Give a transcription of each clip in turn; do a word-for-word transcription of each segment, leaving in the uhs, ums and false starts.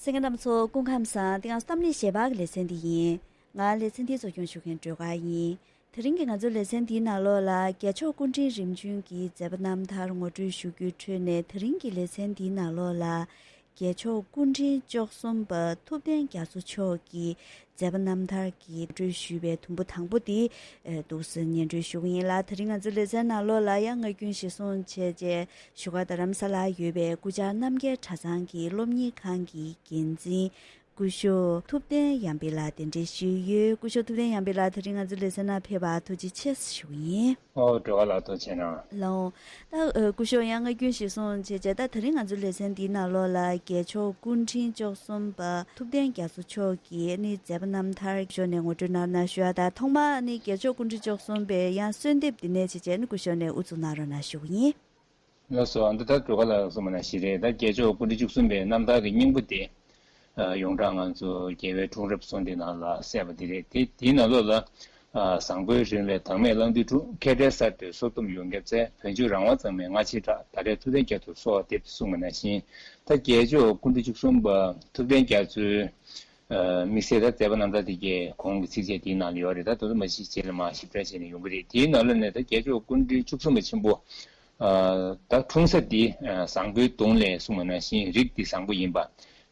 གསན་མཁན་རྣམ་ཚོ་སྐུ་ཁམས་བཟང་། དེ་ཡང་གཏམ་གླེང་ཞལ་པར་གྱི་ལེ་ཚན་འདི་ཡིན། ང་ལེ་ཚན་འདི་གཙོ་སྐྱོང་ཞུ་མཁན་སྒྲོལ་དཀར་ཡིན། དེ་རིང་གི་ང་ཚོའི་ལེ་ཚན་འདིའི་ནང་ལོགས་ལ་རྒྱལ་མཆོག་སྐུ་ཕྲེང་རིམ་བྱོན་གྱི་མཛད་པ་རྣམ་ཐར་ངོ་སྤྲོད་ཞུ་རྒྱུའི་ཁྲོད་ནས། དེ་རིང་གི་ལེ་ཚན་འདིའི་ནང་ལོགས་ལ་རྒྱལ་མཆོག་སྐུ་ཕྲེང་བཅུ་གསུམ་པ་ཐུབ་བསྟན་རྒྱ་མཚོ་མཆོག་གི་མཛད་པ་རྣམ་ཐར་གྱི་ངོ་སྤྲོད་ཞུས་པའི་དུམ་བུ་དང་པོ་འདི་ཨེ་འདུག་སེ་སྙན་སྒྲོན་ཞུ་གི་ཡིན་ལ། དེ་རིང་ང་ཚོའི་ལེ་ཚན་ནང་ལོགས་ལ་ཡང་ངག་རྒྱུན་གཞིར་བཟུང་བྱས་རྗེས་བཞུགས་སྒར་རྡ་རམ་ས་ལར་ཡོད་པའི་སྐུ་བཅར་རྣམ་རྒྱལ་གྲྭ་ཚང་གི་སློབ་གཉེར་ཁང་གི་འགན་འཛིན་སྐུ་ཞབས་ཐུབ་བསྟན་ཡར་འཕེལ་ལགས་གདན་འདྲེན་ཞུས་ཡོད། སྐུ་ཞབས་ཐུབ་བསྟན་ཡར་འཕེལ་ལགས་དེ་རིང་ང་ཚོའི་ལེ་ཚན་ནང་ཕེབས་པར་ཐུགས་རྗེ་ཆེ་ཞུ་གི་ཡིན། ཨོ་སྒྲོལ་དཀར་ལགས་ཐུགས་རྗེ་གནང་། ལགས་འོང་། ད་ཨ་སྐུ་ཞབས་ཡང་ངག་རྒྱུན་གཞིར་བཟུང་བྱས་རྗེས། ད་དེ་རིང་ང་ཚོའི་ལེ་ཚན་འདིའི་ནང་ལོགས་ལ་རྒྱལ་མཆོག་སྐུ་ཕྲེང་བཅུ་གསུམ་པ་ཐུབ་བསྟན་རྒྱ་མཚོ་མཆོག་གི་ནི་མཛད་པ་རྣམ་ཐར་ཞུས་ནས་ངོ་སྤྲོད་གནང་ན་ཞུ་ཡ། ད་ཐོག་མར་ནི་རྒྱལ་མཆོག་སྐུ་ཕྲེང་བཅུ་གསུམ་པའི་ཡང་གསོལ་འདེབས་འདི་ནས་བྱས་རྗེས་ནི་སྐུ་ཞབས་ནས་དབུ་འཛུགས་གནང་རོགས་གནང་ཞུ་གི་ཡིན། ལགས་སོ། འདི་ལྟར་སྒྲོལ་དཀར་ལགས་གསུངས་པ་ནང་བཞིན་རེད། ད་རྒྱལ་མཆོག་སྐུ་ཕྲེང་བཅུ་གསུམ་པའི་རྣམ་ཐར་གྱི་སྙིང་པོ་དེ། ཨ་ཡོངས་གྲགས་ང་ཚོ་རྒྱལ་བའི་འཁྲུངས་རབས་སོགས་འདི་ནང་ལ་གསལ་བ་འདི་རེད། དེ་དེའི་ནང་ལོགས་ལ། ཨ་བཟང་པོའི་རིམ་པས་དྭངས་མེད་གླང་རྡུལ་འཁྲུངས། མཁས་གྲལ་གསར་དུ་སོར་གདུབ་ཡོངས་ཁྱབ་བཙལ། བོད་བརྒྱུད་རང་དབང་གཙང་མའི་སྔ་ཕྱིར་གྲགས། ད་རེས་ཐུབ་བསྟན་རྒྱ་མཚོར་གསོལ་བ་འདེབས་ཟེར་གསུངས་པ་ནང་བཞིན། ད་རྒྱལ་མཆོག་སྐུ་ཕྲེང་བཅུ་གསུམ་པ་ཐུབ་བསྟན་རྒྱ་མཚོའི་ཨ་དམིགས་བསལ་ད་མཛད་པ་རྣམ་ཐར་དེ་གའི་གོང་གི་ཚིགས་བཅད་དེའི་ནང་ལ་ཡོད་རེད། ད་དེ་ཚོ་མ་གཞི་རྗེས་ལ་མར་ཞིབ་ཕྲ་བྱས་ནས་ཡོང་གི་རེད། དེའི་ནང་ལ་ནས་ད་རྒྱལ་མཆོག་སྐུ་ཕྲེང་བཅུ་གསུམ་པ་ཆེན་པོ། ཨ་ད་འཁྲུངས་ས་འདི་ཨ་བཟང་པོའི་གདུང་ལས་གསུངས་པ་ནང་བཞིན་རིགས་འདི་བཟང་པོ་ཡིན་པ།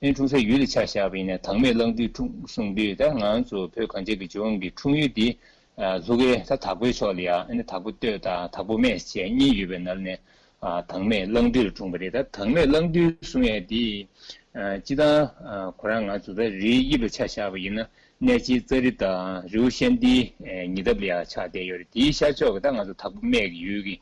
ཨེ་འཁྲུངས་ས་ཡུལ་ལ་ཆ་བཞག་པ་ཡིན་ན་དྭངས་མེད་གླང་རྡུལ་འཁྲུངས་གསུངས་དུས། ད་ང་ཚོ་བོད་གངས་ཅན་གྱི་ལྗོངས་ཀྱི་འཁྲུངས་ཡུལ་འདི་ཨ་ལྷོ་ཁའི་ད་དྭགས་པོའི་ཕྱོགས་ལ་ཡ། ཨ་ནི་དྭགས་པོ་སྟོད་དང་དྭགས་པོ་སྨད་ཅེས་གཉིས་ཡོད་པའི་ནང་ནས་ཨ་དྭངས་མེད་གླང་རྡུལ་ལ་འཁྲུངས་པ་རེད། ད་དྭངས་མེད་གླང་རྡུལ་གསུང་ཡས་འདི་ཨ་སྤྱིར་བཏང་ཨ་ཁོ་རང་ང་ཚོ་ད་རིའི་དབྱིབས་ལ་ཆ་བཞག་པ་ཡིན་ན་གནས་ཆེན་ཙཱ་རི་དང་རི་བོ་ཤན་ཏིའི་ཨ་ཉེ་འདབས་ལ་ཡ་ཆགས་བསྡད་ཡོད་རེད། དེའི་ཤར་ཕྱོགས་ཀྱི་ད་ང་ཚོ་དྭགས་པོ་སྨད་ཀྱི་ཡུལ་གྱི་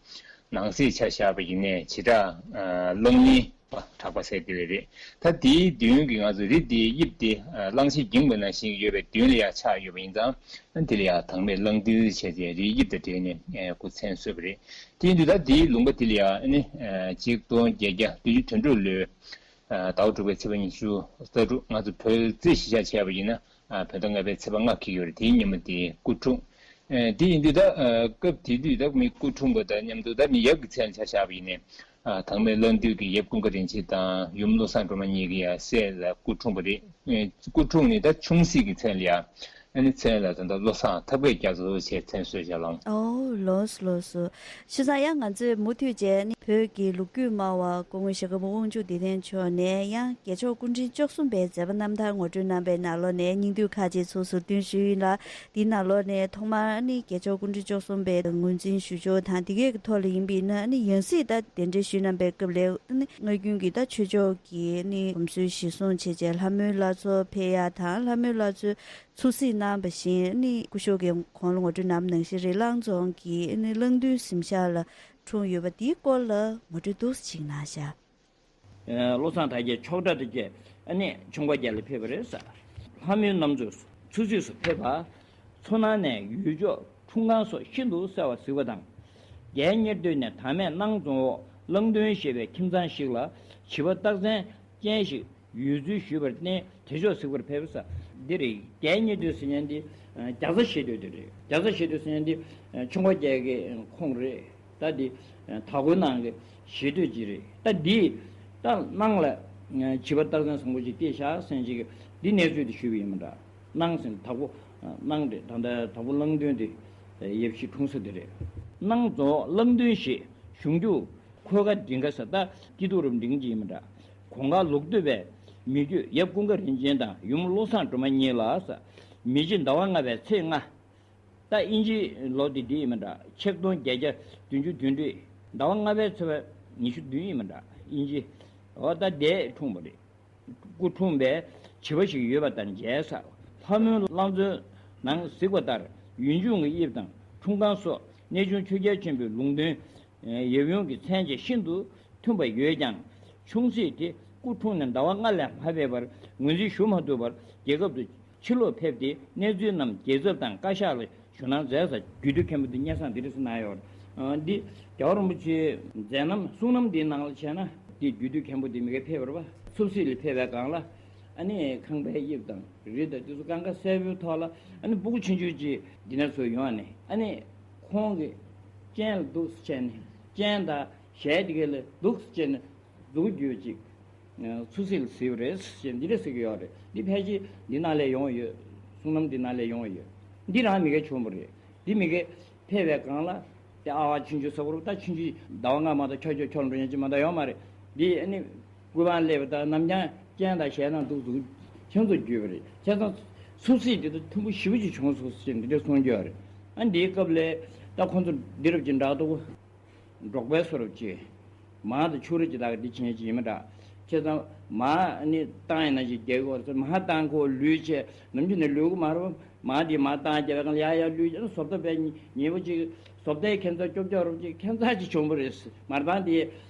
ནང་གསེས་ཆ་བཞག་པ་ཡིན་ནའི་བྱེ་བྲག་ཨ་གླང་གླིང་པ་གྲགས་པ་ཟེར་དེ་རེད། ད་དེའི་མདུན་གྱི་ང་ཚོ་རི་དེའི་དབྱིབས་དེ་ཨ་གླང་ཆེན་འགྱིང་བ་ནང་བཞིན་ཡོད་པའི་མདུན་ལ་ཡ་ཆགས་ཡོད་པ་ཡིན་ཙང་། ཨ་དེ་ལ་ཡ་དྭངས་མེད་གླང་རྡུལ་བྱས་ཏེ་རིའི་དབྱིབས་དང་འབྲེལ་ནས་ཨ་སྐུ་མཚན་གསོལ་བ་རེད། དེ་ཡིན་དུས་ད་དེའི་ལུང་པ་དེ་ལ་ཡ་ཨ་ནི་ཨ་གཅིག་སྟོང་བརྒྱད་བརྒྱ་བདུན་ཅུ་དོན་དྲུག་ལོའི་ཨ་ཟླ་བ་དྲུག་པའི་ཚེས་པ་ཉི་ཤུ་རྩ་དྲུག་ང་ཚོ་བོད་རྩིས་གཞིར་བཞག་བྱས་པ་ཡིན་ན། ཨ་བོད་ཟླ་ལྔ་པའི་ཚེས་པ་ལྔ་འཁེལ་ཡོད་རེད། དེའི་ཉིན་མོ་དེ་སྐུ་འཁྲུངས། ཨེ་དེ་ཡིན་དུས་ད་ཨ་སྐབས་དེ་དུས་ད་མི་སྐུ་འཁྲུངས་པ་དང་མཉམ་དུ་ད་མི་ཡབ་ཀྱི་མཚན་ཆ་བཞག་པ་ཡིན་ནའི། ཨ་དྭངས་མེད་གླང་རྡུལ་གྱི་ཡབ་ཀུན་དགའ་རིན་ཆེན་དང་ཡུམ་བློ་བཟང་སྒྲོལ་མ་གཉིས་ཀྱི་ཡང་སྲས་ལ་སྐུ་འཁྲུངས་པ་རེད། ཨེ་སྐུ་འཁྲུངས་ནས་ད་ཆུང་སྲིད་ཀྱི་མཚན་ལ་ཡང་། ཨ་ནི་མཚན་ལ་ད་ལྟ་བློ་བཟང་ཐབས་མཁས་རྒྱ་མཚོ་ཞེས་མཚན་གསོལ་བྱ་ལང་། ཨོ་ལགས་སོ་ལགས་སོ། བྱས་ཙང་ཡང་ང་ཚོས་མུ་མཐུད་བྱས་ནས་བོད་ཀྱི་ལོ་རྒྱུས་སྨྲ་བ་སྐུ་ངོ་ཞྭ་སྒབ་དབང་ཕྱུག་བདེ་ལྡན་མཆོག་ནས་ཡང་རྒྱལ་མཆོག་སྐུ་ཕྲེང་བཅུ་གསུམ་པའི་མཛད་པ་རྣམ་ཐར་ངོ་སྤྲོད་གནང་བའི་ནང་ལོགས་ནས་སྙིང་བསྡུས་ཁག་ཅིག་ཚུར་ཟུར་འདོན་ཞུས་ཡིན་ལ། འདིའི་ནང་ལོགས་ནས་ཐོག་མར་ནི་རྒྱལ་མཆོག་སྐུ་ཕྲེང་བཅུ་གསུམ་པའི་ངོས་འཛིན་ཞུ་ཕྱོགས་དང་དེ་གའི་ཐོག་ལ་ཡིན་པ་ཡིན་ན། ནི་ཡང་སྲིད་ད་གདན་འདྲེན་ཞུས་གནང་བའི་སྐབས་ལ་ནི་སྔར་རྒྱུན་གྱི་ད་ཆོས་ཕྱོགས་ཀྱི་ནི་གོམས་སྲོལ་གཞིར་བཟུང་བྱས་རྗེས་ལྷ་མོའི་བླ་མཚོར་ཕེབས་ཡ་དང་། ལྷ་མོའི་བླ་མཚོའི་ཚུགས་གཟིགས་གནང་བ་བཞིན་ནི་སྐུ་ཞབས་ཀྱིས་གོང་ལ་ངོ་སྤྲོད་གནང་བ་ནང་བཞིན་རི་གླང་རྫོང་གི་ནི་གླང་རྡུལ་གཟིམ་ཤག་ལ་འཁྲུངས་ཡོད་པ་དེའི་སྐོར་ལ་ངོ་སྤྲོད་འདུག་སེ་ཅིག་གནང་ཤག། ཨ་བློ་བཟང་དར་རྒྱས་མཆོག་གྲྭ་དང་བཅས་ཨ་ནི་ཁྱུང་པ་རྒྱལ་ལ་ཕེབས་པ་རེད་ཟེར། ལྷ་མོའི་བླ་མཚོ་ཚུགས་གཟིགས་སུ་ཕེབས་པ། མཚོ་ནང་ནས་ཡུལ་ཕྱོགས་འཁྲུངས་ཁང་སོགས་ཤིན་ཏུ་གསལ་བར་གཟིགས་པ་དང་། རྒྱལ་གཉེར་མདུན་ནས་དྭངས་མེད་སྣང་རྫོང་འོག་གླང་མདུན་ཞེས་པའི་ཁྱིམ་ཚང་ཞིག་ལ་བྱིས་པ་རྟགས་མཚན་ཅན་ཞིག་ཡོད་ཚུལ་ཞུས་པར་བརྟེན་དེ་ཕྱོགས་གཟིགས་པར་ཕེབས་ས་འདི་རེད། རྒྱལ་གཉེར་མདུན་ཟེར་མཁན་འདི་རྒྱ་བཟའ་ཞེ་འདོད་དེ་རེད། རྒྱ་བཟའ་ཞེ་འདོད་ཟེར་མཁན་འདི་ཁྱུང་པ་རྒྱལ་གྱི་ཁོངས་རེད། ད་འདི་དྭགས་པོའི་ནང་གི་ཞེ་འདོད་ཅིག་རེད། ད་འདི་ད་སྣང་ལ་བྱིས་པ་རྟགས་མཚན་བཟང་པོ་ཅིག་སྐྱེས་ཤག་ཟེར་མཁན་ཅིག་གི་འདི་གནས་ཚུལ་དེ་ཞུས་པ་ཡིན་མ་འདྲ། སྣང་ཟེར་དྭགས་པོ་སྣང་རེད། ད་ལྟ་དྭགས་པོ་གླང་མདུན་དེ་ཡབ་གཞིས་འཁྲུངས་ས་དེ་རེད། སྣང་རྫོང་གླང་མདུན་ཞེས་གཞུང་རྒྱུད། ཁོལ་ཁ་འབྲིང་ཁ་ཟེར། ད་སྐྱིད་སྡུག་རུ་འབྲིང་གཅིག་ཡིན་མི་འདྲ། གོང་ཁ་ལུག་སྟོད་པའི་མི་རྒྱུད་ཡབ་ཀུན་དགའ་རིན་ཆེན་དང་ཡུམ་བློ་བཟང་སྒྲོལ་མ་གཉིས་ལ་ཟེར། མེ་བྱི་ཟླ་བ་ལྔ་པའི་ཚེས་ལྔ། ད་དབྱིན་ཇིའི་ལོ་དེ་འདི་ཡིན་མི་འདྲ། ཆིག་སྟོང་བརྒྱད་བརྒྱ་བདུན་ཅུ་དོན་དྲུག་ཟླ་བ་ལྔ་པའི་ཚེས་པ་ཉི་ཤུ་བདུན་ཡིན་མི་འདྲ། དབྱིན་ཇི་འོ་ད་དེ་འཁྲུངས་པ་རེད། སྐུ་འཁྲུངས་པའི་བྱིས་པ་ཞིག་ཡོད་པ་དང་མཇལ་ས། ལྷ་མོའི་བླ་མཚོའི་ནང་གཟིགས་པ་ལྟར་ཡུལ་ལྗོངས་ཀྱི་དབྱིབས་དང་འཁྲུངས་ཁང་སོགས་གནས་ཆུང་ཆོས་རྒྱལ་ཆེན་པོའི་ལུང་སྟོན་ཡབ་ཡུམ་གྱི་མཚན་བཅས་ཤིན་ཏུ་མཐུན་པ་ཡོད་ཀྱང་། ཆུང་སྲིད་དེ་སྐུ་འཁྲུངས་ནས་ཟླ་བ་ལྔ་ལས་མ་ཕེབས་པར་ངོས་འཛིན་ཞུ་མ་ཐུབ་པར་རྒྱལ་ཁབ་ཏུ་ཕྱིར་ལོག་ཕེབས་ཏེ་གནས་ཚུལ་རྣམས་རྒྱལ་ཚབ་དང་བཀའ་ཤག་ལ་ཞུ་གནང་མཛད་ས། རྒྱུད་སྟོད་མཁན་པོ་འདི་སྙན་སེང་འདི་རེད་ཟེར་གནང་ཡོད་རེད། འདི་རྒྱལ་བ་རིན་པོ་ཆེའི་མཛད་རྣམ་གསུང་རྣམ་འདིའི་ནང་ལ་བྱས་ན། འདི་རྒྱུད་སྟོད་མཁན་པོ་འདི་མི་ག་ཕེབས་པ་རེད་པ། ཆུང་སྲིད་ལ་ཕེབས་པའི་སྒང་ལ་ཨ་ནི་ཁང་པའི་དབྱིབས་དང་རི་དང་དེ་ཚོ་གང་ག་གསལ་པོའི་ཐོག་ལ་ཨ་ནི་སྤུ་གུ་ཆུང་ཆུང་ཅིག་འདི་ནས་ཚུར་ཡོང་ནས་ཨ་ནི་ཁོང་གི་སྤྱན་ལ་འདུག་སེ་བྱས་ནས་སྤྱན་དང་ཞལ་དེ་ག་ལ་འདུག་སེ་བྱས་ནས་མཛུབ་གུ་ཅིག་ཚུར་གཟིགས་ལ་གཟིགས་པ་རེད་ཅེས་འདི་འདྲ་ཟེར་གྱི་ཡོད་རེད། འདི་ཕལ་ཆེར་འདི་ནང་ལས་ཡོང་ཡོད། གསུང་རྣམ་འདི་ནང་ལས་ཡོང་ཡོད། འདི་རང་མི་སྒེར་བྱུང་བ་རེད། འདི་མི་སྒེར་ཕེབས་པའི་སྒང་ལ་དེ་ཨ་བ་ཆུང་ཆུང་ཟེར་བ་རེད། ད་ཆུང་ཆུང་ཟླ་བ་ལྔ་མ་གཏོགས་ཁྱོག་ཁྱོག་ཁྱོག་འགྲོ་མཁན་ཅིག་མ་གཏོགས་ཡོད་མ་རེད། འདི་ཨ་ནི་སྐུ་པར་སླེབས་པ་དང་ནམ་རྒྱང་རྐྱེན་དང་ཞལ་ནང་འདུག་འདུག་ཁྱོད་ཚོ་བརྒྱུད་པ་རེད། བྱས་ཙང་ཚུར་གཟིགས་འདི་ད་མཐུན་པོ་ཞེ་པོ་ཅིག་བྱུང་སོང་ཞེས་འདི་འདྲ་གསུང་རྒྱུ་ཡོད་རེད། ཨ་འདིའི་སྐབས་ལ་ད་ཁོང་ཚོ་འདི་རབས་ཀྱི་འདྲ་འདུག་འབྲོག་པའི་བཟོ་འདྲ་ཅིག་མར་དང་ཕྱུགས་ར་ཅིག་དག་འདི་བྱེད་ཀྱི་ཡིན་མ་འདྲ། བྱས་ཙང་མར་ནི་བཏང་ཡིན་ན་ཅིག་རྒྱག་གི་ཡོད་རེད། མར་བཏང་ཁོ་ལུས་བྱས་ནམ་རྒྱུན་ནས་ལུས་ཀྱི་མ་རེད། མར་འདི་མར་བཏང་རྒྱག་པའི་སྒང་ལ་ཡར་ཡར་ལུས་བྱས་བཟོ་ལྟ་བས་ཉེ་པོ་ཅིག་བཟོ་ལྟའི་ཁྱད་མཚར་སྐྱོབ་སྐྱོབ་རབ་ཅིག་ཁྱད་མཚར་ཅིག་བྱུང་བ་རེད། མར་བཏང་དེ་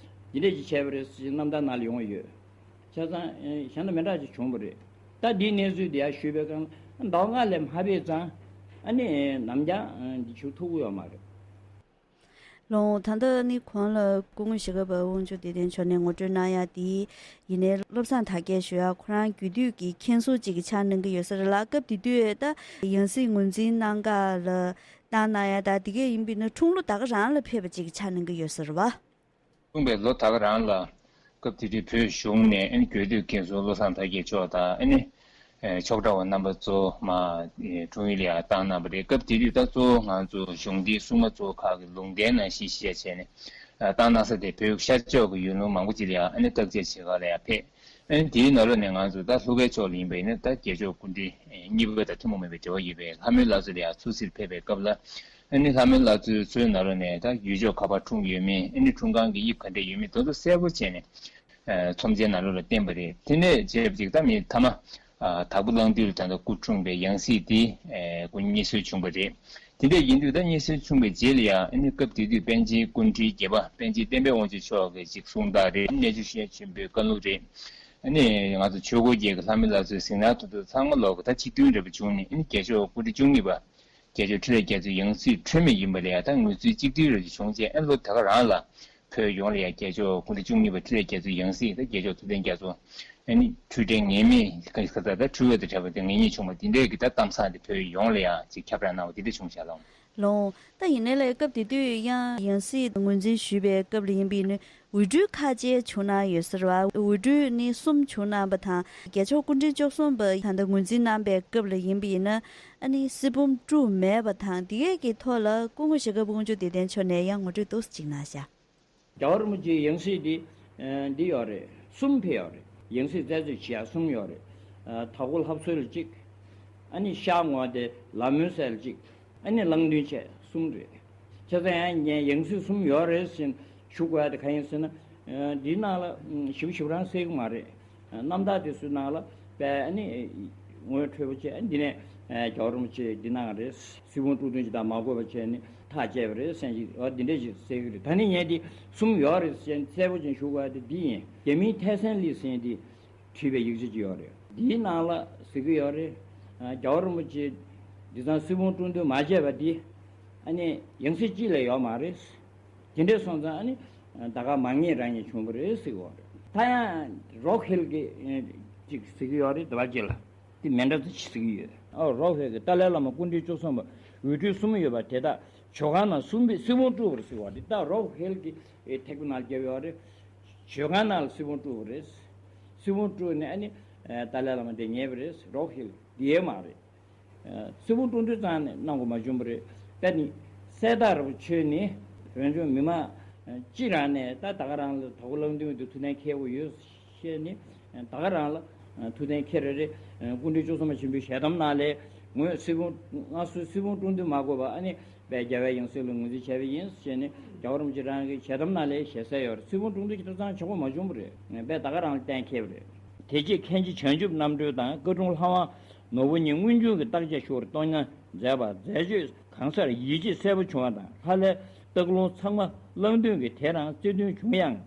འདི་འདྲས་ཅིག་བྱས་པ་རེད་ཅེས་རྣམ་ཐར་ནང་ལ་ཡོང་ཡོད། བྱས་ཙང་གཞན་དང་མི་འདྲ་ཅིག་བྱུང་བ་རེད། ད་འདིའི་གནས་ཚུལ་འདི་ཡར་ཞུས་པའི་སྒང་ལ་ཟླ་བ་ལྔ་ལས་མ་ཕེབས་ཙང་ཨ་ནི་ནམ་རྒྱང་འདི་བྱུང་ཐུབ་ཀྱི་ཡོད་མ་རེད། ལགས། ད་ལྟ་ནི་གོང་ལ་སྐུ་ངོ་ཞྭ་སྒབ་པ་དབང་ཕྱུག་བདེ་ལྡན་མཆོག་ནས་ངོ་སྤྲོད་གནང་ཡ་དེ་ཡིན་ནའི་བློ་བཟང་དར་རྒྱས་ཞུ་ཡ་ཁོ་རང་རྒྱུད་སྟོད་ཀྱི་མཁན་ཟུར་ཅིག་གི་ཆ་གནང་གི་ཡོད་ས་རེད་ལ། སྐབས་དེ་དུས་ད་ཡང་སྲིད་ངོས་འཛིན་གནང་ག་ལ་བཏང་གནང་ཡ་ད་དེ་གས་ཡིན་པས་ན་འཁྲུངས་ལོ་ད་ག་རང་ལ་ཕེབས་པ་ཅིག་གི་ཆ་གནང་གི་ཡོད་ས་རེད་བ། འཁྲུངས་པའི་ལོ་ད་ག་རང་ལ་སྐབས་དེ་དུས་བོད་གཞུང་ནས་ཨ་ནི་རྒྱུད་སྟོད་མཁན་ཟུར་བློ་བཟང་དར་རྒྱས་མཆོག་དང་ཨ་ནི་ཨེ་ཆོག་གྲྭ་བ་རྣམ་པ་ཚོ་མར་ཨེ་འཁྲུངས་ཡུལ་ལ་ཡར་བཏང་གནང་བ་རེད། སྐབས་དེ་དུས་ད་གཙོ་བོ་ང་ཚོ་གཞུང་འདིའི་སྲུང་མ་ཚོ་ཁག་གི་ལུང་བསྟན་ནང་བཞིན་གཞི་བྱས་བྱས་ནས་ཨ་བཏང་གནང་ས་དེ་བོད་ཤར་ཕྱོགས་ཀྱི་ཡུལ་ལུང་མང་པོ་ཅིག་ལ་ཡང་ཨ་ནི་བརྟག་དཔྱད་བྱེད་ག་ལ་ཡང་ཕེབས། ཨ་ནི་དེའི་ནང་ལོགས་ནས་ང་ཚོ་ད་ལྷོ་ཁའི་ཕྱོགས་ལ་ཡིན་པ་ཡིན་ན་ད་རྒྱལ་མཆོག་སྐུ་ཕྲེང་གཉིས་པ་དང་ཐུན་མོང་མ་ཡིན་པའི་འབྲེལ་བ་ཡོད་པའི་ལྷ་མོའི་བླ་མཚོ་ལ་ཡང་ཚུར་གཟིགས་ཕེབས་པའི་སྐབས་ལ། ཨ་ནི་ལྷ་མོའི་བླ་མཚོའི་མཚོའི་ནང་ལོགས་ནས་ད་ཡུལ་ཕྱོགས་ག་པར་འཁྲུངས་ཡོད་མེད། ཨ་ནི་འཁྲུངས་ཁང་གི་དབྱིབས་ག་འདྲ་ཡོད་མེད་དེ་ཚོ་གསལ་པོ་བྱས་ནས་ཨ་ཚོམས་ཆེན་ནང་ལོགས་ལ་བསྟན་པ་རེད། དེ་ནས་བྱས་པ་ཅིག་ད་མི་མཐའ་མ་ཨ་དྭགས་པོ་གླང་མདུན་ལ་ད་ལྟ་སྐུ་འཁྲུངས་པའི་ཡང་སྲིད་དེ་ཨ་སྐུ་མངའ་གསོལ་བྱུང་བ་རེད། དེ་འདྲ་ཡིན་དུས་ད་མངའ་གསོལ་བྱུང་བའི་རྗེས་ལ་ཡང་ཨ་ནི་སྐབས་དེ་དུས་པཎ་ཆེན་སྐུ་ཕྲེང་བརྒྱད་པ་པཎ་ཆེན་བསྟན་པའི་དབང་ཕྱུག་མཆོག་གི་ཅིག་གསུང་སྟངས་རེད། གནས་ཆུ་ཤེལ་ཆེན་པོའི་བཀའ་ལུང་རེད། ཨ་ནི་ང་ཚོ་ཆོས་འཁོར་རྒྱལ་གྱི་ལྷ་མོའི་བླ་མཚོའི་གཟིགས་སྣང་དེ་ཚོ་ཚང་མ་ལོག་གི་ད་གཅིག་མཐུན་འདྲ་པོ་བྱུང་ནས་ཨ་ནི་རྒྱལ་མཆོག་སྐུ་ཕྲེང་བཅུ་གཉིས་པ་རྒྱལ་མཆོག་འཕྲིན་ལས་རྒྱ་མཚོའི་ཡང་སྲིད་འཁྲུལ་མེད་ཡིན་པ་ལ་ཡང་ད་ངོས་འཛིན་གཅིག་མཐུན་རེ་བྱུང་རྗེས་ཨ་ལོ་དེ་ག་རང་ལ་བོད་ཡོངས་ལ་ཡང་རྒྱལ་མཆོག་སྐུ་ཕྲེང་བཅུ་གཉིས་པ་འཕྲིན་ལས་རྒྱ་མཚོའི་ཡང་སྲིད་ད་རྒྱལ་མཆོག་ཐུབ་བསྟན་རྒྱ་མཚོ་ཨ་ནི་འཁྲུལ་བྲལ་ངེས་མེད་ཀྱི་ཁ་ས་ད་འཁྲུལ་བ་དང་བྲལ་བ་དེ་ངེས་རྙེད་བྱུང་བ་འདི་འདྲའི་གི་ད་གཏམ་བཟང་དེ་བོད་ཡོངས་ལ་ཡང་ཅིག་ཁྱབ་བསྒྲགས་གནང་བ་འདི་འདྲ་བྱུང་བཞག་ལགས། ལགས། ད་ཡིན་ནའི་ལས་སྐབས་དེ་དུས་ཡང་ཡང་སྲིད་ངོས་འཛིན་ཞུས་པའི་སྐབས་ལ་ཡིན་པ་ཡིན་ན་འོས་སྤྲུལ་ཁག་ཅིག་བྱུང་གནང་ཡོད་ས་རེད་བ། འོས་སྤྲུལ་ནི་གསུམ་བྱུང་གནང་བ་དང་རྒྱལ་མཆོག་སྐུ་ཕྲེང་བཅུ་གསུམ་པ་ད་ལྟ་ངོས་འཛིན་གནང་པའི་སྐབས་ལ་ཡིན་པ་ཡིན་ན་ཨ་ནི་སྲིད་འབུམ་དྲུག་མེད་པ་དང་དེ་གས་ཀྱི་ཐོག་ལ་སྐུ་ངོ་ཞྭ་སྒབ་དབང་ཕྱུག་བདེ་ལྡན་མཆོག་ནས་ཡང་ངོ་སྤྲོད་ཏོག་ཙམ་ཅིག་གནང་ཤག་རྒྱལ་བ་རིན་པོ་ཆེའི་ཡང་སྲིད་འདི་ཨ་འདི་ཡོད་རེད། གསུམ་ཕེབས་ཡོད་རེད། ཡང་སྲིད་རྩད་གཅོད་བྱེད་ཡ་གསུམ་ཡོད་རེད། ཨ་དྭགས་པོ་ལྷ་གསོལ་ལ་གཅིག་ཨ་ནི་ཤར་ངོས་དེ་ལ་མོའི་སྲས་ལ་གཅིག་ཨ་ནི་གླང་མདུན་བཅས་གསུམ་རེད། བྱས་ཙང་ཡང་ངས་ཡང་སྲིད་གསུམ་ཡོད་རེད་ཟེར་ཞུ་དགོས་ཡ་དེ་གང་ཡིན་ཟེར་ན། ཨ་འདིའི་ནང་ལ་ཨ་ཞིབ་ཞིབ་རང་གསལ་གི་མ་རེད། རྣམ་ཐར་དེ་ཚོའི་ནང་ལ་དཔེ་ཨ་ནི་ངོ་འཕྲོད་པོ་བྱས་འདི་ནས་རྒྱལ་བ་རིན་པོ་ཆེ་འདི་གནང་རེད། སྲིད་བུམ་དཀྲུག་འདོན་ཅིག་དང་མ་གོ་བ་བྱས་ནས་ཐག་བཅད་པ་རེད་ཟེར་ཅིག་འོ་འདི་འདྲས་ཅིག་གསལ་གི་རེད། ད་ནི་ངས་འདི་གསུམ་ཡོད་རེད་ཟེར་གསལ་པོ་ཅིག་ཞུ་དགོས་དེ་འདི་ཡིན། རྒྱ་མིའི་ཐའེ་སན་ལི་ཟེར་འདི་བྲིས་པའི་ཡིག་ཆ་ཅིག་ཡོད་རེད། འདིའི་ནང་ལ་ཟེར་གི་ཡོད་རེད། རྒྱལ་བ་རིན་པོ་ཆེ་འདི་ཚང་སྲིད་བུམ་དཀྲུག་འདོན་མ་བྱས་པ་འདི་ཨ་ནི་ཡང་སྲིད་གཅིག་ལས་ཡོད་མ་རེད། དེ་འདྲས་སོང་ཙང་ཨ་ནི་ད་ག་མ་ངེས་རང་ཉིད་བྱུང་བ་རེད་ཟེར་གི་ཡོད་རེད། ད་ཡང་རོག་ཧེལ་གྱི་ཅིག་ཟེར་གི་ཡོད་རེད། དེ་བར་གྱི་ལ་དེ་མེ་འདྲ་ཚོ་ཅིག་ཟེར་གི་ཡོད། ཨ་རོག་ཧེལ་གྱི་ཏཱ་ལའི་བླ་མ་སྐུ་ཕྲེང་བཅུ་གསུམ་པ་འོས་སྤྲུལ་གསུམ་ཡོད་པ་དེ་དག་ཇོ་ཁང་ནང་སྲིད་བུམ་དཀྲུགས་པ་རེད་ཟེར་གི་ཡོད་རེད། ད་རོག་ཧེལ་གྱི་ཐེག་པའི་ནང་བརྒྱབ་ཡོད་རེད། ཇོ་ཁང་ནང་ལ་སྲིད་བུམ་དཀྲུགས་པ་རེད། སྲིད་བུམ་དཀྲུགས་ནས་ཨ་ནི་ཏཱ་ལའི་བླ་མ་དེ་ཉལ་བ་རེད། རོག་ཧེལ་དེ་ཡས་མ་རེད། སྲིད་བུམ་དཀྲུག་འདོན་ཙང་ནས་གནང་དགོས་མ་བྱུང་བ་རེད། ད་ནི་གསལ་དག་རེ་བོ་ཆོད་ནས་བོད་ལྗོངས་མི་མང་སྤྱི་རང་ནས་ད་ད་ག་རང་ལ་དྭགས་པོ་གླང་མདུན་དུ་ཐུགས་གཏན་འཁེལ་དགོས་ཡོད་ཞེས་ནས་ད་ག་རང་ལ་ཐུགས་གཏན་འཁེལ་རེ་རེ་སྐུ་ཕྲེང་བཅུ་གསུམ་པ་ཆེན་པོའི་ཞལ་གདམས་ནང་ལས་ངོས་སྲིད་བུམ་སྔར་སྲོལ་སྲིད་བུམ་དཀྲུག་འདོན་མ་དགོས་པ་ཨ་ནི་དཔལ་རྒྱལ་བའི་ཡང་སྲིད་ལ་ངོས་འཛིན་བྱས་པ་ཡིན་ཞེས་ནས་རྒྱལ་བ་རིན་པོ་ཆེ་རང་གི་ཞལ་གདམས་ནང་ལས་ཞལ་གསལ་ཡོད་རེད། སྲིད་བུམ་དཀྲུག་འདོན་གྱི་ཐོབ་ཐང་བྱེད་དགོས་མ་བྱུང་བ་རེད། དཔལ་ད་ག་རང་ལ་གཏན་འཁེལ་བ་རེད། དེ་རྗེས་མཁན་ཆེན་བྱང་ཆུབ་རྣམ་གྲོལ་དང་བཀའ་དྲུང་ལྷ་དབང་ནོར་བུ་གཉིས་སྔོན་བྱོན་གྱི་བརྟག་དཔྱད་ཤོར་གཏོང་ཉར་མཛད་པ་མཛད་སྤྱོད་གང་སར་ཡིད་ཆེས་གསལ་པོ་བྱུང་བ་དང་ལྷ་ལས་སྟག་ལུང་ཚང་མ་གླང་མདུན་གྱི་དེ་རང་བརྩི་མཐུན་བྱུང་ཡང་།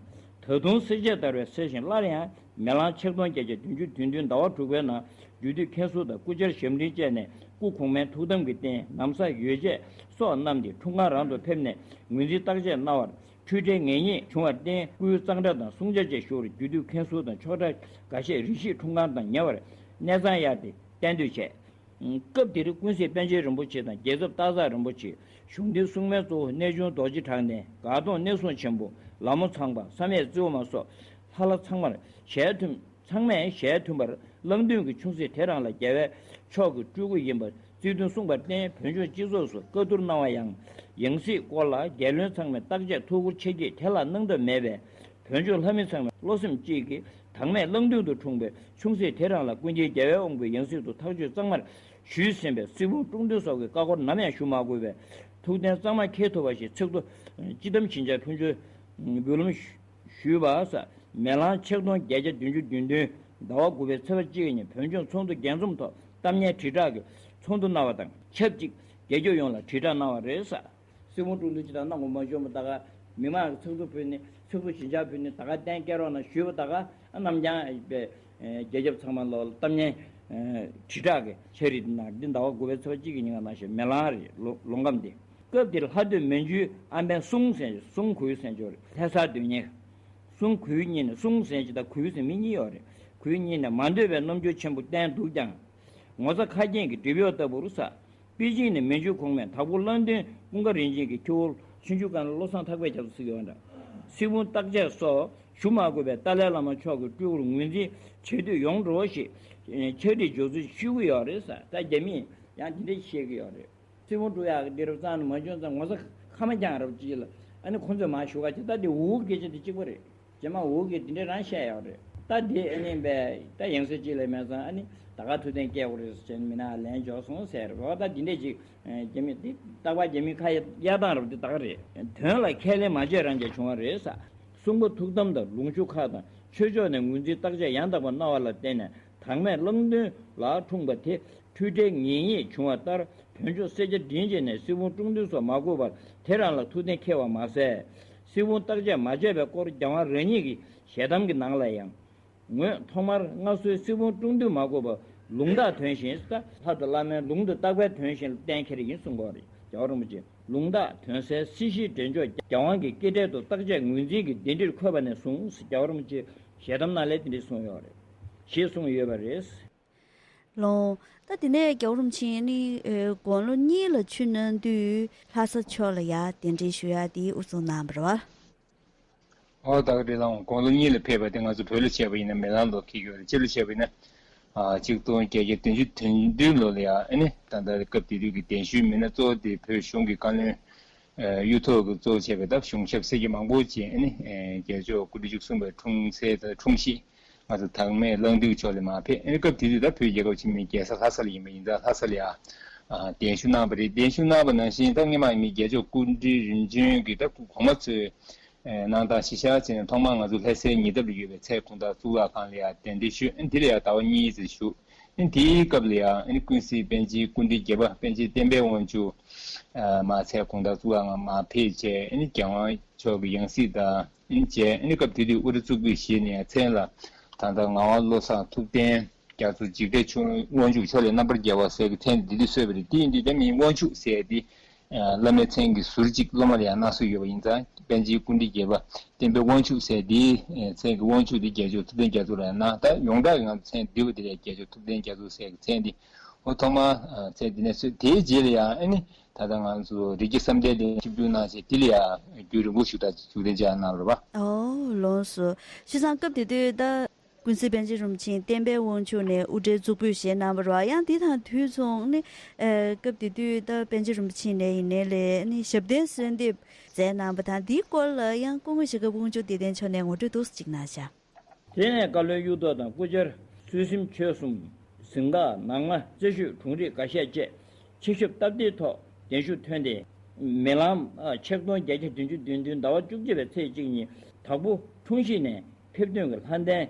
ད་དུང་སེར་བྱེས་ལྟར་བའི་སེར་ཞིང་སླར་ཡང་མེ་གླང་ཆིག་སྟོང་བརྒྱད་བརྒྱ་བདུན་ཅུ་དོན་བདུན་ཟླ་བ་དྲུག་པའི་ནང་རྒྱུད་སྟོད་མཁན་ཟུར་དང་སྐུ་བཅར་ཞབས་འབྲིང་བཅས་ནས་སྐུ་གོང་མའི་ཐུགས་དམ་གྱི་རྟེན་ན་བཟའ་ཡོ་བྱད་སོགས་བསྣམས་ཏེ་འཁྲུངས་ཁང་རང་དུ་ཕེབས་ནས་ངོས་འཛིན་བརྟག་དཔྱད་གནང་བར། འཁྲུལ་བྲལ་ངེས་རྙེད་བྱུང་བར་བརྟེན་སྐུའི་གཙང་སྦྲ་དང་བསྲུང་བྱ་བཅས་ཞུ་བར་རྒྱུད་སྟོད་མཁན་ཟུར་དང་ཆོག་གྲྭ་འགའ་ཤས་རེ་ཞིག་འཁྲུངས་ཁང་དང་ཉེ་བར་གནས་ཚང་གཡར་ཏེ་གཏན་སྡོད་བྱས། སྐབས་དེར་ཀུན་གཟིགས་པཎ་ཆེན་རིན་པོ་ཆེ་དང་རྒྱལ་ཚབ་སྟག་བཟའ་རིན་པོ་ཆེ། གཞུང་འདིའི་སྲུང་མའི་གཙོ་བོ་གནས་ཆུང་རྡོ་རྗེ་གྲགས་ནས་དགའ་གདོང་གནས་སྲུང་ཆེན་པོ་ལ་མོ་ཚང་པ་བསམ་ཡས་རྩེའུ་མ་སོགས་ ཁ་ལག་ཚང་མར་ཞལ་མཐུན། ཚང་མས་ཞལ་མཐུན་པར་གླང་མདུན་གྱི་ཆུང་སྲིད་དེ་རང་ལ་རྒྱལ་བའི་མཆོག་གི་སྤྲུལ་སྐུ་ཡིན་པར་བརྩི་དོན་གསུངས་པར་བརྟེན། བོད་ལྗོངས་སྤྱི་ཚོགས་སུ་བཀའ་བསྡུར་གནང་བ་ཡང་། ཡང་སྲིད་སྐོར་ལ་རྒྱལ་བློན་ཚང་མས་བརྟག་དཔྱད་ཐུགས་ཁུར་ཆེ་བསྐྱེད་དེ་ལ་གནང་ཐབས་མེད་པས། བོད་ལྗོངས་ལྷ་མི་ཚང་མས་བློ་སེམས་གཅིག་གིས་དྭངས་མས་གླང་མདུན་དུ་འཁྲུངས་པའི་ཆུང་སྲིད་དེ་རང་ལ་ཀུན་མཁྱེན་རྒྱལ་བའི་དབང་པོའི་ཡང་སྲིད་དུ་ཐག་གཅོད་གཙང་མར་ཞུས་ཟིན་པའི་སྲིད་བུམ་དཀྲུག་འདོན་སོགས་ཀྱི་ཀ་ཁོལ་ནམ་ཡང་ཞུ་མ་དགོས་པའི་ཐུགས་གཏན་གཙང་མ་འཁེལ་ཐུབ་པ་ཞིག་ཚིག་ཐོ་སྤྱི་བསྡོམས་བྱིན་ཆགས་ཕུལ་འབུལ་ལམ་ཞུས་པ་ས། མེ་གླང་ཆིག་སྟོང་བརྒྱད་བརྒྱ་བདུན་ཅུ་དོན་བདུན་ཟླ་བ་དགུ་པའི་ཚེས་པ་གཅིག་ཉིན་བོད་ལྗོངས་ཚོགས་འདུ་རྒྱས་འཛོམས་ཐོག་གཏམ་སྙན་དྲིལ་བསྒྲགས་ཀྱི་ཚོགས་འདུ་གནང་བ་དང་ཆབས་ཅིག་རྒྱལ་ཁབ་ཡོངས་ལ་དྲིལ་བསྒྲགས་གནང་བ་རེད་ས། སྲིད་བུམ་དཀྲུག་འདོན་ཅི་དང་གནང་དགོས་མ་བྱུང་བ་ད་ག་མི་མང་གི་ཚིག་ཐོ་ཕུལ་ནས་ཚིག་ཐོ་ཞིབ་ཆ་ཕུལ་ནས་ད་ག་གཏན་འཁེལ་རོགས་གནང་ཞུས་པ་ད་ག་ཨ་རྣམ་རྒྱང་པའི་རྒྱལ་ཁབ་ཚང་མ་ལོ་གཏམ་སྙན་དྲིལ་བསྒྲགས་ཀྱི་འཆར་གཞི་འདི་ནང་འདི་ཟླ་བ་དགུ་པའི་ཚེས་པ་གཅིག་གི་ཉིན་ག་ནང་བཞིན་མེ་གླང་རེད། ལོ་ལོ་འགམ་འདི་སྐབས་དེར་ལྷ་སྡོད་མན་ཇུའི་ཨམ་བན་གསུང་ཟེར་གསུང་གུས་ཟེར་ཅོག་རེད། ལྷ་ས་སྡོད་མཁན་གསུང་གུས་གཉིས་ནས་གསུང་ཟེར་གྱི་ད་གུས་ཟེར་མི་གཉིས་ཡོད་རེད། གུས་གཉིས་ནས་མ་འདོད་པའི་རྣམ་འགྱུར་ཆེན་པོ་བསྟན་འདུག་ཀྱང་། ངོ་ཚ་ཁ་རྒྱན་གྱི་སྒྲིབ་གཡོག་ལྟ་བུར་ས། པེ་ཅིང་ནས་མན་ཇུ་གོང་མས་དྭགས་པོ་གླང་མདུན་ཀུན་དགའ་རིན་ཆེན་གྱི་ཁྱེའུ་ཆུང་ཆུང་སྒང་ལ་བློ་བཟང་ཐག་པས་རྒྱབ་ཏུ་བརྩི་གི་ཡོད་འདྲ། སྲིད་བུམ་བརྟག་དཔྱད་སོགས་ཞུ་མ་དགོས་པའི་ཏཱ་ལའི་བླ་མ་མཆོག་གི་སྤྲུལ་སྐུར་ངོས་འཛིན་བྱེད་དུས་ཡོངས་འགྲོ་བ་ཞིག་ཕྱག་བྲིས་སྦྱོར་ཚུལ་ཞུ་གི་ཡོད་རེད་ས། ད་རྒྱ་མིས་ཡང་དེ་འདྲ་བཤད་གི་ཡོད་རེད། སྲིད་བུམ་དཀྲུག་ཡག་གི་འདི་རབ་གཙང་ནས་མ་བྱུང་ཙང་ངོ་ཚ་ཁ་མ་རྐྱང་རབ་ཅིག་ལ་ཨ་ནི་ཁོང་ཚོས་མ་ཞུ་ག་ཅིག་ད་དེ་འུ་སྐད་ཆ་དེ་གཅིག་པ་རེད། རྗེས་མ་འུ་གིས་དེ་འདྲ་རང་བཤད་ཡོད་རེད། ད་དེ་ཨ་ནི་བས་ད་ཡང་སེ་གཅིག་ལས་མེད་ཙང་ཨ་ནི་ད་ག་ཐུབ་བསྟན་སྐྱེ་དགོས་རེད་ཟེར་བྱས་ནས་མི་ནག་ལན་འཇོག་སོང་ཟེར་རེད་བ། ད་དེ་འདྲས་ཅིག་རྒྱ་མི་དེ་རྟག་པར་རྒྱ་མི་ཁ་གཡར་སྟངས་རབ་དེ་ད་ག་རེད། དོན་ལ་ཁས་ལེན་མ་བྱས་རང་རྐྱ་བྱུང་བ་རེད་ས། གསུང་པ་ཐུགས་དམ་དང་ལུང་ཕྱོགས་ཁག་དང་ཆོས་ཕྱོགས་ནས་ངོས་འཛིན་བརྟག་དཔྱད་ཡང་དག་པ་གནང་བ་ལ་བརྟེན་ནས་དྭངས་མས་གླང་མདུན་ལ་འཁྲུངས་པ་དེ་འཁྲུལ་བྲལ་ངེས་རྙེད་བྱུང་བ་ལྟར་བོད་ལྗོངས་སེར་སྐྱ་མགྲིན་བཅས་ནས་སྲིད་བུམ་དཀྲུག་འདོན་སོགས་མ་དགོས་པར་དེ་རང་ལ་ཐུགས་གཏན་འཁེལ་བ་མ་ཟད། སྲིད་བུམ་བརྟག་དཔྱད་མ་བྱས་པའི་སྐོར་རྒྱལ་དབང་རང་ཉིད་ཀྱིས་ཞལ་གདམས་ཀྱི་ནང་ལ་ཡང་། ངོས་ཐོག་མར་སྔར་སྲོལ་སྲིད་བུམ་དཀྲུག་འདོན་མ་དགོས་པར་ལུང་དག་དོན་བཞིན་ལྟ། ལྷ་དང་བླ་མའི་ལུང་དང་རྟག་པའི་དོན་བཞིན་ལ་གཏན་འཁེལ་ཡིན་གསུང་གི་ཡོད་རེད། རྒྱལ་བ་རིན་པོ་ཆེས་ལུང་དག་དོན་གསལ་སྲིད་ཞིའི་འདྲེན་མཆོག་རྒྱལ་དབང་གི་སྐྱེ་འཕྲལ་དུ་བརྟག་དཔྱད་ངོས་འཛིན་གྱི་བདེན་འདྲིར་འཁོད་པ་ནས་བཟུང་རྒྱལ་བ་རིན་པོ་ཆེས་ཞལ་གདམས་ནང་ལས་དེ་འདྲ་གསུངས་ཡོད་རེད། ཞེས་གསུངས་ཡོད་པ་རེད། ལོང་། ད་དེ་ནས་རྒྱལ་བ་རིན་པོ་ཆེ་ནི་དགུང་ལོ་གཉིས་ལ་ཆུད་གནང་དུས་ལྷ་ས་ཕྱོགས་ལ་ཡར་གདན་འདྲེན་ཞུ་ཡག་དེ་དབུ་བཙུགས་གནང་བ་རེད་བ། ཨོ་ད་ག་དེ་ལའང་དགུང་ལོ་གཉིས་ལ་ཕེབས་པ་དེ་ང་ཚོ་བོད་ལ་བྱས་པ་ཡིན་ན་མེ་གླང་ལོ་འཁེལ་གྱི་ཡོད་རེད། སྤྱི་ལོ་བྱས་པ་ཡིན་ན་ཨ་གཅིག་སྟོང་བརྒྱད་བརྒྱ་བདུན་ཅུ་དོན་བདུན་ལོ་ལ་ཡ་ཨ་ནི་ད་ལྟ་སྐབས་དེ་དུས་ཀྱི་གདན་ཞུའི་མི་སྣ་གཙོ་བོ་དེ་བོད་གཞུང་གི་བཀའ་བློན་གཡུ་ཐོག་གིས་གཙོ་བྱས་པའི་ད་གཞུང་ཞབས་སེར་སྐྱ་མང་པོ་ཅིག་ཨ་ནི་རྒྱལ་མཆོག་སྐུ་ཕྲེང་བཅུ་གསུམ་པའི་འཁྲུངས་ཚེས་དང་འཁྲུངས་གཞིས་ང་ཚོ་དྭངས་མའི་གླང་མདུན་ཕྱོགས་ལ་མར་ཕེབས། ཨ་ནི་སྐབས་དེ་དུས་ད་བོད་རྒྱལ་ཁབ་ཆེན་མོའི་རྒྱལ་ས་ལྷ་ས་ལ་ཡིན་པ་ཡིན་ཙང་ལྷ་ས་ལ་ཡ་གདན་ཞུ་གནང་བ་རེད། གདན་ཞུ་གནང་བ་ནང་བཞིན་ད་སྔོན་མ་ཡིན་མིན་རྒྱལ་མཆོག་སྐུ་ཕྲེང་རིམ་བྱོན་གྱི་ད་སྐུ་གོང་མ་ཚོས་གནང་སྟངས་གཞི་བཞག་བྱས་ནས་ཐོག་མར་ང་ཚོ་ལྷ་སའི་ཉེ་འདབས་ལ་ཡོད་པའི་ཚལ་གུང་ཐང་གཙུག་ལག་ཁང་ལ་ཡང་གདན་འདྲེན་ཞུས། ཨ་ནི་དེ་ལ་ཡང་ཟླ་བ་གཉིས་ཙམ་བཞུགས། ཨ་ནི་དེའི་སྐབས་ལ་ཡང་ཨ་ནི་ཀུན་གཟིགས་པཎ་ཆེན་སྐུ་ཕྲེང་བརྒྱད་པ་པཎ་ཆེན་བསྟན་པའི་དབང་ཕྱུག་མར་ཚལ་གུང་ཐང་གཙུག་ལག་ཁང་མར་ཕེབས་བྱས། ཨ་ནི་རྒྱལ་དབང་མཆོག་གི་ཡང་སྲིད་དང་ཨ་ནི་མཇལ། ཨ་ནི་སྐབས་དེ་དུས་དབུ་སྐྲ་གཙུག་ཕུད་བཞེས་ནས་མཚན་ལ་ད་ལྟ་ངག་དབང་བློ་བཟང་ཐུབ་བསྟན་རྒྱ་མཚོ་འཇིགས་བྲལ་ཆོས་དབང་ཕྱུག་ཕྱོགས་ལས་རྣམ་པར་རྒྱལ་བ་ཟེར་གྱི་མཚན་འདི་འདི་གསོལ་བ་རེད། དེ་ཡིན་དུས་ད་མིང་དབང་ཕྱུག་ཟེར་འདི་བླ་མའི་མཚན་གྱི་ཟུར་གཅིག་སློབ་མ་ལ་ཡང་གནང་སྲོལ་ཡོད་པ་ཡིན་ཙང་། པཎ་ཆེན་སྐུ་ཕྲེང་བརྒྱད་པ་བསྟན་པའི་དབང་ཕྱུག་ཟེར་འདིའི་མཚན་གྱི་དབང་ཕྱུག་འདི་རྒྱལ་མཆོག་ཐུབ་བསྟན་རྒྱ་མཚོ་ལ་ཡང་གནང་། ད་ཡོངས་གྲགས་ཀྱི་ང་ཚོ་མཚན་འདི་བ་འདི་ལ་རྒྱལ་མཆོག་ཐུབ་བསྟན་རྒྱ་མཚོ་ཟེར་གྱི་མཚན་འདི་འོ་ཐོག་མར་མཚན་འདི་ནས་གསོལ། དེའི་རྗེས་ལ་ཡང་ཨ་ནི་ད་ལྟ་ང་ཚོ་རིགས་རྒྱུད་བསམ་གཏན་གླིང་ཆིབས་བསྒྱུར་གནང་བྱས། དེ་ལ་ཡང་རྒྱུན་རིང་པོ་ཞིག་ད་བཞུགས་གདན་འཇགས་གནང་རེད་བ། ཨོ་ལགས་སོ། བྱས་ཙང་སྐབས་དེ་དུས་ད་ཀུན་གཟིགས་པཎ་ཆེན་རིན་པོ་ཆེ་བསྟན་པའི་དབང་ཕྱུག་ནས་དབུ་སྐྲའི་གཙུག་ཕུད་བཞེས་གནང་བ་རེད་བ། ཡང་དེ་དང་དུས་མཚུངས་ནི་ཨ་སྐབས་དེ་དུས་ད་པཎ་ཆེན་རིན་པོ་ཆེ་ནས་ཡིན་ནའི་ལས་ནི་ཞབས་བརྟན་གསོལ་འདེབས་མཛད་གནང་བ་དང་། དེའི་སྐོར་ལ་ཡང་སྐུ་ངོ་ཞྭ་སྒབ་དབང་ཕྱུག་བདེ་ལྡན་མཆོག་ནས་ངོ་སྤྲོད་ཏོག་ཙམ་ཅིག་གནང་བཞག། དེ་ནས་བཀའ་བློན་གཡུ་ཐོག་དང་སྐུ་བཅར་ཚུལ་ཁྲིམས་ཆོས་གསུམ། གཟིམ་འགག་ནང་ང་རྩེ་ཤོད་དྲུང་རིགས་འགའ་ཤས་བཅས་ཆིབས་ཞབས་སྟབས་བདེའི་ཐོག་གདན་ཞུ་ཐོན་ཏེ། མེ་གླང་ཆིག་སྟོང་བརྒྱད་བརྒྱ་བདུན་ཅུ་དོན་བདུན་ཟླ་བ་བཅུ་གཅིག་པའི་ཚེས་གཅིག་ཉིན་དྭགས་པོ་འཁྲུངས་གཞིས་ནས་ཕེབས་ཐོན་གྱི་ལྷ་ལྡན་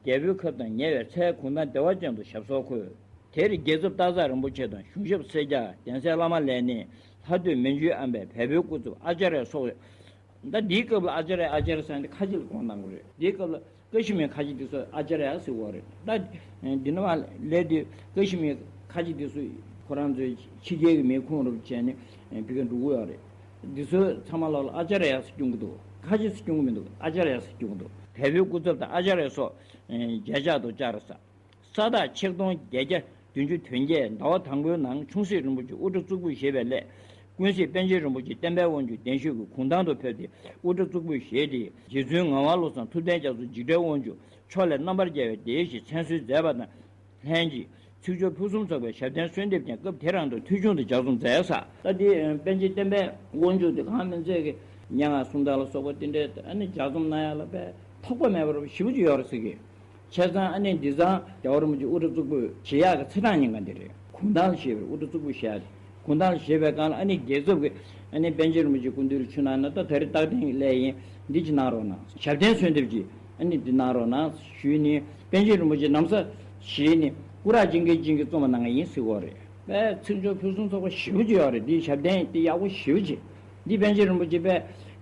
རྒྱལ་པོའི་ཁབ་དང་ཉེ་བའི་ཚལ་གུང་ཐང་བདེ་བ་ཅན་དུ་ཞབས་སོར་འཁོད། དེར་རྒྱལ་ཚབ་སྟག་ཚང་རིན་པོ་ཆེ་དང་གཞུང་ཞབས་སེར་སྐྱ་གདན་སའི་བླ་མ་ལས་སྣེ་ལྷ་སྡོད་མན་ཇུའི་ཨམ་བན་བལ་པོའི་སྐུ་ཚབ་ཨ་ཙརྱ་སོགས། ད་འདིའི་སྐབས་ལ་ཨ་ཙརྱ་ཨ་ཙརྱ་ཟེར་ནས་ཁ་ཆེ་ལ་དགོངས་གནང་གི་རེད། འདིའི་སྐབས་ལ་ཀ་ཤི་མིར་ཁ་ཆེ་འདི་ཚོ་ཨ་ཙརྱ་ཟེར་བ་རེད། ད་འདི་ནང་ལས་དུས་ཀ་ཤི་མིར་ཁ་ཆེ་འདི་ཚོ་ཁོ་རང་ཚོའི་ཕྱི་རྒྱལ་གྱི་མི་ཁུངས་རུབ་བྱས་ནས་ཕ་གིར་འགྲོ་གི་ཡོད་རེད། འདི་ཚོ་ཚང་མ་ལ་ཨ་ཙརྱ་ཟེར་སྐྱོང་གི་འདུག་ཁ་ཆེ་ཟེར་སྐྱོང་གི་མི་འདུག་ཨ་ཙརྱ་ཟེར་སྐྱོང་གི་འདུག་བལ་པོའི་སྐུ་ཚབ་དང་ཨ་ཙརྱ་སོགས་མཇལ་ཕྱག་ཏུ་བཅར་ས། ས་སྟག་ཆིག་སྟོང་བརྒྱད་བརྒྱ་བདུན་ཅུ་དོན་བརྒྱད་ཟླ་བ་དང་པོའི་ནང་ཆུང་སྲིད་རིན་པོ་ཆེ་དབུ་སྐྲ་གཙུག་ཕུད་བཞེས་པའི་སླད། ཀུན་གཟིགས་པཎ་ཆེན་རིན་པོ་ཆེ་བསྟན་པའི་དབང་ཕྱུག་གདན་ཞུས་ཀྱི་གུང་ཐང་དུ་ཕེབས་ཏེ་དབུ་སྐྲ་གཙུག་ཕུད་བཞེས་ཏེ། རྗེ་བཙུན་ངག་དབང་བློ་བཟང་ཐུབ་བསྟན་རྒྱ་མཚོ་འཇིགས་བྲལ་དབང་ཕྱུག་ཕྱོགས་ལས་རྣམ་པར་རྒྱལ་བའི་སྡེ་ཞེས་མཚན་གསོལ་མཛད་པ་དང་། ལྷན་ཅིག་ཚིག་སྦྱོར་ཕུན་སུམ་ཚོགས་པའི་ཞབས་བརྟན་གསོལ་འདེབས་ཀྱང་སྐབས་དེ་རང་དུ་ཐོས་བྱུང་དུ་ལྗགས་རྩོམ་མཛད་ས། ད་དེ་པཎ་ཆེན་བསྟན་པའི་དབང་ཕྱུག་དེ་གང་མིན་ཚད་ཀྱི་སྙན་ངག་གསུང་སྟངས་ལ་སོགས་པ་དེ་འདྲའི་ཨ་ནི་ལྗགས་རྩོམ་གནང་ཡག་ལ་དཔེ་ཐོགས་པ་མེད་པར་ཞེ་པོ་ཅིག་ཡོད་རེད་ཟེར་གི། བྱས་ཙང་ཨ་ནི་འདི་ཚང་རྒྱལ་བ་རིན་པོ་ཆེ་དབུ་སྐྲ་གཙུག་ཕུད་བཞེས་ཡག་གི་ཚེས་གྲངས་ཉིན་ག་འདི་རེད། གུང་ཐང་ལ་བཞེས་པའི་དབུ་སྐྲ་གཙུག་ཕུད་བཞེས་ཡག་དེ། གུང་ཐང་ལ་བཞེས་པའི་སྒང་ལ་ཨ་ནི་རྒྱལ་ཚབ་ཀྱིས་ཨ་ནི་པཎ་ཆེན་རིན་པོ་ཆེ་སྐུ་མདུན་ལ་ཆུ་ནང་ན་ད་ད་རེས་རྟག་བརྟན་གྱི་སླད་ཡིན་འདི་ཅིག་གནང་རོགས་གནང་། ཞབས་བརྟན་གསོལ་འདེབས་ཀྱི་ཨ་ནི་འདི་གནང་རོགས་གནང་ཞུས་ནས། པཎ་ཆེན་རིན་པོ་ཆེ་ན་བཟའ་བཞེས་ནས་སྐུ་རགས་བྱིན་གྱིས་བྱིན་གྱིས་རྩོམ་པ་གནང་གི་ཡིན་ཟེར་གྱི་ཡོད་རེད། དཔེ་ཚིག་སྦྱོར་ཕུན་སུམ་ཚོགས་པ་ཞེ་པོ་ཅིག་ཡོད་རེད། འདིའི་ཞབས་བརྟན་དེ་ཡག་པོ་ཞེ་པོ་ཅིག་འདི་པཎ་ཆེན་རིན་པོ་ཆེ་དཔེ་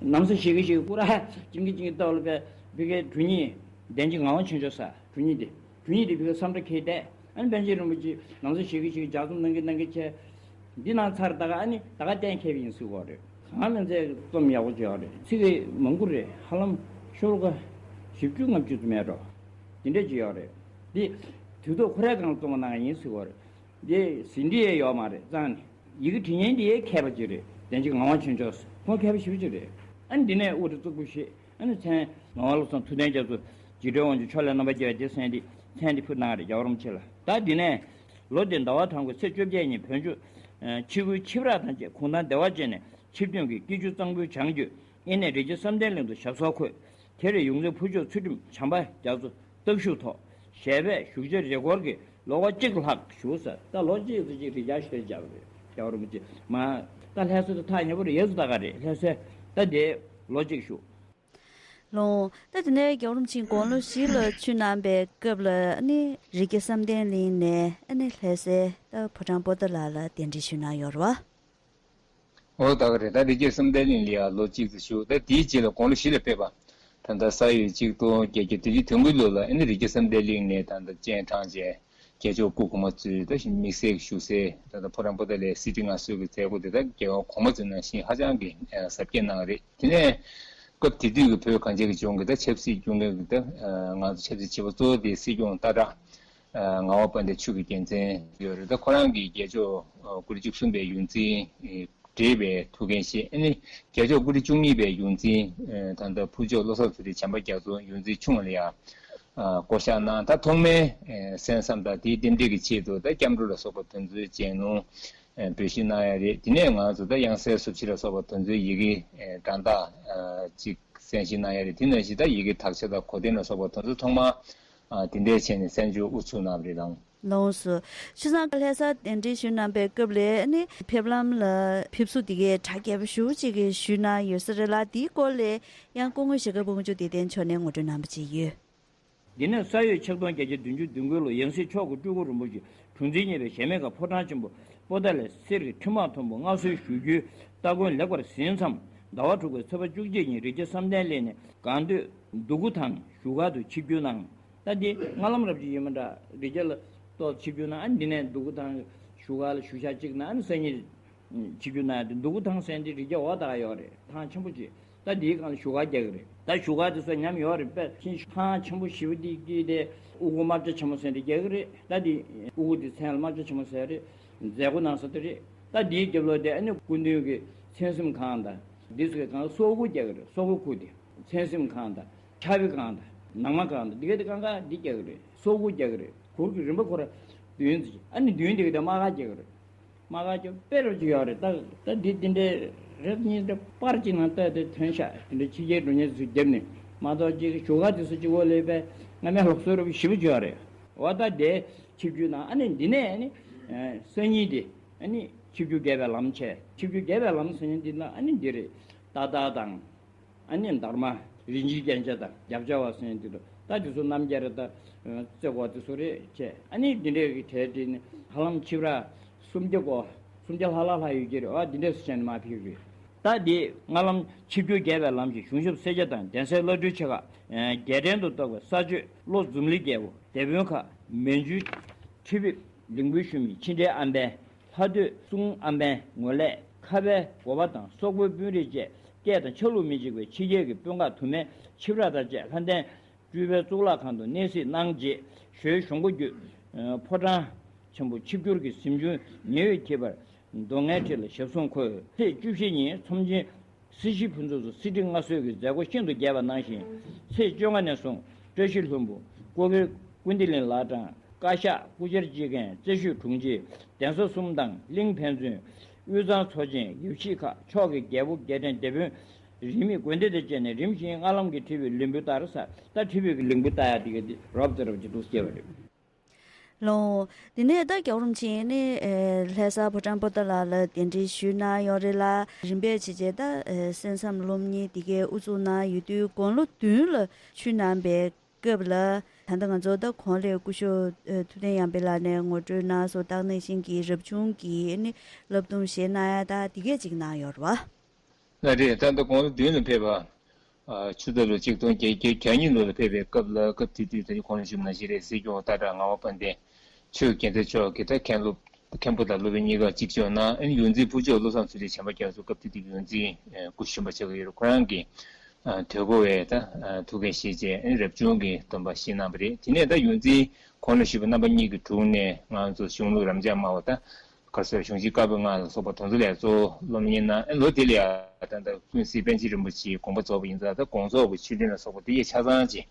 ན་བཟའ་བཞེས་ཀྱི་བཞེས་ཀྱི་སྐུ་རགས་བྱིན་གྱིས་བྱིན་གྱིས་བཏབ་ལ་དཔེ་བི་གའི་དྲུང་ཉིད་བདེན་བཞི་ངག་དབང་ཆོས་མཆོག་ས་དྲུང་ཉིད་དེ། དྲུང་ཡིག་དེ་བི་ཁ་བསམ་འགྲོ་ཁེལ་བསྡད། ཨ་ནི་པཎ་ཆེན་རིན་པོ་ཆེ་ན་བཟའ་བཞེས་ཀྱི་བཞེས་ཀྱི་ལྗགས་རྩོམ་གནང་གི་གནང་གི་བྱས། འདི་གནང་ཚར་ད་ག་ཨ་ནི་ད་ག་གཏན་འཁེལ་བ་ཡིན་ཟེར་གྱི་ཡོད་རེད། གང་མིན་ཚད་རྩོམ་ཡག་པོ་ཅིག་ཡོད་རེད། ཚིག་གི་མང་པོ་རེད། ཧ་ལམ་ཤོ་ལོ་ཀ་བཞི་བཅུ་ལྔ་བཅུ་ཙམ་མེད་འགྲོ། དེ་འདྲས་ཅིག་ཡོད་རེད། འདི་དུས་ཐོག་ཁོ་རའི་སྒང་ལ་རྩོམ་པ་གནང་ཡ་ཡིན་ཟེར་གྱི་ཡོད་རེད། འདི་ཟིན་བྲིས་ཡང་ཡོད་མ་རེད་རྩ་ནས། ཡི་གེ་འབྲི་མཁན་འདི་ཡང་མཁས་པ་ཅིག་རེད། བདེན་བཞི་ངག་དབང་ཆོས་མཆོག་ཁོང་མཁས་པ་ཞེ་པོ་ཅིག་རེད། ཨ་ནི་འདི་ནས་དབུ་སྐྲ་གཙུག་ཕུད་བཞེས། ཨ་ནི་མཚན་ངག་དབང་བློ་བཟང་ཐུབ་བསྟན་རྒྱ་མཚོ་འཇིགས་བྲལ་དབང་ཕྱུག་ཕྱོགས་ལས་རྣམ་པར་རྒྱལ་བའི་སྡེ་ཟེར་འདི་མཚན་འདི་ཕུལ་གནང་རེད། རྒྱལ་བ་རིན་པོ་ཆེ་ལ། ད་འདི་ནས་ལོ་འདིའི་ཟླ་བ་དང་པོའི་ཚེས་བཅོ་བརྒྱད་ཉིན་བོད་ལྗོངས་ཆིབས་བསྒྱུར་ཁྱབ་བསྒྲགས་དང་བཅས་གུང་ཐང་བདེ་བ་ཅན་ནས་ཆིབས་ཐོན་གྱིས་སྐྱིད་ཆུ་གཙང་པོའི་བྱང་རྒྱུད་ཨེ་ནས་རི་རྒྱལ་བསམ་གཏན་གླིང་དུ་ཞབས་སོར་འཁོད། དེར་ཡོངས་འཛིན་ཕུར་ལྕོག་ཚུལ་ཁྲིམས་བྱམས་པ་རྒྱ་མཚོ་སྟག་ཞུ་ཐོག་ཞལ་པས་བཞུགས་བྱ་རེས་སྐོར་གྱི་ལོ་ངོ་གཅིག་ལྷག་བཞུགས་ས། ད་ལོ་གཅིག་ཙམ་ཅིག་རི་རྒྱལ་ཞུ་བྱ་བ་རེད། རྒྱལ་བ་རིན་པོ་ཆེ་མ་ད་ལྷ་ས་དུ་ཐག་ཉེ་པོ་རེད། ཡ་སུ་ད་ག་རེད། ལྷ་ས་ད་དེ་ལོ་གཅིག་བཞུགས། ལོང་། ད་དེ་ནས་རྒྱལ་བ་རིན་པོ་ཆེ་དགུང་ལོ་བཞི་ལ་ཆུད་གནང་པའི་སྐབས་ལ་ཨ་ནི་རི་རྒྱལ་བསམ་གཏན་གླིང་ནས་ཨ་ནི་ལྷ་སའི་ད་ཕོ་བྲང་པོ་ཏཱ་ལ་ལ་གདན་འདྲེན་ཞུས་གནང་ཡོད་རེད་བ། ཨོ་ད་ག་རེད། ད་རི་རྒྱལ་བསམ་གཏན་གླིང་ལ་ཡང་ལོ་གཅིག་ཙམ་བཞུགས། ད་དེའི་རྗེས་ལ་དགུང་ལོ་བཞི་ལ་ཕེབས་པ། ད་ལྟ་ས་ཡོས་གཅིག་སྟོང་བརྒྱད་བརྒྱ་བདུན་ཅུ་དོན་དགུའི་ལོ་ལ་ཨ་ནི་རི་རྒྱལ་བསམ་གཏན་གླིང་ནས་ད་ལྟ་སྤྱན་དྲངས་བྱས་རྒྱལ་མཆོག་སྐུ་གོང་མ་གཙོས་ད་དམིགས་བསལ་གྱི་བཞུགས་སའི་ད་ལྟ་ཕོ་བྲང་པོ་ཏཱ་ལའི་གསེར་ཁྲི་མངའ་གསོལ་གྱི་མཛད་སྒོ་དེ་ད་རྒྱལ་བ་གོང་མ་གཙོས་ནང་བཞིན་ཧ་ཅང་གི་གཟབ་རྒྱས་གནང་བ་རེད། དེ་ནས་སྐབས་དེ་དུས་ཀྱི་བོད་གངས་ཅན་གྱི་ལྗོངས་ཀྱི་ད་ཆབ་སྲིད་སྐྱོང་མཁན་གྱི་ད་ང་ཚོ་ཆབ་སྲིད་བྱེད་པ་གཙོ་བོ་དེ་སྲིད་སྐྱོང་སྟག་བྲག་ངག་དབང་དཔལ་ལྡན་ཆོས་ཀྱི་རྒྱལ་མཚན་ཡོད་རེད། ད་ཁོ་རང་གིས་རྒྱལ་མཆོག་སྐུ་ཕྲེང་བཅུ་གསུམ་པའི་ཡོངས་འཛིན་བགྲེས་པའི་ཐུགས་འགན་བཞེས། ཨ་ནི་རྒྱལ་མཆོག་སྐུ་ཕྲེང་བཅུ་གཉིས་པའི་ཡོངས་འཛིན་ད་ལྟ་ཕུར་ལྕོག་བློ་བཟང་ཚུལ་ཁྲིམས་བྱམས་པ་རྒྱ་མཚོ་ཡོངས་འཛིན་ཆུང་བ་ལ་ཡང་བསྐོ་བཞག་གནང་། ད་ཐོག་མའི་གསན་བསམ་དང་དེའི་རྟེན་འབྲེལ་གྱི་ཆེད་དུ་ད་སྐྱབས་འགྲོ་ལ་སོགས་པ་དེ་ཚོའི་རྗེས་གནང་འབུལ་ཞུས་གནང་ཡ་རེད། དེ་ནས་ང་ཚོ་ད་དབྱངས་གསལ་སུམ་ཅུ་ལ་སོགས་པ་དེ་ཚོའི་ཡི་གེ་སྒྲ་དག་ཅིག་གསན་ཞིབ་གནང་ཡ་རེད། དེ་ནང་བཞིན་ད་ཡི་གེ་དག་ཆ་དང་གོ་དོན་ལ་སོགས་པ་དེ་ཚོ་ཐོག་མར་དེ་འདྲས་བྱས་ནས་གསན་བརྗོད་དབུ་ཚུགས་གནང་བ་རེད་ལགས། ལོངས་སུ། ཆུ་བཟང་ལྷ་སར་གདན་འདྲེན་ཞུས་གནང་པའི་སྐབས་ལ་ནི་ཕེབས་ལམ་ལ་ཕེབས་བསུ་དེ་གའི་གྲ་རྒྱས་པ་ཞེ་པོ་ཅིག་གིས་ཞུས་གནང་ཡོད་ས་རེད་ལ། དེའི་སྐོར་ལ་ཡང་སྐུ་ངོ་ཞྭ་སྒབ་དབང་ཕྱུག་བདེ་ལྡན་མཆོག་ནས་ངོ་སྤྲོད་གནང་བ་ཅིག་ཡོད། འདི་ནས་ས་ཡོས་ཆིག་སྟོང་བརྒྱད་བརྒྱ་བདུན་ཅུ་དོན་དགུའི་ལོ་ཡང་སྲིད་མཆོག་གི་སྤྲུལ་སྐུ་རིན་པོ་ཆེ་དྲུང་འཛིན་གཉིས་པའི་གཞལ་མེད་ཁང་ཕོ་བྲང་ཆེན་པོ་པོ་ཏཱ་ལའི་གསེར་གྱི་ཁྲི་མག་མཐོན་པོ་མངའ་གསོལ་ཞུ་རྒྱུའི་སྟ་གོན་ལེགས་པར་ཟིན་མཚམས། ཟླ་བ་དྲུག་པའི་ཚེས་པ་བཅུ་གཅིག་ཉིན་རི་རྒྱལ་བསམ་གཏན་གླིང་ནས་སྒང་སྟོད་འདུ་ཁུ་ཐང་བཞུགས་སྒར་དུ་ཆིབས་བསྒྱུར་གནང་། ད་འདི་སྔ་ལམ་རབ་ཅིག་ཡིན་མིན་འདྲ། རི་རྒྱལ་ཏོག་ཆིབས་བསྒྱུར་གནང་། ཨ་ནི་འདི་ནས་འདུ་ཁུ་ཐང་བཞུགས་སྒར་ལ་བཞུགས་ཞག་གཅིག་གནང་། ཨ་ནི་སང་ཉིན་ཆིབས་བསྒྱུར་གནང་ཡ་དེ་འདུ་ཁུ་ཐང་ཟེར་འདི་རི་རྒྱལ་འོག་ད་ག་ཡོད་རེད། ཐང་ཆེན་པོ་ཅིག་ད་འདིའི་སྒང་ལ་བཞུགས་སྒར་རྒྱག་གི་རེད། ད་བཞུགས་སྒར་དེ་ཚོ་ཉམས་ཡོད་རེད། དཔེ་ཕྱིན་ཐང་ཆེན་པོ་ཞེ་པོ་འདི་སྐྱིད་དེ་དབུ་དགུ་དམར་ཆ་ཆེན་མོ་ཟེར་འདི་རྒྱག་གི་རེད། ད་འདི་དབུ་དགུ་དེ་མཚན་ལ་དམར་ཆ་ཆེན་མོ་ཟེར་རེད། མཛད་སྒོ་གནང་ས་དེ་རེད། ད་འདིའི་རྒྱབ་ལོགས་དེ་ཨ་ནི་སྐུ་མདུན་གྱི་མཚན་གཟིམ་ཁང་དང་འདི་ཚོའི་སྒང་ལ་སོག་གུ་རྒྱག་གི་རེད། སོག་གུ་ཁུག་དེ་མཚན་གཟིམ་ཁང་དང་ཆར་པའི་ཁང་དང་ནང་མ་ཁང་དང་འདི་ག་དེ་གང་ག་འདི་རྒྱག་གི་རེད། སོག་གུ་རྒྱག་གི་རེད། གུར་གྱི་རིམ་པ་ཁོ་ར་བདུན་ཙམ་ཅིག་ཨ་ནི་མདུན་དེ་ག་དེ་དམག་སྒར་རྒྱག་གི་རེད། དམག་སྒར་ཅིག་དཔེ་རབ་ཅིག་ཡོད་རེད། ད་ད་འདི་འདི་འདྲའི་རེད། གཉིས་འདྲ་པར་གཅིག་ནང་བལྟས་ཏེ་ཐོན་ཤག་དེ་འདྲ་ཕྱི་རྒྱལ་འགྲོ་མཁན་ཚོས་བརྒྱབ་ནས་མ་གཏོགས་ཅིག་བཞུགས་སྒར་དེ་ཚོ་གཅིག་པོ་ལས་པའི་སྔ་མའི་ལུགས་སྲོལ་རབ་ཞེ་པོ་ཅིག་ཡོད་རེད། འོ་ད་དེ་ཆིབས་བསྒྱུར་གནང་། ཨ་ནི་འདི་ནས་ཨ་ནི་སང་ཉིན་དེ་ཨ་ནི་ཆིབས་བསྒྱུར་རྒྱས་པའི་ལམ་བྱས། ཆིབས་བསྒྱུར་རྒྱས་པའི་ལམ་ཟེར་མཁན་འདི་ལ་ཨ་ནི་འདི་རེད། ཏག་ཏག་དང་། ཨ་ནི་འདར་མ། རིན་ཆེན་རྒྱན་ཆ་དང་རྒྱབ་ཆ་བ་ཟེར་འདི་ལོ། ད་འདི་ཚོ་རྣམ་རྒྱལ་རེད། ད་རྩེ་གོ་འདི་ཚོ་རེད་བྱས། ཨ་ནི་འདི་འདྲས་ཀྱི་གྲས་འདི་ནི་ཧ་ལམ་ཆིབས་ར་སུམ་བརྒྱ་གོ་སུམ་བརྒྱ་ལྷག་ལྷག་ལྷག་ཡོད་ཀྱི་རེད། ཨ་འདི་འདྲས་སུ་བྱས་ནས་མར་ཕེབས་རེད། ད་འདི་སྔ་ལམ་ཆིབས་བསྒྱུར་རྒྱས་པའི་ལམ་གྱི་གཞུང་ཞབས་སེར་སྐྱ་དང་གདན་སའི་བླ་སྤྲུལ་ཆེ་ཁག་རྒྱལ་ཕྲན་དུ་གཏོགས་པའི་ས་སྤྱོད་བློ་འཛུམ་གླིང་རྒྱལ་པོ། སྡེ་དཔོན་ཁག་མན་ཇུ། ཁྲི་ཕེབས་ལིང་བུ་ཤུ་མི་ཕྱི་འབྲེལ་ཨམ་བན། ལྷ་སྡོད་གསུང་ཨམ་བན་ངོས་ལས་ཁ་བའི་འགོ་པ་དང་སོག་པོའི་དཔོན་རིགས་བཅས་སྐད་དང་ཆ་ལུགས་མི་གཅིག་པའི་ཕྱི་རྒྱལ་གྱི་དཔོན་ཁག་དུ་མས་ཆིབས་ར་དང་བཅས་ལྷ་ལྡན་སྤྲུལ་པའི་གཙུག་ལག་ཁང་དུ་གནས་གཟིགས་གནང་རྗེས་ཞོལ་གཞུང་སྒོ་བརྒྱུད་ཕོ་བྲང་ཆེན་པོ་ཆིབས་བསྒྱུར་གྱི་གཟིམ་ཆུང་ཉེ་འོད་འཁྱིལ་བར་ མདོ་སྔགས་ཁྲིད་ལ་ཞབས་ཟུང་འཁོད། ཚེས་བཅུ་བཞི་ཉིན་ཚོམས་ཆེན་སྲི་ཞུའི་ཕུན་ཚོགས་སུ་གསེར་ཁྲི་མངའ་གསོལ་གྱི་མཛད་སྒོ་ཤིན་ཏུ་རྒྱས་པ་གནང་ཞིང་། ཚེས་བཅོ་ལྔ་ནས་བཟུང་བཀྲ་ཤིས་ལྷུན་པོ། སྐུ་སྒེར་ཀུན་བདེ་གླིང་ལག་གྲངས། བཀའ་ཤག་སྐུ་བཅར་སྤྱི་ཁང་། རྩེ་ཤོད་དྲུང་ཆེ། གདན་ས་གསུམ་དང་གླིང་ཕན་ཚུན། དབུས་གཙང་ཚོ་ཆེན། ཡབ་གཞིས་ཁག་ཕྱོགས་ཀྱི་རྒྱལ་པོ་རྒྱལ་ཕྲན་སྡེ་དཔོན། རིས་མེད་དགོན་སྡེ་དང་བཅས་ནས་རིམ་བཞིན་སྔགས་ལམ་གྱི་ཁྲིད་པའི་ལུས་འབུལ་ལྟར་ས། ད་ཁྲིད་པའི་གི་ལུས་འབུལ་ལྟ་ཡག་དེ་ག་དེ་རོབ་ཙམ་རོབ་ཙམ་འདུག་སྐྱེ་བ་རེད། ལོ། དེ་ནས་ད་རྒྱལ་བ་རིན་པོ་ཆེ་ནི་ཨེ་ལྷ་ས་ཕོ་བྲང་པོ་ཏཱ་ལ་ལ་གདན་འདྲེན་ཞུས་གནང་ཡོད་རེད་ལ། རིམ་པས་བྱས་བྱས་ད་ཨེ་གསན་བསམ་སློབ་གཉེར་དེ་གའི་དབུ་འཛུགས་གནང་ཡོད་དུས་དགུང་ལོ་བདུན་ལ་ཆོས་གནང་པའི་སྐབས་ལ། ད་ལྟ་ང་ཚོ་ད་གོང་ལ་སྐུ་ཞབས་ཨེ་ཐུབ་བསྟན་དབྱངས་དཔལ་ལགས་ནས་ངོ་སྤྲོད་གནང་སོང་། སྟག་གནས་ཤིང་གི་རབ་བྱུང་གི་ནི་བསླབ་སྡོམ་བཞེས་གནང་ཡ་ད་དེ་གས་ཅིག་གནང་ཡོད་རེད་བ། ལགས་རེད། ད་ལྟ་དགུང་ལོ་བདུན་ལ་ཕེབས་པ། ཨ་ཆུ་ཚོད་ལོ་ཆིག་སྟོང་བརྒྱད་བརྒྱ་གྱ་གཉིས་ལོ་ལ་ཕེབས་པའི་སྐབས་ལ། སྐབས་དེ་དུས་ད་ནི་གོང་ལ་ཞུས་པ་ནང་བཞིན་རེད། སྲིད་སྐྱོང་སྟག་བྲག་ངག་དབང་དཔལ་ལྡན་ཆོས་རྒྱལ་མཚན་མཆོག་གིས་ད་མཁན་སློབ་མཁན་པོ་དང་སློབ་དཔོན་གཉིས་ཀ་གཅིག་ལྕོགས་གནང་། ཨ་ནི་ཡོངས་འཛིན་ཕུར་ལྕོག་བློ་བཟང་ཚུལ་ཁྲིམས་བྱམས་པ་རྒྱ་མཚོ་སྐབས་དེ་དུས་ཡོངས་འཛིན་ཨ་སྐུ་གཞོན་པ་ཆགས་ཀྱི་ཡོད་རེད། ཁོ་རང་གིས་ཨ་དོལ་པོ་བའི་ད་ཨ་ཐུགས་འགན་བཞེས་བྱས། ཨ་ནི་རབ་བྱུང་གི་སྡོམ་པ་བཞེས་གནང་བ་རེད། དེ་ནས་ད་ཡོངས་འཛིན་གོང་ལ་ཞུས་པ་རྣམ་པ་གཉིས་ཀྱི་དྲུང་ནས་ང་ཚོ་གཞུང་ལུགས་རབ་འབྱམས་སྨྲ་བ་དང་། ག་རེ་ཟེར། གཞུང་ཆེན་བཀའ་པོད་ལྔ་ལ་སོགས་པ་དེ་ཚོ་ལ་གཙོ་བོ་སློབ་གཉེར་གནང་། ཨ་ལོ་དེ་ལ་ཡང་ད་ལྟ་ཀུན་གཟིགས་པཎ་ཆེན་རིན་པོ་ཆེའི་དགོངས་པ་རྫོགས་པ་ཡིན་ཙང་། ད་དགོངས་རྫོགས་ཀྱི་ཆོས་འབྲེལ་ལ་སོགས་པ་དེ་ཡང་ཆ་ཚང་ཅིག་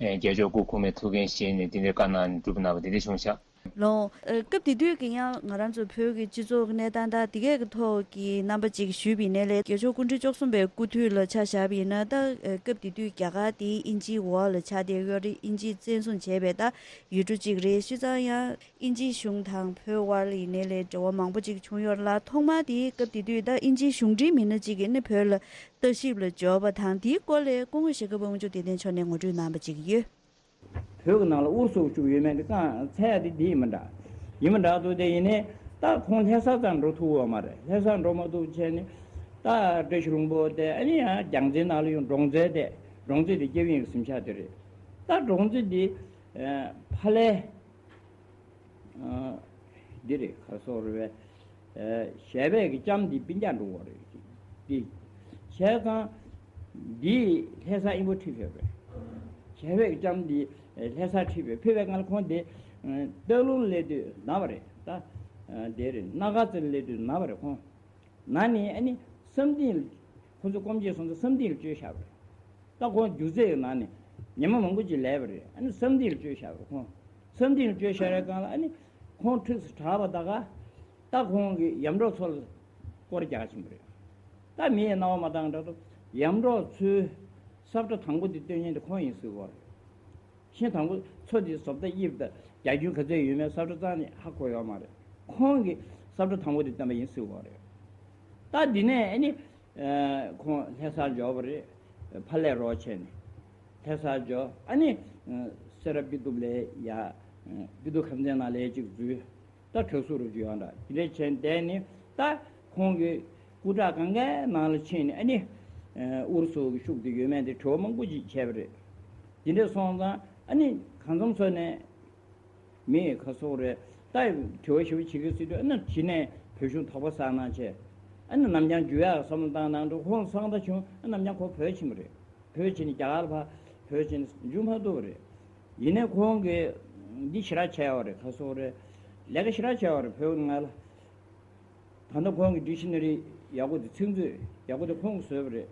ཨེ་རྒྱལ་མཆོག་སྐུ་གོང་མའི་ཐུགས་འགན་བཞེས་ནས་དེ་འདྲའི་བཀའ་གནང་ནས་བསྒྲུབས་གནང་བ་དེ་འདྲ་བྱུང་ཤག་ལོ། ཨ་སྐབས་དེ་དུས་ཀྱི་ཡང་ང་རང་ཚོ་བོད་ཀྱི་སྤྱི་ཚོགས་ཀྱི་གནས་སྟངས་དང་དེ་གས་ཀྱི་ཐོག་གི་རྣམ་པ་ཅིག་ཞུས་པ་ཡིན་ནའི་ལས། རྒྱལ་མཆོག་སྐུ་ཕྲེང་བཅུ་གསུམ་པའི་སྐུ་དུས་ལ་ཆ་བཞག་པ་ཡིན་ན། ད་ཨ་སྐབས་དེ་དུས་རྒྱ་གར་དེ་དབྱིན་ཇིའི་འོག་ལ་ཆགས་བསྡད་ཡོད་རེད། དབྱིན་ཇིས་བཙན་བཟུང་བྱས་པའི་ད་ཡུལ་གྲུ་གཅིག་རེད། བྱས་ཙང་ཡང་དབྱིན་ཇིའི་གཞུང་དང་བོད་དབར་ལ་ཡིན་ནའི་ལས་འབྲེལ་བ་མང་པོ་ཅིག་བྱུང་ཡོད་རེད་ལ། ཐོག་མར་དེའི་སྐབས་དེ་དུས་ད་དབྱིན་ཇིའི་གཞུང་འབྲེལ་མི་སྣ་གཅིག་གིས་ནི་བོད་ལ་ལྟ་ཞིབ་ལ་འབྱོར་བ་དང་། དེའི་སྐོར་ལ་སྐུ་ངོ་ཞྭ་སྒབ་དབང་ཕྱུག་བདེ་ལྡན་མཆོག་ནས་ངོ་སྤྲོད་གནང་བ་ཅིག་ཡོད། བོད་ཀྱི་ནང་ལ་ཨུ་རུ་སུ་བཅུག་ཡོད་མེད་ཀྱི་རྐང་ཚད་དེ་འདི་ཡིན་མི་འདྲ། ཡིན་མི་འདྲ་འདུག་དེ་ཡིན་ནའི་ད་ཁོང་ལྷ་ས་ཙམ་འགྲོ་ཐུབ་ཡོད་མ་རེད། ལྷ་ས་འགྲོ་མ་ཐུབ་བྱས་ནས་ད་བཀྲ་ཤིས་ལྷུན་པོ་དེ། ཨ་ནི་ཡང་རྒྱལ་རྩེའི་ནང་ལ་ཡོང་། འབྲོང་རྩེ་དེ། འབྲོང་རྩེ་དེ་སྐྱབས་ཡིན་གྱི་གཟིམ་ཤག་དེ་རེད། ད་འབྲོང་རྩེ་འདི་ཨ་ཕ་ལྷས། ཨ་འདི་རེད། ག་རེ་ཟེར་རེད་པས། ཨ་ཞལ་པའི་གི་ལྕམ་འདི་སྤུན་ཀྱག་འགྲོ་བ་རེད། འདི་བྱས་ཙང་འདི་ལྷ་སར་དབྱིན་པོ་ཁྲིད་ཕེབས་པ་རེད། ཞལ་པའི་གི་ལྕམ་འདི་ལྷ་སར་ཁྲིད་ཕེབས། ཕེབས་པའི་སྒང་ལ་ཁོང་དེ་ཨ་སྟག་ལུང་སླེབས་དུས་ན་བ་རེད། ད་ཨ་དེ་རེད། སྣ་དཀར་རྩེ་ལ་སླེབས་དུས་ན་བ་རེད་ཁོང་། ན་ནས་ཨ་ནི་བསམ་གཏན། ཁོ་ཚོ་སྐོམ་བྱས་སོང་ཙང་བསམ་གཏན་ལ་བཅོལ་བཞག་པ་རེད། ད་ཁོང་རྒྱུ་རྫས་ཀྱི་ནང་ནས་ཉི་མ་མང་པོ་ཅིག་ལས་པ་རེད། ཨ་ནི་བསམ་གཏན་ལ་བཅོལ་བཞག་པ་རེད་ཁོང་། བསམ་གཏན་ལ་བཅོལ་བཞག་པའི་སྒང་ལ་ཨ་ནི་ཁོང་འཁྲིས་སུ་གྲགས་པ་ད་ག་ད་ཁོང་གིས་ཡམ་གྲོགས་ཚོ་ལ་སྐོར་རྒྱག་ཕྱིན་པ་རེད། ད་མི་ཡི་སྣང་བ་མ་བཏང་འདྲ་འདུག་ཡམ་གྲོགས་ཚོའི་ས་བཀྲ་དང་པོ་དེ་སྟོན་མཁན་དེ་ཁོང་ཡིན་ཟེར་གོ་རེད། ཤིང་དང་པོ་མཚོ་དེའི་བཟོ་ལྟ་དབྱིབས་དང་རྒྱ་ཁྱོན་ག་ཚད་ཡོད་མེད་ས་བཀྲ་རྩ་ནས་ཧ་གོ་ཡོད་མ་རེད། ཁོང་གིས་ས་བཀྲ་དང་པོ་དེ་བསྟན་པ་ཡིན་ཟེར་གོ་རེད། ད་འདི་ནས་ཨ་ནི་ཁོང་ལྷ་སར་འབྱོར་བ་རེད། ཕ་ལྷས་རོགས་བྱས་ནས་ལྷ་སར་འབྱོར། ཨ་ནི་སེ་ར་པི་ཏུབ་ལ་ཡ། པི་ཏུབ་ཁམས་ཚན་ནང་ལ་ཡ་གཅིག་འཛུལ། ད་གྲྭ་ཟུར་རུ་འཇུ་ཡོང་འདྲ་དེ་འདྲས་བྱས་བསྡད་ནས། ད་ཁོང་གི་སྐུ་དྲག་གང་གའི་ནང་ལ་ཕྱིན་ནས་ཨ་ནི་ཨུ་རུ་སུ་གི་ཤུགས་དེ་ཡོད་མེད་དེ་དྲི་བ་མང་པོ་ཅིག་བྱས་པ་རེད། དེ་འདྲས་སོང་ཙང་ཨ་ནི་གང་འཚམ་ཚོ་ནས་མི་ག་སོག་རེད། ད་དྲི་བ་ཞིབ་པོ་བྱེད་ཀྱི་སྲིད་དུས་ཨ་ནི་གཞི་ནས་བོད་གཞུང་དོགས་པ་ཟ་གནང་བྱས། ཨ་ནི་ནམ་རྒྱང་འཇུ་ཡག་བསམ་བློ་བཏང་གནང་འགྲོ། ཁོང་སང་ད་བྱུང་ཨ་ནམ་རྒྱང་ཁོ་བོད་ཕྱིན་པ་རེད། བོད་ཕྱིན་ནས་རྒྱ་གར་ལ་ཕར་བོད་ཕྱིན་ནས་མཇུག་མ་བསྡུ་བ་རེད། ཡིན་ནའི་ཁོང་གིས་འདི་ཞེ་དྲག་བྱས་ཡོད་རེད། ག་སོག་རེད། ལས་ཀ་ཞེ་དྲག་བྱས་ཡོད་རེད་བོད་ནང་ལ། ད་ལྟ་ཁོང་གི་ཌིག་ཤ་ན་རི་ཡག་པོ་དེ་ཚིག་མཛོད་ཡག་པོ་དེ་ཁོང་གིས་བཟོས་པ་རེད།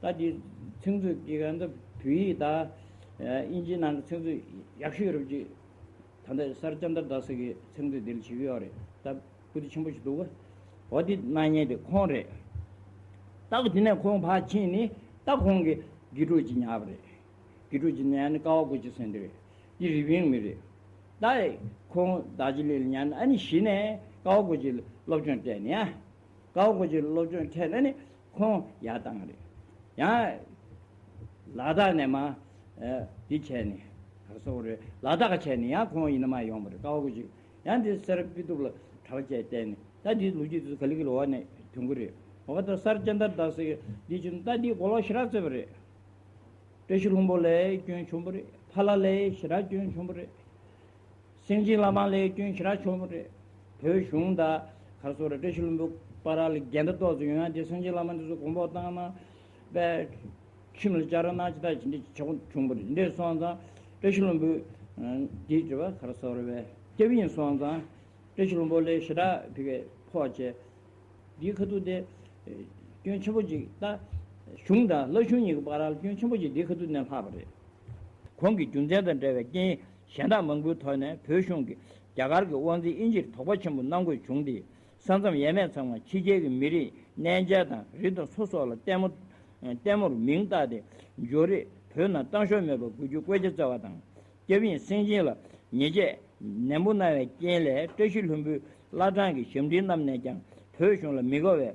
ད་འདི་ཚིག་མཛོད་ཀྱི་ག་ད་བོད་ཡིག་དང་དབྱིན་ཇིའི་ནང་གི་ཚིག་མཛོད་ཡག་ཤོས་རེད་ཅིག་ད་ལྟ་སར་ཅན་དར་དཱ་སི་གི་ཚིག་མཛོད་འདི་ལ་བྱེད་ཀྱི་ཡོད་རེད། ད་སྐུ་དེ་ཆེན་པོ་ཞིག་འདུག་ག་འོ་དེ་གནང་མཁན་དེ་ཁོང་རེད། ད་ག་དེ་ནས་ཁོང་ཕར་ཕྱིན་ནས་ད་ཁོང་གི་དགེ་ཕྲུག་ཅིག་ཉར་བ་རེད། དགེ་ཕྲུག་ཅིག་ཉར་ནས་ཀ་བ་གོ་ཅི་ཟེར་འདི་རེད། འདི་རི་པིན་མི་རེད། ད་ཁོང་དར་ཇི་ལིང་ལ་ཉར་ནས་ཨ་ནི་གཞི་ནས་ཀ་བ་གོ་ཅི་ལ་སློབ་སྦྱོང་སྤྲད་ནས་ཡ། ཀ་བ་གོ་ཅི་ལ་སློབ་སྦྱོང་སྤྲད་ནས་ཨ་ནི་ཁོང་ཡར་བཏང་རེད། ཡང་ལ་དྭགས་ནས་མར་ཨ་འདི་བྱས་ནས་ག་རེ་ཟེར་དགོས་རེད། ལ་དྭགས་བྱས་ནས་ཡང་ཁོང་ཡིན་ན་མར་ཡོང་བ་རེད། ཀ་བ་གོ་ཅི་ཡང་འདི་སེ་ར་པི་ཏུབ་ལ་གྲྭ་པ་བྱས་བསྡད་ནས། ད་འདི་ལོ་རྒྱུས་དེ་ཚོ་ག་ལེ་ག་ལེ་འོག་ནས་འཐོན་གི་རེད། འོ་ད་སར་ཅན་དར་དཱ་སི་འདི་བྱུང་ད་འདི་གོ་ལོག་ཞེ་དྲག་རྩེ་བ་རེད། བཀྲ་ཤིས་ལྷུན་པོ་ལ་སྐྱོན་བྱུང་བ་རེད། ཕ་ལྷ་ལ་ཞེ་དྲག་སྐྱོན་བྱུང་བ་རེད། སེང་ཆེན་བླ་མ་ལ་སྐྱོན་ཞེ་དྲག་བྱུང་བ་རེད། བོད་གཞུང་དང་ག་རེ་ཟེར་དགོས་རེད། བཀྲ་ཤིས་ལྷུན་པོ་བར་ལ་འགལ་ཟླ་ཏོག་ཙམ་ཡོང་ཡ་དེ་སེང་ཆེན་བླ་མ་འདི་ཚོ་དགོངས་པ་བཏང་ན་དཔེ་ཁྱིམ་ལ་ཅ་ར་ན་ཅི་ད་ཅི་འདྲ་ཆགས་བྱུང་བ་རེད། འདི་འདྲ་སོང་ཙང་བཀྲ་ཤིས་ལྷུན་པོ་འདི་འདྲ་བ་ག་རེ་ཟེར་དགོས་རེད། སྐྱབས་ཡིན་སོང་ཙང་བཀྲ་ཤིས་ལྷུན་པོ་ལ་ཞེ་དྲག་ཕ་གིར་ཕོག་བྱས། འདིའི་ཁ་ཐུག་དེ་སྐྱོན་ཆེན་པོ་ཅིག་ད་གཞུང་དང་བླ་གཞུང་གཉིས་ཀྱི་བར་ལ་སྐྱོན་ཆེན་པོ་ཅིག་འདིའི་ཁ་ཐུག་ནས་ལྷག་པ་རེད། གོང་གི་རྒྱུ་མཚན་དང་འབྲེལ་བའི་རྐྱེན་གཞན་དག་མང་པོའི་ཐོག་ནས་བོད་གཞུང་གིས་རྒྱ་གར་གྱི་དབང་འཛིན་དབྱིན་ཇིར་དོགས་པ་ཆེན་པོ་གནང་དགོས་བྱུང་སྟེ། ས་མཚམས་ཡས་མས་ཚང་མ་ཕྱི་རྒྱལ་གྱི་མི་རིགས་གནས་མཇལ་དང་རི་དང་མཚོ་སོགས་ལ་ལྟད་མོ་ལྟད་མོར་མིང་བཏགས་ཏེ་འབྱོར་རིགས་བོད་ནང་བཏང་ཤོག་མེད་པར་དགོས་རྒྱུ་བཀོད་རྒྱ་བསྩལ་བ་དང་། སྐྱབས་ཡོན་སེང་ཆེན་ལ་ཉེས་ཆད་ནན་པོ་གནང་བའི་རྐྱེན་ལས་བཀྲ་ཤིས་ལྷུན་པོའི་བླ་བྲང་གི་ཞབས་འབྲིང་རྣམས་ནས་ཀྱང་བོད་གཞུང་ལ་མི་དགའ་བའི་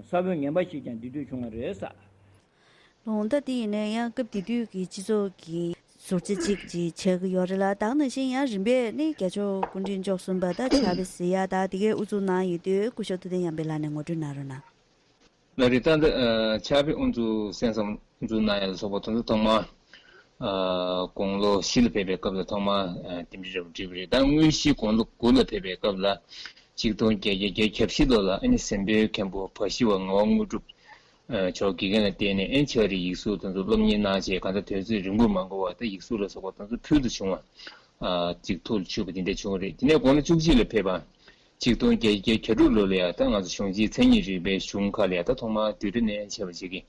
ས་བོན་ངན་པ་ཞིག་ཀྱང་འདི་དུས་བྱུང་བ་རེད་ཟེར། ལོང་ད་དེ་ཡིན་ན་ཡང་སྐབས་དེ་དུས་ཀྱི་སྤྱི་ཚོགས་ཀྱི་ཟུར་ཆ་གཅིག་ཅིག་ཆགས་ཀྱི་ཡོད་རེད་ལ། ད་ག་ནང་བཞིན་ཡང་རིམ་པས་ནི་རྒྱལ་མཆོག་སྐུ་ཕྲེང་བཅུ་གསུམ་པ་ད་ཕྱག་དཔེ་གཟིགས་ཡ་ད་དེ་གའི་དབུ་འཛུགས་གནང་ཡོད་དུས་སྐུ་ཞབས་ཐུབ་བསྟན་ཡར་འཕེལ་ལགས་ནས་ངོ་སྤྲོད་གནང་རོགས་གནང་། ལགས་རེད། ད་ལྟ་ཨ་ཕྱག་དཔེ་དབུ་འཛུགས་གསན་བསམ་དབུ་འཛུགས་གནང་ཡ་ལ་སོགས་པ་དེ་ཚོ་ཐོག་མར་ཨ་དགུང་ལོ་བཞི་ལ་ཕེབས་པའི་སྐབས་ལ་ཐོག་མར་ཨ་རྟེན་འབྲེལ་འདྲ་པོ་བསྒྲིགས་པ་རེད། ད་དངོས་གཞི་དགུང་ལོ་དགུ་ལ་ཕེབས་པའི་སྐབས་ལ་ཆིག་སྟོང་བརྒྱད་བརྒྱ་བརྒྱད་ཅུ་གྱ་བཞི་ལོ་ལ་ཨ་ནི་གཟན་པའི་མཁན་པོ་བ་ཞི་བ་ངག་དབང་དངོས་གྲུབ་ཨ་མཆོག་དགེ་རྒན་ལ་བསྟེན་ནས་ཨ་ནི་ཕྱག་བྲིས་ཡིག་གཟུགས་དེ་ཚོ་སློབ་གཉེར་གནང་བྱས། གང་ལྟར་དུས་ཚོད་རིང་པོར་མ་འགོར་བར་ད་ཡིག་གཟུགས་ལ་སོགས་པ་དེ་ཚོ་ཕུལ་དུ་བྱུང་བ་ཨ་ཅིག་ཐུགས་ལ་ཆུད་པ་དེ་འདྲ་བྱུང་བ་རེད། དེ་ནས་དགུང་ལོ་བཅུ་གཅིག་ལ་ཕེབས་པ། ཆིག་སྟོང་བརྒྱད་བརྒྱ་གྱ་དྲུག་ལོ་ལ་ཡང་ད་ང་ཚོ་གཞུང་ཆེན་མཚན་ཉིད་རིག་པའི་གཞུང་ཁག་ལ་ཡང་ད་ཐོག་མར་བསྡུས་གྲྭ་ནས་ཕྱེ་བ་ཞིག་གིས་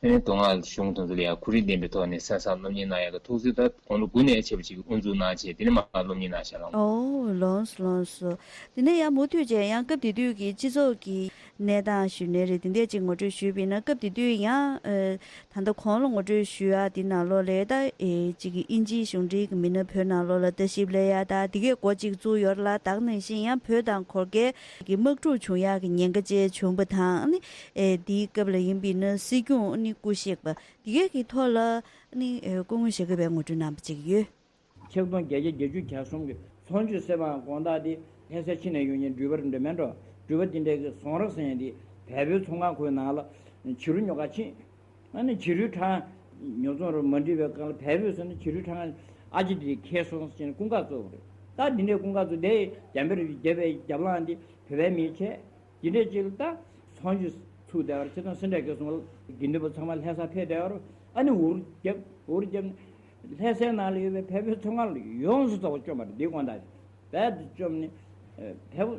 ཨ་ནི་མདོ་སྔགས་གཞུང་དེ་ཚོ་ལ་ཡང་ཁོར་ཡུག་ལྡན་པའི་ཐོག་ནས་གསན་བསམ་སློབ་གཉེར་གནང་ཡག་གི་ཐུགས་བརྩེ་ད་དགུང་ལོ་དགུ་ནས་ཕྱེ་བ་ཞིག་གིས་དབུ་འཛུགས་གནང་བྱས། དེ་ནས་མར་སློབ་གཉེར་གནང་བཞག་ལགས། ཨོ་ལགས་སོ་ལགས་སོ། དེ་ནས་ཡང་མུ་མཐུད་བྱས་ཡང་སྐབས་དེ་དུས་ཀྱི་སྤྱི་ཚོགས་ཀྱི་གནས་སྟངས་ཞུས་ནའི་རེད། དེ་འདྲས་ཅིག་ངོ་སྤྲོད་ཞུས་པ་ཡིན་ན། སྐབས་དེ་དུས་ཡང་ཨ། ད་ལྟ་གོང་ལ་ངོ་སྤྲོད་ཞུ་ཡ་དེ་ནང་ལོགས་ལ་ད་ཨེ་ཅིག་གི་དབྱིན་ཇིའི་གཞུང་འབྲེལ་གྱི་མི་སྣ་བོད་ནང་ལོགས་ལ་ལྟ་ཞིབ་སླེབས་ཡ་ད་དེ་གའི་འགོ་ཅིག་བཙུགས་ཡོད་རེད་ལ། ད་ག་ནང་བཞིན་ཡང་བོད་དང་གོར་ཁའི་གི་དམག་འཁྲུག་བྱུང་ཡ་གི་ཉེན་ཁ་བཅས་བྱུང་བ་དང་། ཨ་ནི་ཨེ་དེའི་སྐབས་ལ་ཡིན་པ་ཡིན་ན་སྲིད་སྐྱོང་ཨ་ནི་སྐུ་གཤེགས་པ་དེ་གའི་གི་ཐོག་ལ་ཨ་ནི་ཨེ་སྐུ་ངོ་ཞྭ་སྒབ་པའི་ངོ་སྤྲོད་གནང་བ་ཅིག་ཡོད། ཆིག་སྟོང་བརྒྱད་བརྒྱ་བརྒྱད་ཅུ་གྱ་གསུམ་གྱི་ཚོང་ཆུ་སེ་བང་དགོང་དག་འདི་ལྷ་སའི་ཕྱི་ནས་ཡོང་མཁན་འགྲུལ་པ་རེ་འདྲ་མེད་འགྲོ། འགྲུལ་པ་འདི་འདྲའི་གི་ཟོང་རག་ཟེར་མཁན་འདི་བལ་པོའི་ཚོང་ཁང་ཁོའི་ནང་ལ་བྱི་རུ་ཉོ་ག་ཕྱིན། ཨ་ནི་བྱི་རུའི་ཁྲང་ཉོ་ཚོང་རུ་མ་འགྲིག་པའི་སྒང་ལ་བལ་པོས་ཟེར་ན་བྱི་རུའི་ཁྲང་ཨ་ཅེ་འདི་ཁྱེར་སོང་ཟེར་ནས་ཀུན་དགའ་བཙུགས་པ་རེད། ད་འདི་འདྲའི་ཀུན་དགའ་བཙུགས་དེ་རྒྱ་མིར་རྒྱབ་པའི་རྒྱབ་ལངས་འདི་བོད་པའི་མིས་བྱས། དེ་འདྲས་ཅིག་ལ་ད་ཚོང་ཆུ་ཚུགས་བསྡད་པ་རེད། ཁྱེད་ཚང་སེ་འབྲས་དགེ་གསུམ་དགེ་འདུན་པ་ཚང་མ་ལྷ་སར་ཕེབས་བསྡད་པ་རེད། ཨ་ནི་འུར་རྒྱབ་འུར་རྒྱབ་ནས་ལྷ་སའི་ནང་ལ་ཡོད་པའི་བལ་པོའི་ཚོང་ཁང་ལ་ཡོངས་སུ་རྫོགས་པ་བཅོམ་པ་རེད། འདི་དགོང་དག་རྦད་དེ་བཅོམ་ནས་བལ་པོ་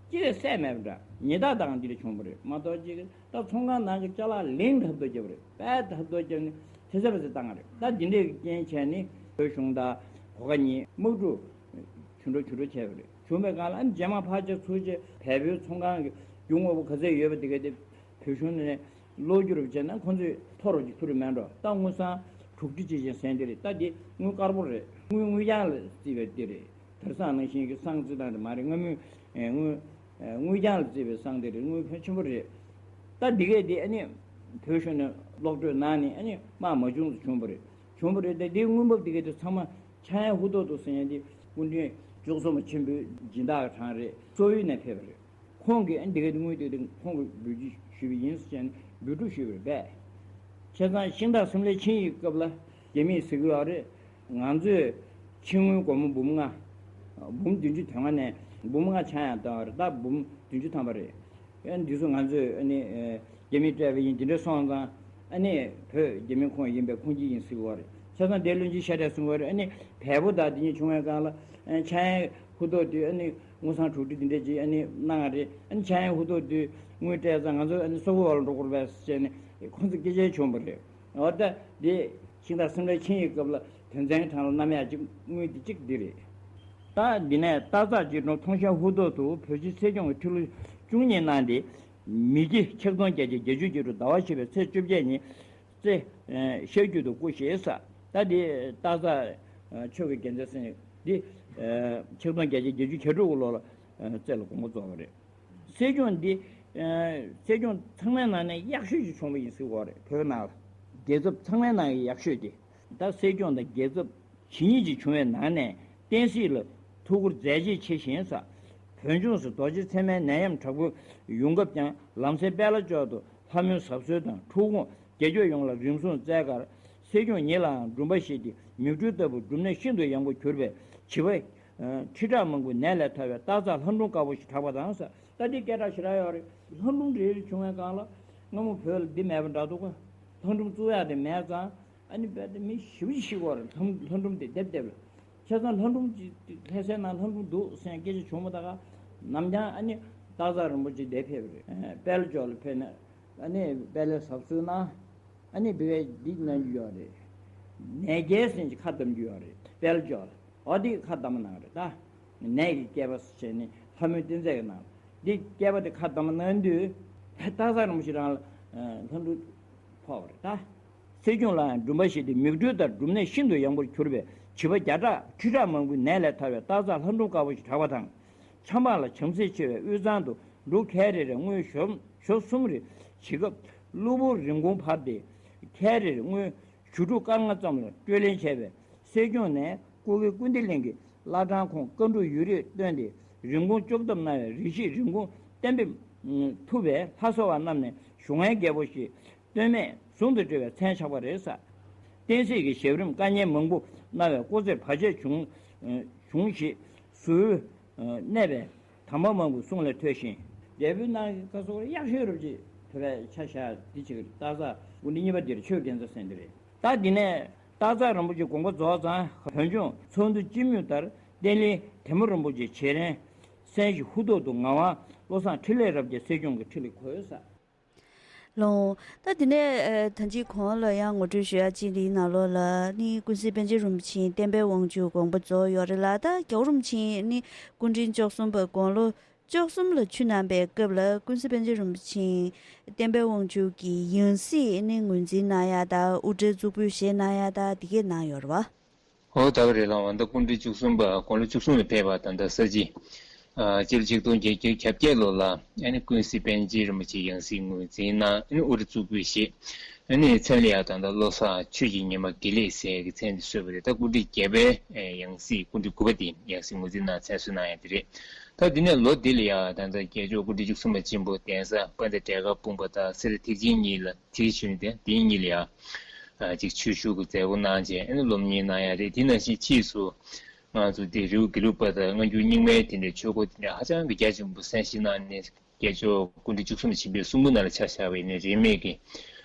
སྐྱེ་བའི་སྲས་མེད་པ་འདྲ་ཉེས་རྡུང་བཏང་འདི་འདྲ་བྱུང་བ་རེད་མ་གཏོགས་ཅིག་ད་ཚོང་ཁང་ནང་གི་ཅ་ལག་ལེན་ཐབས་སྡུག་བརྒྱབ་པ་རེད། རྦད་དེ་ཐབས་སྡུག་བརྒྱབ་ནས་ཐེ་ཚེ་ར་ཚེ་བཏང་བ་རེད། ད་འདི་འདྲའི་རྐྱེན་བྱས་ནས་བོད་གཞུང་དང་གོ་ག་གཉིས་དམག་འཁྲུག་ཆུང་འགྲོ་ཆུང་འགྲོ་བྱས་པ་རེད། བྱུང་བའི་སྒང་ལ་ཨ་ནི་རྗེས་མ་ཕར་ཆེར་ཚུར་ཆེར་བལ་པོའི་ཚོང་ཁང་གི་རྒྱུ་དངོས་པོ་ག་ཚད་ཡོད་པ་དེ་ག་དེ་བོད་གཞུང་ནས་ལོག་རྒྱུ་རུ་བྱས་ན་ཁོང་ཚོས་ཐོ་རུ་ཅིག་ཐུབ་རེད་མེད་འགྲོ། ད་དངུལ་སྲང་དྲུག་ཁྲི་ཅིག་ཅན་ཟེར་འདི་རེད། ད་འདི་དངུལ་དཀར་པོ་རེད། དངུལ་དངུལ་རྐྱང་ལ་བརྩིས་པའི་འདི་རེད། དེང་སང་ནང་བཞིན་གྱི་སྲང་བརྩི་སྟངས་དེ་མ་རེད། སྔ་མོའི་ཨེ་དངུལ་ཨེ་དངུལ་རྐྱང་ལ་བརྩིས་པའི་སྲང་དེ་རེད། དངུལ་ཕོན་ཆེན་པོ་རེད། ད་འདི་གས་དེ་ཨ་ནི་བོད་གཞུང་ནས་གློག་སྤྲོད་གནང་ནས་ཨ་ནི་དམག་མ་བྱུང་དུ་བྱུང་བ་རེད། བྱུང་བ་རེད། དེ་དེའི་དངུལ་འབབ་དེ་གས་དེ་ཚང་མ་ཆ་ཡན་ཧུ་ཏོ་ཏོ་ཟེར་ཡན་དེ་སྐུ་ཕྲེང་བཅུ་གསུམ་པ་ཆེན་པོའི་སྦྱིན་བདག་གི་གྲངས་རེད། སོག་ཡུལ་ནས་ཕེབས་པ་རེད། ཁོང་གིས་ཨ་ནི་དེ་གས་དེ་དངུལ་དེ་དེ་ཁོང་གིས་འབུལ་རྒྱུ་ཞུས་པ་ཡིན་ཟེར་ནས་འབུལ་སྒྲུབ་ཞུས་པ་རེད་པས། བྱས་ཙང་ཤིང་སྟག་སེང་བློན་ཆིངས་ཡིག་སྐབས་ལ་རྒྱ་མིས་ཟེར་གི་ཡོད་རེད། ང་ཚོས་ཕྱི་དངུལ་སྒོར་མོ་འབུམ་ལྔ། འབུམ་བདུན་ཅུ་དོན་ལྔ་ནས་འབུམ་ལྔ་ཆ་ཡང་བཏང་བ་རེད། ད་འབུམ་བདུན་ཅུ་ཐམ་པ་རེད། ཨ་འདི་ཚོ་ང་ཚོས་ཨ་ནི་ཨེ་རྒྱ་མིས་སྤྲད་པ་ཡིན། འདི་འདྲ་སོང་ཙང་ཨ་ནི་བོད་རྒྱ་མི་ཁོངས་ཡིན་པས་ཁུངས་སྐྱེལ་ཡིན་ཟེར་གི་ཡོད་རེད། བྱས་ཙང་དེ་བློན་ཆེན་ཤ་སྟག་གསུང་གི་ཡོད་རེད། ཨ་ནི་བལ་པོ་དང་དེ་གཉིས་བྱུང་བའི་སྒང་ལ་ཨ་ཆ་ཡན་ཧུ་ཏོ་དུས་ཨ་ནི་དངུལ་སྲང་དྲུག་ཁྲི་འདི་འདྲ་ཅིག་ཨ་ནི་གནང་བ་རེད། ཨ་ནི་ཆ་ཡན་ཧུ་ཏོ་དུས་དངུལ་སྤྲད་ཙང་ང་ཚོ་ཨ་ནི་སོག་པོའི་འོག་ལ་འགྲོ་དགོས་རེད་པས་ཟེར་ནས་ཁོང་ཚོ་སྐད་ཆ་བྱུང་བ་རེད། འོ་ད་འདི་ཤིང་སྟག་སེང་བློན་ཆིངས་ཡིག་སྐབས་ལ་དོན་ཚན་གྱི་གྲངས་ལ་བསྣམས་ཡག་ཅིག་དངུལ་འདི་གཅིག་འདི་རེད། ད་འདི་ནས་སྟག་འཚེར་རྗེ་དྲུང་ཐོང་ཤ་ཧུ་ཏོ་དུ་བོད་སྤྱི་སྲིད་སྐྱོང་གི་ཁྲི་ལོ་བཅུ་གཉིས་གནང་སྟེ། མི་རྒྱུ་ཆིག་སྟོང་བརྒྱད་བརྒྱ་བརྒྱད་ཅུ་གྱ་དྲུག་ཟླ་བ་བཞི་པའི་ཚེས་བཅོ་བརྒྱད་ཉིན་རྩེ་ཤར་རྒྱུད་དུ་སྐུ་གཤེགས་ས། ད་འདི་སྟག་འཚེར་ཆོས་ཀྱི་རྒྱལ་མཚན་ཟེར་འདི་ཆིག་སྟོང་བརྒྱད་བརྒྱ་བརྒྱད་ཅུ་གྱ་དྲུག་གི་ལོ་ལ་རྩེ་ལ་དགོངས་པ་རྫོགས་པ་རེད། སྲིད་སྐྱོང་འདི་སྲིད་སྐྱོང་ཚང་མའི་ནང་ནས་ཡག་ཤོས་ཅིག་བྱུང་བ་ཡིན་ཟེར་གྱི་ཡོད་རེད། བོད་ནང་ལ་རྒྱལ་ཚབ་ཚང་མའི་ནང་གི་ཡག་ཤོས་དེ། ད་སྲིད་སྐྱོང་དང་རྒྱལ་ཚབ་ཇི་སྙེད་ཅིག་བྱུང་བའི་ནང་ནས་བསྟན་སྲིད་ལ་ཐུགས་ཁུར་མཛད་རྗེས་ཆེ་ཞིང་ས། བོད་ལྗོངས་སུ་རྡོ་རྗེ་ཚེ་མའི་ནད་ཡམས་དྲག་པོ་ཡོང་སྐབས་ཀྱང་ལམ་སེང་དཔལ་ལ་མཆོག་ཏུ་ལྷ་མོའི་ཟབ་གསོལ་དང་འཁྲུག་འོང་རྒྱལ་སྐྱོབ་ཡོངས་ལ་རིམ་བསྲུང་སྩལ་གར། སྲིད་སྐྱོང་ཉིད་ལའང་སྒྲུབ་པ་བཞེས་ཏེ་མིག་འཕྲུལ་ལྟ་བུ་སྒྲུབ་གནས་ཤིན་ཏུ་ཡངས་པོ་གྱུར་པའི་བྱིས་པ་ཁྲི་ཕྲག་མང་པོའི་ནད་ལས་ཐར་བའི་སྟག་འཚེར་ལྷ་སྒྲུང་དཀར་པོ་ཞིག་གྲགས་པ་དང་ས། ད་འདི་སྐད་གྲགས་ཞེ་དྲག་ཡོད་རེད། ལྷ་སྒྲུང་རེ་རེ་བྱུང་བའི་སྒང་ལ་སྔ་མོ་བོད་ལ་འདི་མེད་པ་འདྲ་འདུག་ག་ལྷ་སྒྲུང་བཙུགས་ཡག་དེ་མེད་ཙང་ཨ་ནི་རྦད་དེ་མི་ཞེ་པོ་ཅིག་ཤི་གི་ཡོད་རེད། ལྷ་ལྷ་སྒྲུང་དེ་སྡེབ་སྡེབ་ལ། བྱས་ཙང་ལྷ་སྒྲུང་ཅིག་ལྷ་སའི་ནང་ལྷ་སྒྲུང་འདུག་ཟེར་སྐད་ཆ་བྱུང་མ་ད་ག་ནམ་རྒྱང་ཨ་ནི་ སྟག་ཚང་རིན་པོ་ཆེ་འདིར་ཕེབས་རེད། དཔལ་འབྱོར་ལ་ཕེབས་ན་ཨ་ནི་དཔལ་ལ་གཟབ་གཟབ་གནང་། ཨ་ནི་བི་བའི་འདི་གནང་རྒྱུ་ཡོད་རེད། ནས་རྒྱལ་ཟེར་གྱི་ཁ་བསྡམ་རྒྱུ་ཡོད་རེད། དཔལ་འབྱོར་ཨོ་འདི་ཁ་བསྡམ་གནང་རེད་ད། ནས་ཀྱི་སྐྱེས་པ་ཟེར་ནི་ལྷ་མོའི་བསྟན་རྩིས་ཀྱི་ནང་འདི་སྐྱེས་པ་དེ་ཁ་བསྡམ་གནང་དུས་སྟག་ཚང་རིན་པོ་ཆེ་རང་ལ་ལྷ་འབྲུ་ཕོག་པ་རེད་ད། སྲིད་སྐྱོང་ལ་ཡང་སྦྲུམ་པ་ཞིག་སྟེ་མིག་འཕྲུལ་ལྟར་སྦྲུམ་ནད་ཤིན་ཏུ་ཡང་པོར་གྱུར་པའི་བྱིས་པ་བརྒྱ་ཕྲག་ཁྲི་ཕྲག་མང་པོའི་ནད་ལས་ཐར་བའི་སྟག་ཚང་ལྷ་འབྲུམ་དཀར་པོ་ཞེས་གྲགས་པ་དང་། ཆབ་འབངས་ལ་བྱམས་བརྩེ་ཆེ་བའི་དབུས་གཙང་དུ་འབྲུག་ཁལ་རེ་རེར་དངུལ་ཞོ་ཞོ་གསུམ་རེ་བྱིན་སྐབས་གློ་བུར་རིན་གོང་འཕར་ཏེ་ཁལ་རེར་དངུལ་བཞི་དྲུག་སྐར་ལྔ་ཙམ་ལ་སྤྲོད་ལེན་བྱས་པས་སྲིད་སྐྱོང་ནས་སྐུ་སྒེར་སྐུ་ལྡེ་གླིང་གི་བླ་བྲང་ཁོངས་བཀའ་འབྲུག་ཡུན་རིང་བཏོན་ཏེ་རིན་གོང་བཅུ་གཏོང་གནང་བའི་རིགས་ཤིག་རིན་གོང་གཏན་འབེབས་ཐུབ་པས་ལྷ་ས་བ་རྣམས་ནས་ཞུ་ངན་རྒྱལ་པོ་ཞིག་ལྟོས་མེད་ཟུང་དུ་འབྲེལ་བའི་མཚན་ཆགས་པ་རེད་ཟེར། བསྟན་སྲིད་ཀྱི་ཞབས་རིམ་དཀའ་ངལ་མང་པོ་གནང་བའི་སྐུ་ཚེ་བར་ཆད་བྱུང་བྱུང་ཞེས་ཟུར་གནས་པའི་དམ་པ་མང་པོའི་གསུང་ལས་ཐོས་ཤིང་། འབྲས་བུ་ནང་གི་བཀའ་སོགས་ཡག་ཤོས་རུ་ཅིག་ཐོས་པའི་ཆ་བཞག་འདི་ཅིག་སྟག་ཚང་སྐུ་ཕྲེང་གཉིས་པ་འདིར་ཆོས་དགེ་རྩ་ཟེར་འདི་རེད། ད་འདི་ནས་སྟག་ཚང་རིན་པོ་ཆེ་དགོངས་པ་རྫོགས་ཙང་བོད་ལྗོངས་ཚོགས་འདུ་སྤྱི་མོས་ལྟར་བརྟན་གླིང་དེ་མོ་རིན་པོ་ཆེ་བྱེད་རན་སན་ཞིག་ཧུར་ཐོག་ཏུ་ངག་དབང་བློ་བཟང་འཕྲིན་ལས་རབ་རྒྱས་སྲིད་སྐྱོང་གི་ཁྲི་ལ་འཁོད་ས། ལོང་། ད་དེ་ནས་ཨ་ད་ཅི་གོང་ལ་ཡང་ངོ་སྤྲོད་ཞུ་ཡ་ཅིག་འདིའི་ནང་ལོགས་ལ་ནི་ཀུན་གཟིགས་པཎ་ཆེན་རིན་པོ་ཆེའི་བསྟན་པའི་དབང་ཕྱུག་དགོངས་པ་རྫོགས་ཡོད་རེད་ལ། ད་རྒྱལ་བ་རིན་པོ་ཆེ་ནི་སྐུ་ཕྲེང་བཅུ་གསུམ་པ་དགུང་ལོ་བཅུ་གསུམ་ལ་ཆུད་གནང་པའི་སྐབས་ལ་ཀུན་གཟིགས་པཎ་ཆེན་རིན་པོ་ཆེའི་བསྟན་པའི་དབང་ཕྱུག་གི་ཡང་སྲིད་ནི་ངོས་འཛིན་གནང་ཡ་ད་དབུ་སྐྲ་གཙུག་ཕུད་བཞེས་གནང་ཡ་ད་དེ་གས་གནང་ཡོད་རེད་བ། ཨོ་ད་ག་རེད་ལགས། ད་སྐུ་ཕྲེང་བཅུ་གསུམ་པ་དགུང་ལོ་བཅུ་གསུམ་ལ་ཕེབས་པ་དང་ད་ས་བྱི་ཨ་སྤྱི་ལོ་ཆིག་སྟོང་བརྒྱད་བརྒྱ་གྱ་བརྒྱད་ལོ་ལ་ཨ་ནི་ཀུན་གཟིགས་པཎ་ཆེན་རིན་པོ་ཆེའི་ཡང་སྲིད་ངོས་འཛིན་གནང་། ཨ་ནི་དབུ་སྐྲ་གཙུག་ཕུད་བཞེས། ཨ་ནི་མཚན་ལ་ཡ་ད་ད་བློ་བཟང་ཆོས་ཀྱི་ཉི་མ་དགེ་ལེགས་ཟེར་གྱི་མཚན་དེ་གསོལ་བ་རེད། ད་སྐུ་ཕྲེང་བརྒྱད་པའི་ཡང་སྲིད་སྐུ་ཕྲེང་དགུ་པ་དེ་ཡང་སྲིད་ངོས་འཛིན་གནང་མཚན་གསོལ་གནང་ཡ་དེ་རེད། ད་འདི་ནས་ལོ་འདི་ལ་ཡ་ད་ད་རྒྱལ་མཆོག་སྐུ་ཕྲེང་བཅུ་གསུམ་པ་ཆེན་པོ་གདན་ས་དཔལ་ལྡན་འབྲས་དཀར་སྤུངས་པ་དང་སེ་ར་ཐེག་ཆེན་གཉིས་ལ་ཐེག་ཆེན་དེ་དེ་གཉིས་ལ་ཡ། ཅིག་ཆོས་ཞུགས་ཀྱི་མཛད་སྒོ་གནང་རྗེས་ཨ་ནི་སློབ་གཉེར་གནང་ཡ་རེད། དེ་ནང་བཞིན་ཕྱིས་སུ་ང་ཚོ་དེ་རི་བོ་དགེ་ལུགས་པ་དང་སྔ་འགྱུར་རྙིང་མའི་དེ་འདྲའི་ཆོས་སྐོར་དེ་འདྲ་ཧ་ཅང་གི་རྒྱ་ཆེན་པོ་གསན་བཞེས་གནང་ནས་རྒྱལ་མཆོག་སྐུ་ཕྲེང་བཅུ་གསུམ་ཆེན་པོའི་གསུང་འབུམ་ནང་ལ་ཆ་བཞག་པ་ཡིན་ན་རིས་མེད་ཀྱི་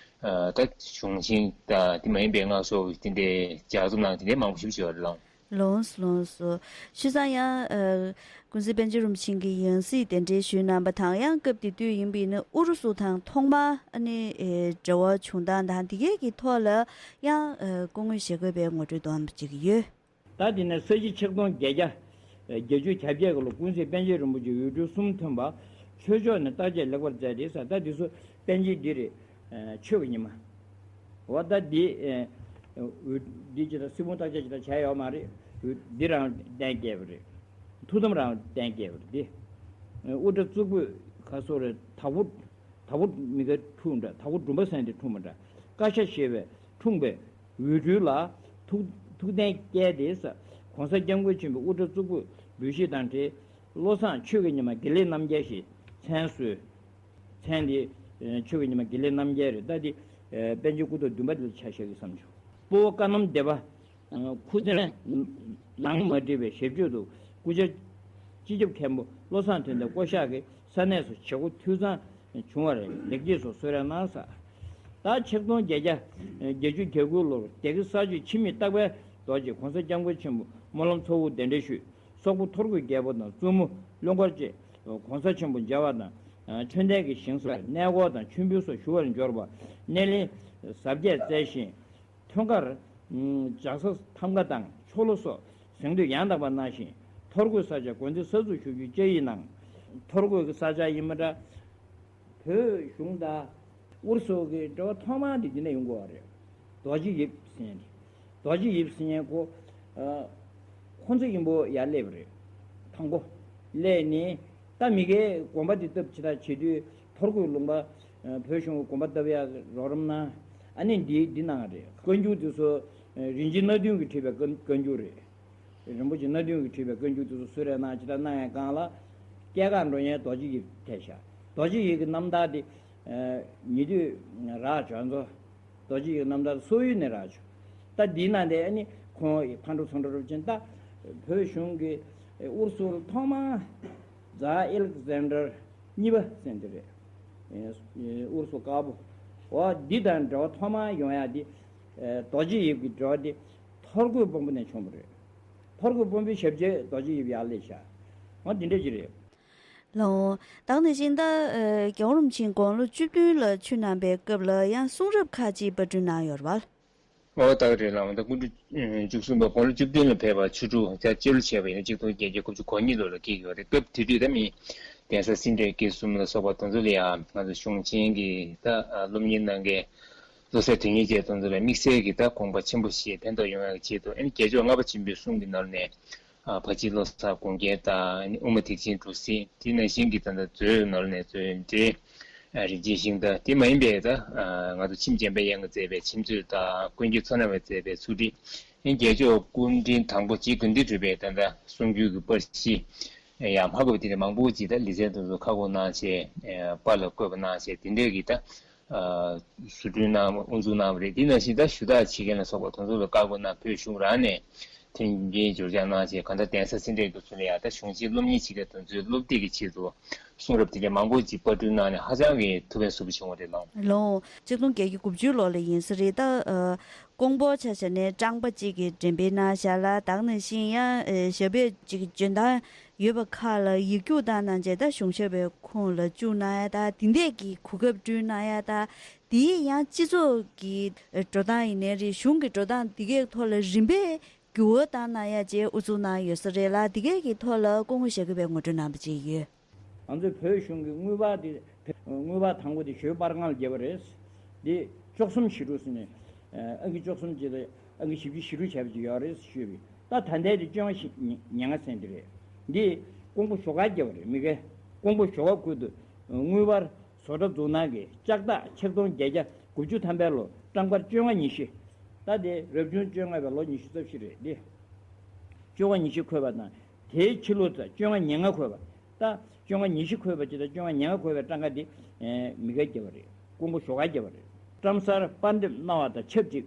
ད་གཞུང་ཆེན་དང་དེ་མ་ཡིན་པའི་སྔགས་སོགས་དེ་འདྲའི་ལྗགས་རྩོམ་གནང་དེ་འདྲའི་མང་པོ་ཞིག་ཡོད་རེད་ལགས། ལོངས་སུ་ལོངས་སུ། བྱས་ཙང་ཡང་ཨ་ཀུན་གཟིགས་པཎ་ཆེན་རིན་པོ་ཆེ་གི་ཡང་སྲིད་གདན་འདྲེན་ཞུས་གནང་པ་དང་ཡང་སྐབས་དེ་དུས་ཡིན་པས་ན་ཨུ་རུ་སུ་དང་ཐོག་མར་ཨ་ནི་ཨེ་འབྲེལ་བ་བྱུང་སྟངས་དང་དེ་གའི་གི་ཐོག་ལ་ཡང་ཨ་སྐུ་ངོ་ཞལ་དགོས་པའི་ངོ་སྤྲོད་དོན་པ་ཅིག་ཡོད། ད་དེ་ནས་ས་བྱི་ཆིག་སྟོང་བརྒྱད་བརྒྱ་བརྒྱད་ཅུ་གྱ་བརྒྱད་ཀྱི་ལོ་ཀུན་གཟིགས་པཎ་ཆེན་རིན་པོ་ཆེ་འོད་སྤྲུལ་གསུམ་ཐོན་པ་ཆོས་ཕྱོགས་ནས་བརྟག་དཔྱད་ལེགས་པར་མཛད་དེ་ས་ད་དེ་ཚོ་པཎ་ཆེན་འདི་རེད། ཆོས་ཀྱི་ཉི་མ། འོ་ད་འདི་འདི་ཅི་ད་སྲིད་སྤུངས་བརྟག་དཔྱད་ཅི་ད་བྱས་ཡོད་མ་རེད། འདི་རང་གཏན་འཁེལ་བ་རེད། ཐུགས་དམ་རང་གཏན་འཁེལ་བ་རེད་འདི། དབུ་སྐྲ་གཙུག་ཕུད་ག་སོ་རེད། དྭགས་པོ་དྭགས་པོ་མི་ག་འཁྲུངས་འདྲ། དྭགས་པོ་སྦྲུམ་པ་ཟེར་འདི་འཁྲུངས་པ་འདྲ། བཀའ་ཤག་ཞེས་པས་འཁྲུངས་པའི་འོད་སྤྲུལ་ལ་ཐུགས་ཐུགས་གཏན་བསྐྱལ་ཏེ་ས་གོང་ས་སྐྱབས་མགོན་ཆེན་པོའི་དབུ་སྐྲ་གཙུག་ཕུད་འབུལ་བཞེས་དང་འབྲེལ་བློ་བཟང་ཆོས་ཀྱི་ཉི་མ་དགེ་ལེགས་རྣམ་རྒྱལ་ཞེས་མཚན་གསོལ། མཚན་འདི་ཆོས་ཀྱི་ཉི་མ་དགེ་ལེགས་རྣམ་རྒྱལ་རེད། ད་འདི་པཎ་ཆེན་སྐུ་ཐོག་བདུན་པ་འདི་ལ་ཆ་བཞག་གི་བསམ་བྱུང་། སྤོ་བོ་བཀའ་གནམ་སྡེ་པ་ཁུ་ཚན་ལང་མ་བྲིས་པའི་ཞབས་ཕྱོགས་སུ་སྐུ་བཅར་སྤྱི་ཁྱབ་མཁན་པོ་བློ་བཟང་དོན་ལྡན་བསྐོ་གཞག་གིས་ས་གནས་སུ་བྱེད་སྒོ་འཐུས་ཚང་བྱུང་བར་ལེགས་སྐྱེས་སུ་གསོལ་རས་གནང་ས། ད་ཆིག་སྟོང་བརྒྱད་བརྒྱ་བརྒྱད་ཅུ་གྱ་དགུ་ལོར་སྡེ་དགེ་ས་ཆུ་འཆི་མེད་རྟག་པའི་རྡོ་རྗེ་གོང་ས་སྐྱབས་མགོན་ཆེན་པོ་སྨོན་ལམ་ཚོགས་དབུ་གདན་འདྲེན་ཞུས། སོག་པོ་ཐོར་གོས་རྒྱལ་པོ་དང་བཙུན་མོ་ཀླུ་མཁར་བཅས་གོང་ས་ཆེན་པོ་མཇལ་བ་དང་། ཆོས་ལྡན་གྱི་ཞིང་སར་གནས་སྐོར་དང་མཆོད་འབུལ་སོགས་ཞུ་བར་འབྱོར་བ། སྣེ་ལེན་གཟབ་རྒྱས་མཛད་ཞིང་། ཐོན་ཁར་ལྗགས་ས་ཐམ་ག་དང་ཆོ་ལོ་སོགས་གཟེངས་བསྟོད་ཡང་དག་པ་གནང་ཞིང་། ཐོར་གོས་ས་ཆ་དགོན་སྡེ་གསར་འཛུགས་ཞུ་རྒྱུའི་བཅའ་ཡིག་གནང་། ཐོར་གོས་ཀྱི་ས་ཆ་ཡིན་པ་འདྲ། བོད་གཞུང་དང་ཨུ་རུ་སུ་གི་འབྲེལ་བ་ཐོག་མ་དེ་འདི་ནས་ཡོང་དགོས་པ་རེད། རྡོ་རྗེ་ཡིབ་ཟེར་མཁན་དེ། རྡོ་རྗེ་ཡིབ་ཟེར་མཁན་ཁོ། ཨ། ཁོ་ཚོ་ཡིན་པོ་ཡར་སླེབས་པ་རེད། དང་པོ། སླེབས་ནས་ད་མི་སྒེར་དགོན་པ་འདི་བཏབ་ཅི་ད་བྱེད་དུས་ཐོར་གོས་ལུང་པ། ཨ། བོད་གཞུང་གི་དགོན་པ་བཏབ་ཡག་རོགས་རམ་གནང་། ཨ་ནི་འདི་འདི་གནང་བ་རེད། བཀའ་འགྱུར་འདི་ཚོ། ཨ། རིན་ཆེན་སྣ་བདུན་གྱིས་བྲིས་པའི་བཀའ་བཀའ་འགྱུར་རེད། རིན་པོ་ཆེ་སྣ་བདུན་གྱིས་བྲིས་པའི་བཀའ་འགྱུར་དེ་ཚོ་གསོལ་རས་གནང་ཅི་ལྟར་གནང་ཡས་སྒང་ལ། སྐྱེས་སྐར་འགྲོ་མཁན་རྡོ་རྗེ་ཡིབ་ཐེབས་ཤག་རྡོ་རྗེ་ཡིབ་ཀྱི་རྣམ་ཐར་དེ། ཨ། ཉེ་དུས་རག་བྱུང་ཚོ། རྡོ་རྗེ་ཡིབ་རྣམ་ཐར་སོག་ཡུལ་ནས་རག་བྱུང་། ད་འདིའི་ནང་དེ་ཨ་ནི་ཁོང་ཕར་འགྲོ་ཚུར་འགྲོ་རུབ་ཅིང་ད་བོད་གཞུང་གིས་ཨུ་རུ་སུར་ཐོག་མར་ཛ་ཨེ་ལེག་ཛན་ཌར་གཉིས་པ་ཟེར་འདི་རེད། ཨུ་རུ་སུ་དཀར་པོ། འོ་འདི་དང་འབྲེལ་བ་ཐོག་མར་ཡོང་ཡག་འདི། རྡོ་རྗེ་ཡིབ་ཀྱི་འབྲེལ་བ་འདི་ཐོར་གོས་དཔོན་པོ་ནས་བྱུང་བ་རེད། ཐོར་གོས་དཔོན་པོའི་ཞབས་རྗེས་རྡོ་རྗེ་ཡིབ་ཡར་སླེབས་ཤག་འོ་འདི་འདྲ་ཅིག་རེད། ལགས་འོང་། ད་ག་ནང་བཞིན་ད་ཨ་རྒྱལ་བ་རིན་པོ་ཆེ་དགུང་ལོ་བཅུ་བདུན་ལ་མཆོད་གནང་པའི་སྐབས་ལ་ཡང་གསུང་རབ་ཁག་ཅིག་པར་སྐྲུན་གནང་ཡོད་རེད་པ། ཨོ་ད་ག་རེད་ལགས་འོང་། ད་སྐུ་ཕྲེང་བཅུ་གསུམ་པ་དགུང་ལོ་བཅུ་བདུན་ལ་ཕེབས་པ་ཆུ་འབྲུག་ལྕགས་བྱི་ལོ་བྱས་པ་ཡིན་ན་གཅིག་སྟོང་བརྒྱད་བརྒྱ་དགུ་བཅུ་གོ་གཉིས་ལོ་ལ་སྐྱེས་ཡོད་རེད། སྐབས་དེ་དུས་ད་མི་གདན་ས་སེ་འབྲས་དགེ་གསུམ་ལ་སོགས་པ་དེ་ཚོ་ལ་ཡང་ང་ཚོ་གཞུང་ཆེན་གྱི་ད་སློབ་གཉེར་གནང་མཁན་བློ་གསལ་དོན་གཉེར་བཅས་དེ་ཚོ་ལ་དམིགས་བསལ་གྱི་ད་དགོངས་པ་ཆེན་པོ་བཞེས་ཕན་ཐོགས་ཡོང་ཡག་གི་ཆེད་དུ། ཨ་ནི་རྒྱལ་མཆོག་ལྔ་པ་ཆེན་པོའི་གསུང་གི་ནང་ནས་ཨ་ཕ་གཅིག་བློ་བཟང་དགོངས་རྒྱལ་དང་། ཨ་ནི་དབུ་མ་ཐེག་ཆེན་གྲུབ་གཟིགས། དེ་ནང་བཞིན་གྱི་ད་ལྟ་མཛོད་ནང་ནས་མཛོད་འགྲེལ། ཨ་རིན་ཆེན་ཤིང་རྟ། དེ་མ་ཡིན་པའི་ད་ཨ་ང་ཚོ་མཆིམས་ལྗོན་པ་གཡང་གིས་མཛད་པའི་མཆིམས་མཛོད་དང་། ཀུན་མཁྱེན་མཚོ་སྣ་བས་མཛད་པའི་མཚོ་བྲིས། ཨ་ནི་རྒྱལ་མཆོག་སྐུ་ཕྲེང་དང་པོ་རྗེ་དགེ་འདུན་གྲུབ་པའི་ད་ལྟ་གསུང་བརྒྱུད་ཀྱི་པར་གཞི་ཡང་མ་གོ་བ་དེ་འདྲ་མང་པོ་ཅིག་ད་ལེ་ཚན་དེ་ཚོ་ཁ་སྐོང་གནང་བྱས། ཨ་པར་ལ་བཀོད་པ་གནང་བྱས། དེ་འདྲའི་གི་ད་ཨ་བཟོ་སྐྲུན་གནང་། དབུ་འཛུགས་གནང་བ་རེད། དེ་ནང་བཞིན་ད་ཞུ་དག་བྱེད་མཁན་ལ་སོགས་པ་དེ་ཚོ་ལ་བཀའ་བསྒོ་གནང་། བོད་གཞུང་རང་ནས་མཐུན་རྐྱེན་སྦྱོར་རྒྱག་གནང་བྱས། གང་ལྟར་གདན་ས་སེ་འབྲས་དགེ་གསུམ་ལ་ཡང་ད་གཞུང་ཆེན་སློབ་གཉེར་བྱེད་མཁན་དེ་ཚོའི་སློབ་དེབ་ཀྱི་ཆེད་དུ་གསུང་རབ་དེ་འདྲ་མང་པོ་ཅིག་པར་སྐྲུན་གནང་ནས་ཧ་ཅང་གི་ཐུགས་ཕན་གསོས་པོ་བྱུང་བ་རེད་ལགས། ལགས་འོང་། གཅིག་སྟོང་བརྒྱད་བརྒྱ་དགུ་བཅུ་ལོ་ལ་ཡིན་ས་རེད། ད་ཨ་ཀོང་པོ་ཆ་བཞག་ནས་ཀྲང་པ་གཅིག་གིས་འགྲེམས་སྤེལ་གནང་བཞག་ལ། ད་ག་ནང་བཞིན་ཡང་ཨ་ཞབས་པད་ཅིག་འཇོན་ཐང་ཡོད་པ་ཁག་ལ་ཡིག་རྒྱུགས་བཏང་གནང་བྱས། ད་གཞུང་ཞབས་པའི་ཁོངས་ལ་བཅུག་གནང་ཡ། ད་དེ་འདྲས་ཀྱི་གོ་སྐབས་བསྐྲུན་གནང་ཡ། ད་དེའི་ཡང་སྤྱི་ཚོགས་ཀྱི་འགྲོ་སྟངས་ཡིན་ནའི་རེད། གཞུང་གི་འགྲོ་སྟངས་དེ་གའི་ཐོག་ལ་རིམ་པས་འགྱུར་བ་བཏང་གནང་ཡ་བཅས་དབུ་འཛུགས་གནང་ཡོད་ས་རེད་ལ། དེ་གའི་གི་ཐོག་ལ་སྐུ་ངོ་ཞྭ་སྒབ་པས་ངོ་སྤྲོད་གནང་བ་ཅིག་ཡོད། ང་ཚོའི་བོད་གཞུང་གི་དངུལ་འབར་དེ། དངུལ་འབར་དང་པོ་དེ་ཞོལ་པར་སྒང་ལ་བརྒྱབ་པ་རེད། དེ་བཅུ་གསུམ་བཞི་དྲུག་ཟེར་ནས། ཨང་ཀི་བཅུ་གསུམ་ཅིག་དང་ཨང་ཀི་བཞི་བཅུ་ཞེ་དྲུག་བྱས་པ་ཅིག་ཡོད་རེད་ཞུས་པས། ད་ད་ལྟའི་དེ་བཅོ་ལྔ་བཞི་ཉེར་ལྔ་ཟེར་དེ་རེད། འདི་ཀོང་པོ་ཞོགས་ཀ་བརྒྱབ་པ་རེད། མི་ཁའི་ཀོང་པོ་ཞོགས་ཀ་ཁུལ་དུ་དངུལ་འབར་བཟོ་གྲྭ་འཛུགས་གནང་གི་ལྕགས་ཐག་ཆིག་སྟོང་བརྒྱད་བརྒྱ་དགུ་བཅུ་ཐམ་པའི་ལོ་སྤྲང་པར་བཅོ་ལྔ་ཉི་ཤུ། ད་དེ་རབ་བྱུང་བཅོ་ལྔ་པའི་ལོ་ཉི་ཤུ་རྩ་བཞི་རེད། འདི་བཅོ་ལྔ་ཉི་ཤུ་འཁོད་པ་དང་། དེའི་ཕྱི་ལོ་ཙམ་བཅོ་ལྔ་ཉེར་ལྔ་འཁོད་པ། ད་བཅོ་ལྔ་ཉི་ཤུ་འཁོད་པ་ཅིག་དང་བཅོ་ལྔ་ཉེར་ལྔ་འཁོད་པའི་སྤྲང་ཀ་འདི་མི་ཁའི་བརྒྱབ་པ་རེད། ཀོང་པོ་ཞོགས་ཀ་བརྒྱབ་པ་རེད། ཀྲམ་སར་པར་འདེབས་གནང་བ་དང་ཆབས་ཅིག་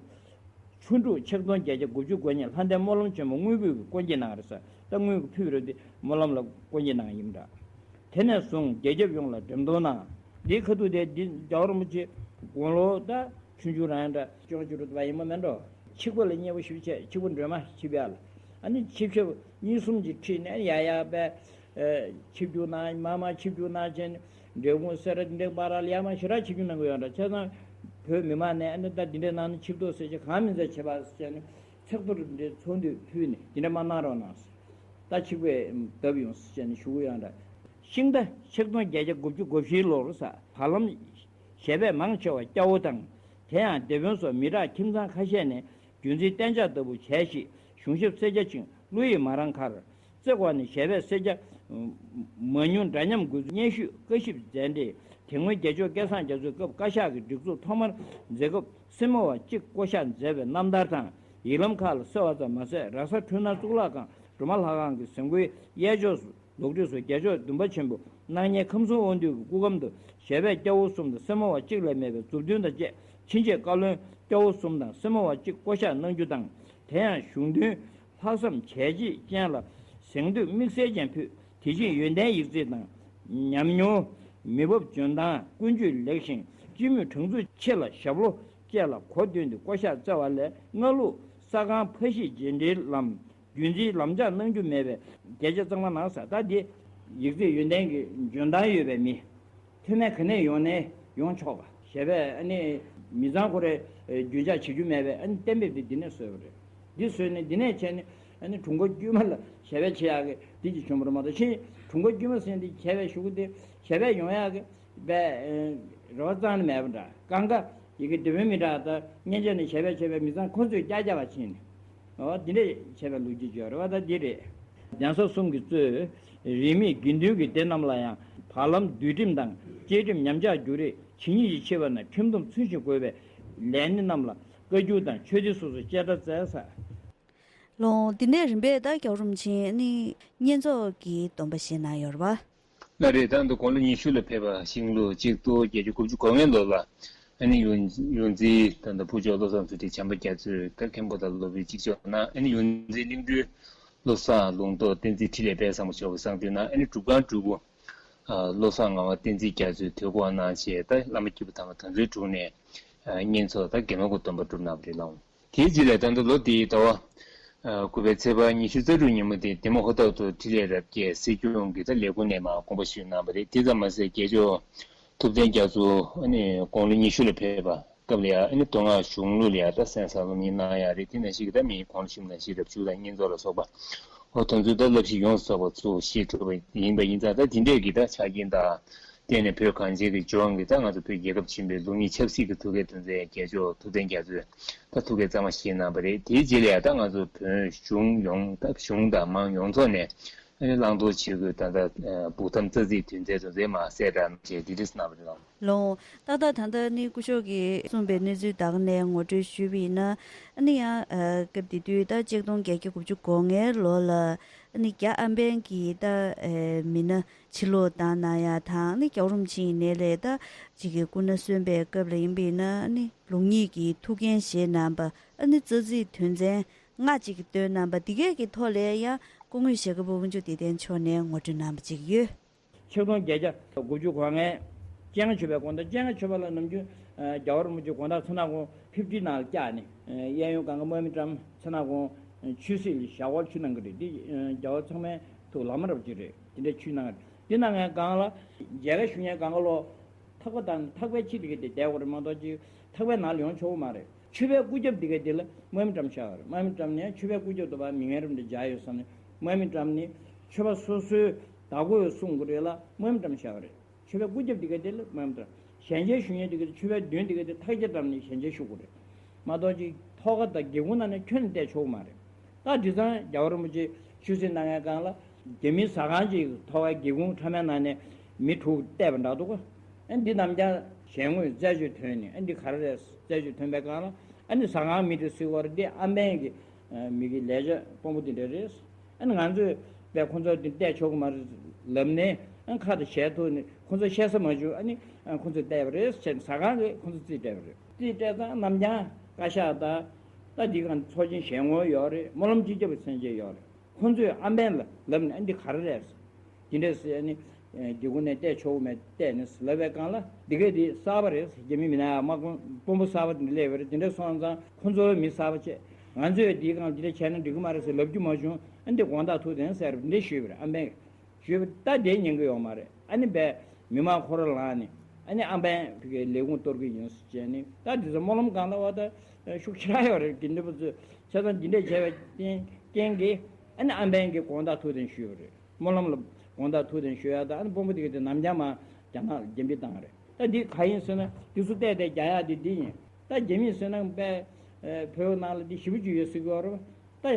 ཆུ་འབྲུག་ཆིག་སྟོང་བརྒྱད་བརྒྱ་དགུ་བཅུ་གོ་གཉིས་ལྷ་ལྡན་སྨོན་ལམ་ཆེན་མོ་དངུལ་ཕུད་ཀྱིས་སྐོར་སྐྱོད་གནང་རེད་ཟེར། ད་དངུལ་གྱི་ཕུད་རེད་དེ་སྨོན་ལམ་ལ་སྐོར་སྐྱོད་གནང་ཡིན་འདྲ། དེ་ནས་བཟུང་རྒྱ་ཁྱབ་ཡོངས་ལ་འགྲེམས་སྟོན་གནང་། འདིའི་ཁ་ཐུག་དེ་འདི་རྒྱལ་བ་རིན་པོ་ཆེ་དགུང་ལོ་ད་ཆུང་ཆུང་རང་འདྲ་བཅོ་ལྔ་བཅུ་དྲུག་ཙམ་ཡིན་པ་མེད་འགྲོ། ཆིབས་པ་ལ་མཉེས་པོ་ཞེ་པོ་བྱས། ཆིབས་པ་སྒྲོལ་མ་ཆིབས་ཡག་ལ། ཨ་ནི་ཆིབས་ཞབས་གཉིས་གསུམ་གྱིས་ཁྲིད་ནས་ཡ་ཡ་པས། ཨེ། ཆིབས་རྒྱུགས་གནང་། མར་མར་ཆིབས་རྒྱུགས་གནང་བྱས་ནས་འབྲས་སྤུངས་སེ་ར་འདི་འདྲའི་བར་ལ་ཡར་མར་ཞེ་དྲག་ཆིབས་རྒྱུགས་གནང་གི་ཡོད་འདྲ། བྱས་ཙང་བོད་མི་མང་ནས་ཨ་ནི་ད་འདི་འདྲའི་ནང་ནས་ཆིབས་ཐོག་ཟེར་བྱས་གང་མིན་ཚད་བྱེད་པ་ཟེར་བྱས་ནས་ཚེག་ཐོ་འདི་འདྲའི་ཚོགས་འདུས་ཕུལ་ནས་འདི་འདྲ་མར་གནང་རོགས་གནང་ཟེར། ད་ཆིབས་པས་བརྡབ་ཡོང་ཟེར་བྱས་ནས་ཞུ་གི་ཡོད་འདྲ། ཤིང་རྟ་ཆིག་སྟོང་བརྒྱད་བརྒྱ་དགུ་བཅུ་གོ་བཞིའི་ལོར་ས་བར་ལམ་ཞལ་པས་མང་ཆེ་བ་སྐྱ་བོ་དང་། དེ་ཡང་སྡེ་དཔོན་སོགས་མི་དྲག་ཁྱིམ་ཚང་ཁ་ཤས་ནས་བརྒྱུད་འཛིན་གཏན་འཇགས་ལྟ་བུ་བྱས་ཤིང་། གཞུང་ཞབས་སེར་སྐྱ་ཆིང་ཀླུ་ཡི་མ་རངས་ཁར། རྩེ་འགོ་ནས་ཞལ་པས་སེར་སྐྱ་མང་ཉུང་འདྲ་མཉམ་དགོས་ཚུལ་སྙན་ཞུ་བཀའ་ཞིབ་མཛད་འཕྲིན། དེ་སྔོན་རྒྱལ་མཆོག་སྐལ་བཟང་རྒྱ་མཚོའི་སྐབས་བཀའ་ཤག་གི་སྒྲིག་འཛུགས་ཐོག་མར་མཛད་སྐབས་སེར་མོ་བ་གཅིག་བསྐོ་གཞག་མཛད་པའི་རྣམ་ཐར་དང་། ཡིག་ལམ་ཁག་ལ་གསོལ་བ་ཙམ་མ་ཟད། ར་ས་འཕྲུལ་སྣང་གཙུག་ལག་ཁང་སྒྲོལ་མ་ལྷ་ཁང་གི་གཟིམ་སྒོའི་གཡས་ཕྱོགས་སུ། ལོགས་བྲིས་སུ་རྒྱལ་མཆོག་འདུན་པ་ཆེན་པོ་སྣང་བརྙན་ཁམས་གསུམ་དབང་འདུས་ཀྱི་སྐུ་ཁམས་དུ་ཞལ་པས་སྐྱ་བོ་གསུམ་དང་སེར་མོ་བ་གཅིག་ལས་མེད་པའི་མཛུབ་སྟོན་དང་བཅས་ཕྱིན་ཆད་བཀའ་བློན་སྐྱ་བོ་གསུམ་དང་སེར་མོ་བ་གཅིག་བསྐོ་གཞག་གནང་རྒྱུ་དང་། དེ་ཡང་གཞུང་དོན་ལྷག་བསམ་བྱས་རྗེས་ཅན་ལ་གཟེངས་བསྟོད་དམིགས་བསལ་ཅན་ཕུལ། དེ་བཞིན་ཡོན་ཏན་ཡིག་རྩིས་དང་ཉམས་མྱོང་། མི་བབ་འཇོན་ཐང་། ཀུན་སྤྱོད་ལེགས་ཤིང་སྤྱི་མོས་དྲང་ཚུགས་ཆེ་ལ་ཞབས་ལྷོ་བཅས་ལ་གོ་སྟོན་ཏེ་བསྐོ་གཞག་བསྩལ་བ་ལས་སྔ་ལུགས་ས་ཁང་ཕ་གཞིས་རྗེས་འབྲེལ་ལམ། རྒྱུན་འཛིན་ལམ་ལྕགས་གནང་རྒྱུ་མེད་པའི་སྐད་ཆ་གཙང་མ་གནང་ས། ད་འདི་ཡིག་རྩིས་ཡོན་ཏན་གྱི་འཇོན་ཐང་ཡོད་པའི་མི། མཐོ་དམན་ག་ནས་ཡོང་ནས་ཡོང་ཆོག་པ། ཞལ་པས་ཨ་ནི་མི་ཚང་ཁོ་རའི་རྒྱུན་ཆགས་བྱེད་རྒྱུ་མེད་པའི་ཨ་ནི་གཏན་འབེབས་དེ་འདི་ནས་བཟོས་པ་རེད། འདི་བཟོས་ནས་འདི་ནས་བྱས་ནས་ཨ་ནི་དྲུང་འཁོར་དཀྱུས་མ་ལ་ཞལ་པས་བྱེད་ཡག་གི་འདི་ཅིག་བྱུང་བ་རེད་མ་གཏོགས། ཕྱིན་དྲུང་འཁོར་དཀྱུས་མ་ཟེར་འདི་ཞལ་པས་ཞུ་གི་འདི་ཞལ་པས་ཡོང་ཡག་གི་པའི་རེ་བ་རྩ་ནས་མེད་པ་འདྲ། གང་ག་ཡི་གེ་འདི་བོད་མི་དྲག་དང་སྙན་ཆ་ནས་བྱས་པའི་བྱས་པའི་མི་ཚང་ཁོ་ཚོས་ཀྱག་ཀྱག་བྱས་ནས། འོ་འདི་འདྲས་བྱས་པའི་ལོ་རྒྱུས་ཡོད་རེད་བ། ད་འདི་རེད། གདན་ས་གསུམ་གྱིས་གཙོས་རིས་མེད་དགེ་འདུན་གྱི་སྡེ་རྣམས་ལ་ཡང་བར་ལམ་འདུལ་ཁྲིམས་དང་བཅའ་ཁྲིམས་ཉམས་ཆག་རྒྱུ་རེས་ཇི་སྙེད་ཅིག་མཆིས་པ་ན་ཁྲིམས་སྡོམ་ཚུལ་བཞིན་དགོས་པའི་ལས་སྣེ་རྣམས་ལ་བཀའ་བཀྱོན་དང་ཆོས་སྡེ་སོ་སོར་བཅད་ཁྲ་བསྩལ་ས། ལོ། འདི་ནས་རིམ་པས་ད་རྒྱལ་བ་རིན་པོ་ཆེ་ནི་བསྙེན་རྫོགས་ཀྱི་སྡོམ་པ་བཞེས་གནང་ཡོད་རེད་བ། ལགས་རེད། ད་ལྟ་དགུང་ལོ་ཉི་ཤུ་ལ་ཕེབས་པ་ཤིང་ལོ་གཅིག་སྟོང་བརྒྱད་བརྒྱ་དགུ་བཅུ་གོ་ལྔའི་ལོ་ལ། ཨ་ནི་ཡོངས་ཡོངས་འཛིན་ད་ལྟ་ཕུར་ལྕོག་བློ་བཟང་མཚོ་སྒྲོན་བྱམས་པ་རྒྱ་མཚོས་ད་མཁན་པོ་དང་སློབ་དཔོན་གཅིག་ལྕོགས་གནང་། ཨ་ནི་ཡོངས་འཛིན་གླིང་སྤྲུལ་བློ་བཟང་ལུང་རྟོགས་བསྟན་འཛིན་འཕྲིན་ལས་དཔལ་བཟང་པོ་མཆོག་གིས་གསང་འདུས་གནང་། ཨ་ནི་སྒྲུབ་ཁང་སྤྲུལ་སྐུ་ཨ་བློ་བཟང་ངག་དབང་བསྟན་འཛིན་རྒྱ་མཚོས་དུས་འཁོར་གནང་བྱས། ད་བླ་མ་བརྒྱུད་པ་དམ་པ་དེ་ཚོའི་དྲུང་ནས་ཨ་བསྙེན་རྫོགས་ད་དགེ་སློང་གི་སྡོམ་པ་བསྒྲུབས་གནང་བ་རེད་ལགས། དེའི་རྗེས་ལ་ད་ལྟ་ལོ་འདིའི་ཟླ་བ་ ཨ། དགུ་པའི་ཚེས་པ་ཉི་ཤུ་རྩ་དྲུག་ཉིན་མོ་དེ་འདི་མོ་ཧུར་ཐག་ཏུ་འཕྲིན་ལས་རབ་རྒྱས་སྲིད་སྐྱོང་གི་ད་ལས་ཁུངས་ནས་མར་དགོངས་པ་ཞུས་གནང་བ་རེད། དེ་ཙམ་མ་ཟད་རྒྱལ་མཆོག་ཐུབ་བསྟན་རྒྱ་མཚོ་ཨ་ནི་དགུང་ལོ་ཉི་ཤུ་ལ་ཕེབས་པ་སྐབས་ལ་ཡང་ཨ་ནི་མདོ་སྔགས་གཞུང་ལུགས་ལ་ཡང་ད་གསན་བསམ་གླེང་གནང་ཡག་རེད། དེ་ནང་བཞིན་གྱི་ད་མིའི་དགུང་ལོ་ཤི་བ་ནང་བཞིན་རབ་བྱུང་དང་བསྙེན་རྫོགས་ལ་སོགས་པ་འོ་དེ་ཚོའི་ད་བསླབ་གཞི་ཡོངས་སུ་རྫོགས་པ་ཚུར་ཤེས་ཐུབ་པ་ཡིན་པ་ཡིན་ཙང་། ད་དེ་འདྲས་ཀྱི་ད་ཆ་རྐྱེན་དང་བརྟེན་ནས་བོད་གངས་ཅན་གྱི་ལྗོངས་ཀྱི་ད་ང་ཚོ་བོད་རྒྱལ་ཁབ་ཆེན་པོའི་ལུགས་གཉིས་ཆབ་སྲིད་ཀྱི་ཐུགས་འགན་དོན་ཚན་རྒྱལ་མཆོག་ཐུབ་བསྟན་རྒྱ་མཚོས་ད་ཐུགས་འགན་གཙང་མ་བཞེས་གནང་བ་རེད། དེའི་རྗེས་ལ་ཡང་ད་ང་ཚོ་བོད་གཞུང་ཡོངས་ད་གཞུང་དང་མང་ཡོངས་རྫོགས་ནས་ཨ་ནི་བླང་དོར་བྱེད་དགོས། ད་ལྟ་ཨ་བོད་ཐམ་རྩ་ཚིག་དོན་ཚན་དོན་ཚན་མ་གསལ་བསྒྲགས་བྱས་འདི་འདྲས་གནང་བ་རེད། ལགས་ལགས་འོང་། ཏག་ཏག་ད་ལྟ་ནི་སྐུ་ཞབས་ཀྱིས་གསུངས་པའི་གནས་ཚུལ་དག་ནས་ངོ་སྤྲོད་ཞུས་པ་ཡིན་ན། ཨ་ནི་ཡང་ཨ་སྐབས་དེ་དུས་ད་ཆིག་སྟོང་བརྒྱད་བརྒྱ་དགུ་བཅུ་གོ་ལྔའི་ལོ་ལ་ཨ་ནི་རྒྱ་ཨམ་བན་གྱི་ད་ཨ་མི་སྣ་ཕྱིར་ལོག་བཏང་གནང་ཡག་དང་། ཨ་ནི་རྒྱལ་བ་རིན་པོ་ཆེ་ཡིན་ནའི་ལས་ད་ཅིག་གི་སྐུ་ན་གསོན་པའི་སྐབས་ལ་ཡིན་པ་ཡིན་ན་ཨ་ནི་ལུགས་གཉིས་ཀྱི་ཐུགས་འགན་བཞེས་གནང་བ། ཨ་ནི་རྩ་ཚིག་དོན་ཚན་ལྔ་ཅིག་གི་བཏོན་གནང་བ་འདི་གས་ཀྱི་ཐོག་ལ་ཡང་སྐུ་ངོ་ཞྭ་སྒབ་པ་དབང་ཕྱུག་བདེ་ལྡན་མཆོག་ནས་ངོ་སྤྲོད་གནང་བ་ཅིག་ཡོད། ཆིག་སྟོང་བརྒྱད་བརྒྱ་དགུ་བཅུ་གོ་ལྔའི་སྤྱན་སྔ་ཆོས་པའི་དགོང་དག། སྤྱན་སྔ་ཆོས་པ་ལ་ནམ་རྒྱུན་ཨ་རྒྱལ་བ་རིན་པོ་ཆེ་དགོང་དག་མཚོ་སྣ་དགོན་ཕིབ་ཏི་ནང་ལ་བཅར་ནས་ཨ་གཡས་གཡོན་སྒང་ག་དམག་མི་བཀྲམ། མཚོ་སྣ་དགོན་ཆོས་སྲིད་ལ་ཞབས་འཁོར་ཞུ་གནང་གི་རེད། འདི་ཨ་རྒྱལ་བ་ཚང་མའི་ཐུགས་ལ་མ་རབ་ཅིག་རེད། དེ་འདྲའི་ཆོས་གནང་གི་རེད། དེ་གནང་མཁན་སྒང་ལ་མཇལ་ཁ་ཞུ་མཁན་སྒང་ག་ལོ། ཐག་པ་དང་ཐག་པའི་ཕྱི་དེ་ག་དེ་བསྡད་དགོས་རེད་མ་གཏོགས་ཅིག་ཐག་པའི་ནང་ལ་ཡོང་ཆོག་གི་མ་རེད། ཆོས་པའི་སྐུ་རྒྱབ་དེ་ག་དེ་ལ་དམག་མི་བཀྲམ་བཞག་ཡོད་རེད། དམག་མི་བཀྲམ་ནས་ཆོས་པའི་སྐུ་རྒྱབ་དུ་བ་མི་ངན་རུ་འདྲ་བཞག་ཡོད་བསམ་ནས་དམག་མི་བཀྲམ་ནས་ཆོས་པ་སོ་སོའི་བདག་པོ་ཡོད་གསུང་དགོས་རེད་ལ་དམག་མི་བཀྲམ་བཞག་ཡོད་རེད། ཆོས་པའི་སྐུ་རྒྱབ་དེ་ག་དེ་ལ་དམག་མི་བཀྲམ། ཞལ་མཇལ་ཞུ་མཁན་དེ་ག་དེ་ཆོས་པའི་མདུན་དེ་ག་དེ་ཐག་བཅད་བཀྲམ་ནས་ཞལ་མཇལ་ཞུ་དགོས་རེད་མ་གཏོགས་ཅིག་ཐོག་ཁ་དང་སྒེའུ་ཁུང་ནང་ནས་ཁྱོན་ནས་བལྟས་ཆོག་གི་མ་རེད། ད་དེང་སང་རྒྱལ་བ་རིན་པོ་ཆེ་ཆོས་སྲིད་གནང་མཁན་སྒང་ལ་རྒྱ་མིའི་ཟ་ཁང་ཅིག་ཐོག་ཁའི་སྒེའུ་ཁུང་ཕྲ་མའི་ནང་ནས་མི་དྲུག་བལྟས་པ་འདྲ་འདུག་ག་ཨ་འདི་རྣམས་ཀྱང་ཞལ་ངོས་རྩད་གཅོད་ཐོན་ནས། ཨ་འདི་ག་རེ་རེད་རྩད་གཅོད་ཐོན་པའི་སྒང་ལ་ཨ་ནི་ཟ་ཁང་མི་དེ་གཟིགས་པར་འདི་ཨམ་བན་གྱི་མི་གི་ལས་བྱ་དཔོན་པོ་དེ་འདྲ་རེད། ཨ་ནི་ང་ཚོས་པས་ཁོང་ཚོ་འདི་བལྟས་ཆོག་གི་མ་རེད་ལབ་ནས་ཨ་ཁ་དང་ཞལ་ཐུག་ནས་ཁོང་ཚོ་བཤད་ས་མ་བྱུང་། ཨ་ནི་ཨ་ཁོང་ཚོས་བལྟས་པ་རེད་ཟེར་ནས་ཟ་ཁང་གིས་ཁོང་ཚོ་རྩིས་སྤྲད་པ་རེད། རྩིས་སྤྲད་ཙང་རྣམས་ཀྱང་བཀའ་ཤག་དང་ད་འདི་གང་ཚོགས་ཆེན་ཞལ་ངོ་ཡོད་རེད། སྨོན་ལམ་སྤྱི་ཁྱབ་ཀྱི་མཚན་བཅས་ཡོད་རེད། ཁོང་ཚོས་ཨམ་བན་ལ་ལབ་ནས་ཨ་འདི་ག་རེ་རེད་ཟེར། འདི་འདྲས་ཟེར་ཨ་ནི་སྒེའུ་ཁུང་ནས་བལྟས་ཆོག་གི་མེད་བལྟས་ནས་ལབ་པའི་སྒང་ལ་འདི་གས་འདི་གསར་པ་རེད་ཟེར། རྒྱ་མི་མི་སྣ་དམག་དཔོན་དཔོན་པོ་གསར་པ་འདི་སླེབས་པ་རེད། འདི་འདྲས་སོང་ཙང་ཁོང་ཚོའི་མི་གསར་པ་བྱས། ང་ཚོས་འདིའི་སྒང་འདི་འདྲས་བྱས་ན་འགྲིག་གི་མ་རེད་ཟེར་ལབ་རྒྱུ་མ་བྱུང་། ཨ་འདི་དགོངས་དག་ཐུགས་བདེན་ཟེར་འདི་འདྲས་ཞུས་པ་རེད། ཨམ་བན་ཞུས་པ་ད་དེ་ཉན་གི་ཡོད་མ་རེད། ཨ་ནི་བས་མི་མང་ཁོ་ར་ལངས་ནས་ཨ་ནི་ཨམ་བན་ཕ་གིའི་ལས་ཁུངས་གཏོར་གི་ཡིན་ཟེར་བྱས་ནས། ད་འདི་ཚོ་སྨོན་ལམ་སྒང་ལ་བ་ད་ཤུགས་ཆེ་ར་ཡོད་རེད། དགེ་འདུན་པ་ཚོས་བྱས་ཙང་འདི་འདྲས་བྱས་པའི་རྐྱེན་རྐྱེན་གྱིས་ཨ་ནི་ཨམ་བན་གྱིས་དགོངས་དག་ཐུགས་བདེན་ཞུས་པ་རེད། སྨོན་ལམ་ལ་དགོངས་དག་ཐུགས་བདེན་ཞུ་ཡག་ད་ཨ་ནི་དཔོན་པོ་དེ་ག་དེ་ནམ་རྒྱང་མ་རྒྱ་ནག་ལ་རྒྱ་འབུད་བཏང་བ་རེད། ད་འདི་ག་ཡིན་ཟེར་ན་འདི་ཚོ་བལྟས་བལྟས་རྒྱག་ཡག་འདི་འདི་ཡིན། ད་རྒྱ་མིས་ཟེར་ན་དཔེ་བོད་ནང་ལ་འདི་ཞེ་པོ་ཅིག་ཡོད་ཟེར་གི་ཡོད་རེད། ད་